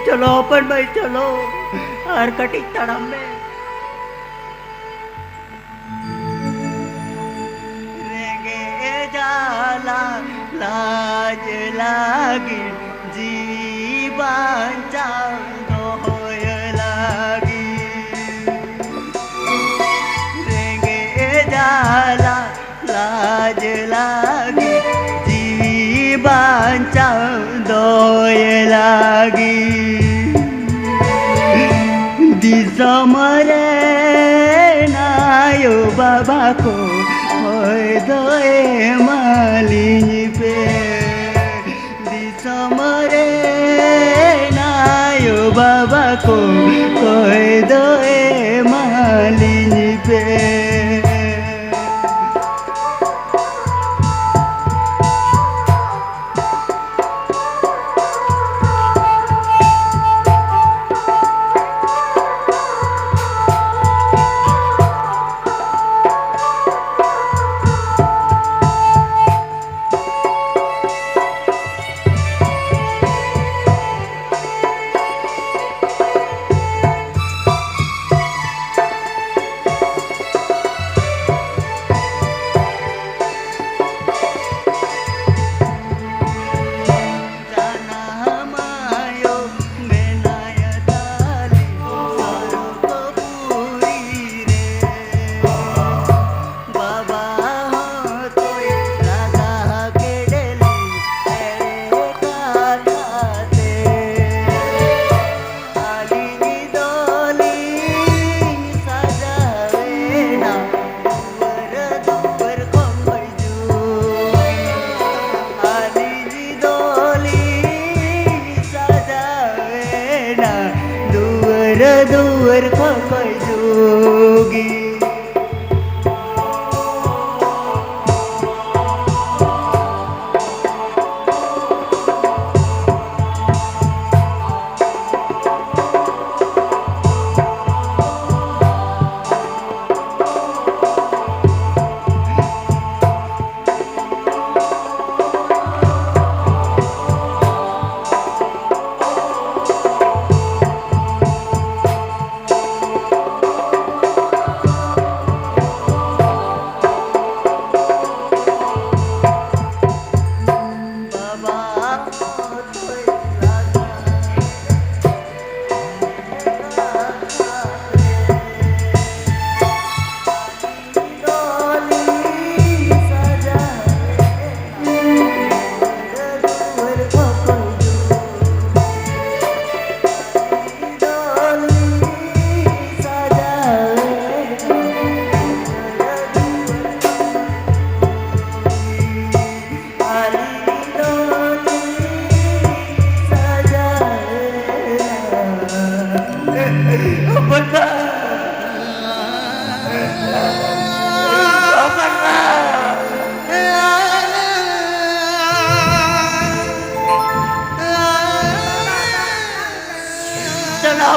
ᱪᱚᱞᱚ ᱦᱚᱯᱚᱱ ᱢᱟᱹᱭ ᱪᱚᱞᱚ, ᱟᱨ ᱠᱟᱹᱴᱤᱡ ᱛᱟᱲᱟᱢ ᱢᱮ᱾ ᱨᱮᱸᱜᱮᱡ ᱡᱟᱞᱟ ᱞᱟᱡ ᱞᱟᱹᱜᱤᱫ ᱡᱤᱣᱤ ᱵᱟᱧᱪᱟᱣ ᱫᱚᱦᱚᱭ ᱞᱟᱹᱜᱤᱫ, ᱨᱮᱸᱜᱮᱡ ᱡᱟᱞᱟ ᱞᱟᱡ ᱞᱟᱹᱜᱤᱫ ᱡᱤᱣᱤ ᱵᱟᱧᱪᱟᱣ ᱫᱚᱦᱚᱭ ᱞᱟᱹᱜᱤᱫ, ᱫᱤᱥᱚᱢ ᱨᱮᱱ ᱟᱭᱳ ᱵᱟᱵᱟ ᱠᱚ ᱦᱚᱭ ᱫᱚ ᱮᱢᱟᱞᱤᱧ ᱯᱮ᱾ ᱫᱤᱥᱚᱢ ᱨᱮᱱ ᱟᱭᱳ ᱵᱟᱵᱟ ᱠᱚ ᱠᱚᱭ ᱫᱚ ᱮᱢᱟᱞᱤᱧ ᱯᱮ᱾ ᱡᱟᱱᱟᱢ ᱟᱭᱳ ᱢᱮᱱᱟᱭᱟ ᱛᱟᱞᱤᱧ ᱥᱚᱨᱚᱜᱽᱯᱩᱨᱤ ᱨᱮ᱾ ᱵᱟᱵᱟ ᱦᱚᱸ ᱛᱚᱭ ᱞᱟᱜᱟ ᱠᱮᱫ ᱞᱤᱧ ᱮᱲᱮ ᱠᱟᱛᱷᱟ ᱛᱮ᱾ ᱟᱹᱞᱤᱧ ᱫᱚᱞᱤᱧ ᱥᱟᱡᱟᱣᱮᱱᱟ ᱫᱩᱣᱟᱹᱨ ᱫᱩᱣᱟᱹᱨ ᱠᱷᱚᱱ ᱦᱤᱡᱩᱜ᱾ ᱟᱹᱞᱤᱧ ᱫᱚᱞᱤᱧ ᱥᱟᱡᱟᱣᱮᱱᱟ ᱫᱩᱣᱟᱹᱨ ᱫᱩᱣᱟᱹᱨ ᱠᱷᱚᱱ ᱦᱤᱡᱩᱜ᱾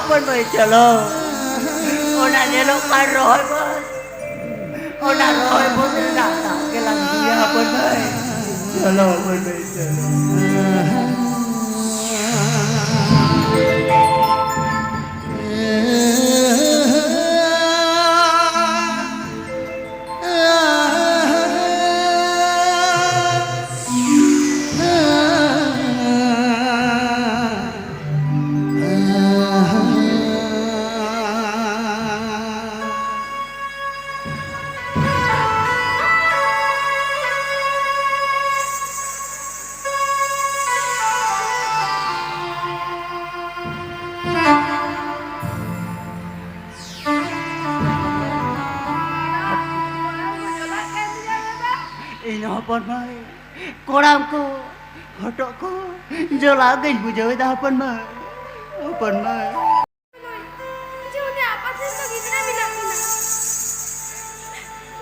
ᱦᱚᱯᱚᱱ ᱢᱟᱹᱭ, ᱪᱚᱞᱚ᱾ ᱚᱱᱟ ᱧᱮᱞᱚᱜ ᱠᱟᱱ ᱨᱚᱦᱚᱭ ᱵᱚᱱ, ᱚᱱᱟ ᱨᱚᱦᱚᱭ ᱵᱚᱱ ᱨᱮᱱᱟᱜ ᱫᱟᱜ ᱜᱮᱞᱟᱝ ᱧᱩᱭᱟ, ᱦᱚᱯᱚᱱ ᱢᱟᱹᱭ᱾ ᱪᱚᱞᱚ, ᱦᱚᱯᱚᱱ ᱢᱟᱹᱭ, ᱪᱚᱞᱚ᱾ ᱤᱧ ᱦᱚᱯᱚᱱ ᱢᱟᱹᱭ, ᱠᱚᱲᱟᱢ ᱠᱚ, ᱦᱚᱴᱚᱜ ᱠᱚ, ᱡᱚᱞᱟ ᱜᱮᱧ ᱵᱩᱡᱷᱟᱹᱣ ᱮᱫᱟ ᱦᱚᱯᱚᱱ ᱢᱟᱹᱭ, ᱦᱚᱯᱚᱱ ᱢᱟᱹᱭ᱾ ᱡᱮ ᱩᱱᱤ ᱟᱯᱟᱛ ᱨᱮᱱ ᱫᱚ ᱜᱤᱫᱽᱨᱟᱹ ᱢᱮᱱᱟᱜ ᱠᱤᱱᱟ᱾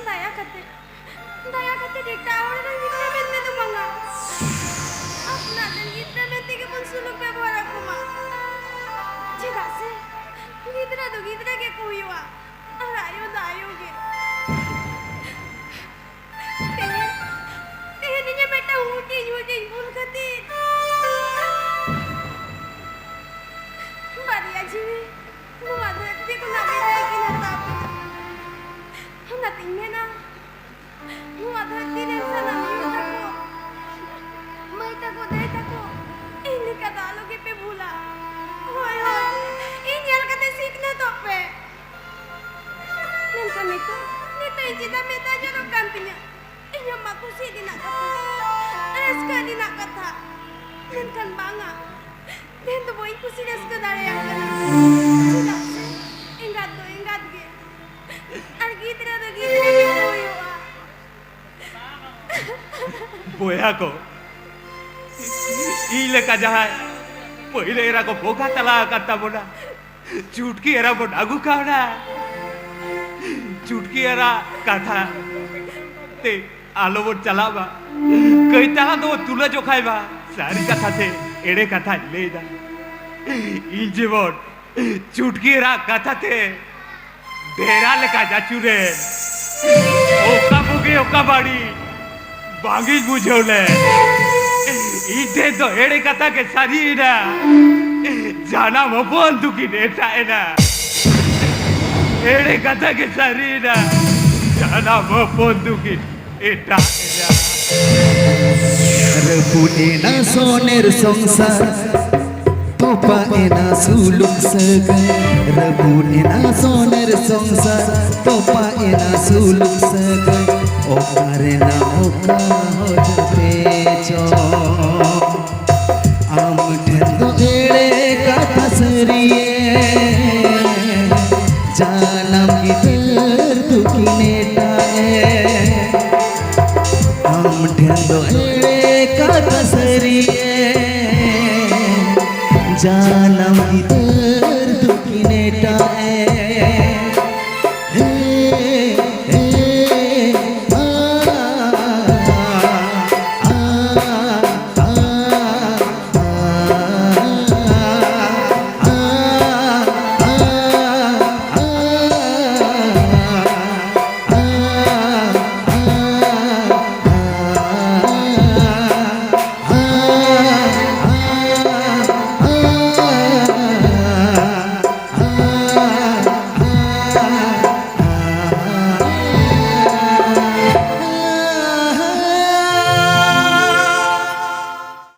ᱫᱟᱭᱟ ᱠᱟᱛᱮ, ᱫᱟᱭᱟ ᱠᱟᱛᱮ ᱮᱴᱟᱜ ᱦᱚᱲ ᱨᱮᱱ ᱜᱤᱫᱽᱨᱟᱹ ᱢᱮᱱᱛᱮ ᱫᱚ ᱵᱟᱝᱟ᱾ ᱟᱯᱱᱟᱨ ᱨᱮᱱ ᱜᱤᱫᱽᱨᱟᱹ ᱢᱮᱱᱛᱮ ᱜᱮᱵᱚᱱ ᱥᱩᱞᱩᱠ ᱵᱮᱵᱚᱦᱟᱨ ᱟᱠᱚ ᱢᱟ᱾ ᱪᱮᱫᱟᱜ ᱥᱮ ᱜᱤᱫᱽᱨᱟᱹ ᱫᱚ ᱜᱤᱫᱽᱨᱟᱹ ᱜᱮᱠᱚ ᱦᱩᱭᱩᱜᱼᱟ, ᱟᱨ ᱟᱭᱳ ᱫᱚ ᱟᱭᱳ ᱜᱮ᱾ ᱛᱮᱦᱮᱧ, ᱛᱮᱦᱮᱧ ᱤᱧᱟᱹᱜ ᱢᱤᱫᱴᱟᱝ ᱦᱩᱰᱤᱧ ᱦᱩᱰᱤᱧ ᱵᱷᱩᱞ ᱠᱷᱟᱹᱛᱤᱨ ᱵᱟᱨᱭᱟ ᱡᱤᱣᱤ ᱱᱚᱣᱟ ᱫᱷᱟᱹᱨᱛᱤ ᱠᱷᱚᱱᱟᱜ ᱵᱤᱫᱟᱹᱭ ᱠᱤᱱ ᱦᱟᱛᱟᱣ ᱠᱮᱫᱟ᱾ ᱚᱱᱟᱛᱤᱧ ᱢᱮᱱᱟ, ᱱᱚᱣᱟ ᱫᱷᱟᱹᱨᱛᱤ ᱨᱮᱱ ᱥᱟᱱᱟᱢ ᱭᱩ ᱛᱟᱠᱚ, ᱢᱟᱹᱭ ᱛᱟᱠᱚ, ᱫᱟᱹᱭ ᱛᱟᱠᱚ, ᱤᱧ ᱞᱮᱠᱟ ᱫᱚ ᱟᱞᱚ ᱜᱮᱯᱮ ᱵᱷᱩᱞᱟ᱾ ᱦᱳᱭ, ᱦᱳᱭ, ᱤᱧ ᱧᱮᱞ ᱠᱟᱛᱮ ᱥᱤᱠᱷᱱᱟᱹᱛᱚᱜ ᱯᱮ᱾ ᱢᱮᱱᱠᱷᱟᱱ ᱱᱤᱛᱚᱜ, ᱱᱤᱛᱚᱜ ᱤᱧ ᱪᱮᱫᱟᱜ ᱢᱮᱫ ᱫᱟᱜ ᱡᱚᱨᱚᱜ ᱠᱟᱱ ᱛᱤᱧᱟ? ᱤᱧᱟᱹᱜ ᱢᱟ ᱠᱩᱥᱤ ᱨᱮᱱᱟᱜ ᱠᱟᱛᱷᱟ, ᱨᱟᱹᱥᱠᱟᱹ ᱨᱮᱱᱟᱜ ᱠᱟᱛᱷᱟ᱾ ᱢᱮᱱᱠᱷᱟᱱ ᱵᱟᱝᱟ, ᱛᱮᱦᱮᱧ ᱫᱚ ᱵᱟᱹᱧ ᱠᱩᱥᱤ ᱨᱟᱹᱥᱠᱟᱹ ᱫᱟᱲᱮᱭᱟᱜ ᱠᱟᱱᱟ᱾ ᱪᱮᱫᱟᱜ ᱥᱮ ᱮᱸᱜᱟᱛ ᱫᱚ ᱮᱸᱜᱟᱛ ᱜᱮ, ᱟᱨ ᱜᱤᱫᱽᱨᱟᱹ ᱫᱚ ᱜᱤᱫᱽᱨᱟᱹ ᱜᱮ ᱦᱩᱭᱩᱜᱼᱟ᱾ ᱵᱚᱭᱦᱟ ᱠᱚ, ᱤᱧ ᱞᱮᱠᱟ ᱡᱟᱦᱟᱸᱭ ᱯᱟᱹᱦᱤᱞ ᱮᱨᱟ ᱠᱚ ᱵᱚᱸᱜᱟ ᱛᱟᱞᱟ ᱟᱠᱟᱫ ᱛᱟᱵᱚᱱᱟ, ᱪᱩᱴᱠᱤ ᱮᱨᱟ ᱵᱚᱱ ᱟᱹᱜᱩ ᱠᱟᱣᱱᱟ᱾ ᱪᱩᱴᱠᱤ ᱮᱨᱟ ᱠᱟᱛᱷᱟ ᱛᱮ ᱟᱞᱚ ᱵᱚᱱ ᱪᱟᱞᱟᱜ ᱢᱟ᱾ ᱠᱟᱹᱭ ᱛᱟᱞᱟ ᱫᱚ ᱛᱩᱞᱟᱹ ᱡᱚᱠᱷᱟᱭ ᱢᱟ᱾ ᱥᱟᱹᱨᱤ ᱠᱟᱛᱷᱟ ᱥᱮ ᱮᱲᱮ ᱠᱟᱛᱷᱟᱧ ᱞᱟᱹᱭᱫᱟ? ᱤᱧ ᱡᱮᱢᱚᱱ ᱪᱩᱴᱠᱤ ᱨᱟᱜ ᱠᱟᱛᱷᱟ ᱛᱮ ᱰᱮᱨᱟ ᱞᱮᱠᱟ ᱡᱟᱹᱪᱩᱨᱮᱱ᱾ ᱚᱠᱟ ᱵᱩᱜᱤ ᱚᱠᱟ ᱵᱟᱹᱲᱤᱡ ᱵᱟᱝᱤᱧ ᱵᱩᱡᱷᱟᱹᱣ ᱞᱮᱫ᱾ ᱤᱧ ᱴᱷᱮᱱ ᱫᱚ ᱮᱲᱮ ᱠᱟᱛᱷᱟ ᱜᱮ ᱥᱟᱹᱨᱤᱭᱮᱱᱟ᱾ ᱡᱟᱱᱟᱢ ᱦᱚᱯᱚᱱ ᱫᱚᱠᱤᱱ ᱮᱴᱟᱜ ᱮᱱᱟ᱾ ᱮᱲᱮ ᱠᱟᱛᱷᱟ ᱜᱮ ᱥᱟᱹᱨᱤᱭᱮᱱᱟ᱾ ᱡᱟᱱᱟᱢ ᱦᱚᱯᱚᱱ ᱫᱚᱠᱤᱱ ᱮᱴᱟᱜ ᱮᱱᱟ᱾ ᱨᱟᱹᱯᱩᱫ ᱮᱱᱟ ᱥᱚᱱᱮᱨ ᱥᱚᱝᱥᱟᱨ, ᱛᱚᱯᱟᱜ ᱮᱱᱟ ᱥᱩᱞᱩᱠ ᱥᱟᱹᱜᱟᱹᱭ᱾ ᱨᱟᱹᱯᱩᱫ ᱮᱱᱟ ᱥᱚᱱᱮᱨ ᱥᱚᱝᱥᱟᱨ, ᱛᱚᱯᱟᱜ ᱮᱱᱟ ᱥᱩᱞᱩᱠ ᱥᱟᱹᱜᱟᱹᱭ᱾ ᱚᱠᱟ ᱨᱮᱱᱟᱜ ᱚᱠᱟ ᱦᱚᱡᱟᱛᱮ ᱪᱚ ᱟᱢ ᱴᱷᱮᱱ ᱫᱚ ᱮᱲᱮ ᱠᱟᱛᱷᱟ ᱥᱟᱹᱨᱤᱭᱮ, ᱡᱟᱱᱟᱢ ᱜᱤᱫᱟᱹᱨ ᱫᱩᱠᱤᱱ ᱮᱴᱟᱜ ᱮ᱾ ᱟᱢ ᱴᱷᱮᱱ ᱫᱚ ᱮᱲᱮ ᱠᱟᱛᱷᱟ ᱥᱟᱹᱨᱤᱭᱮ, ᱡᱟᱱᱟᱢ ᱜᱤᱫᱟᱹᱨ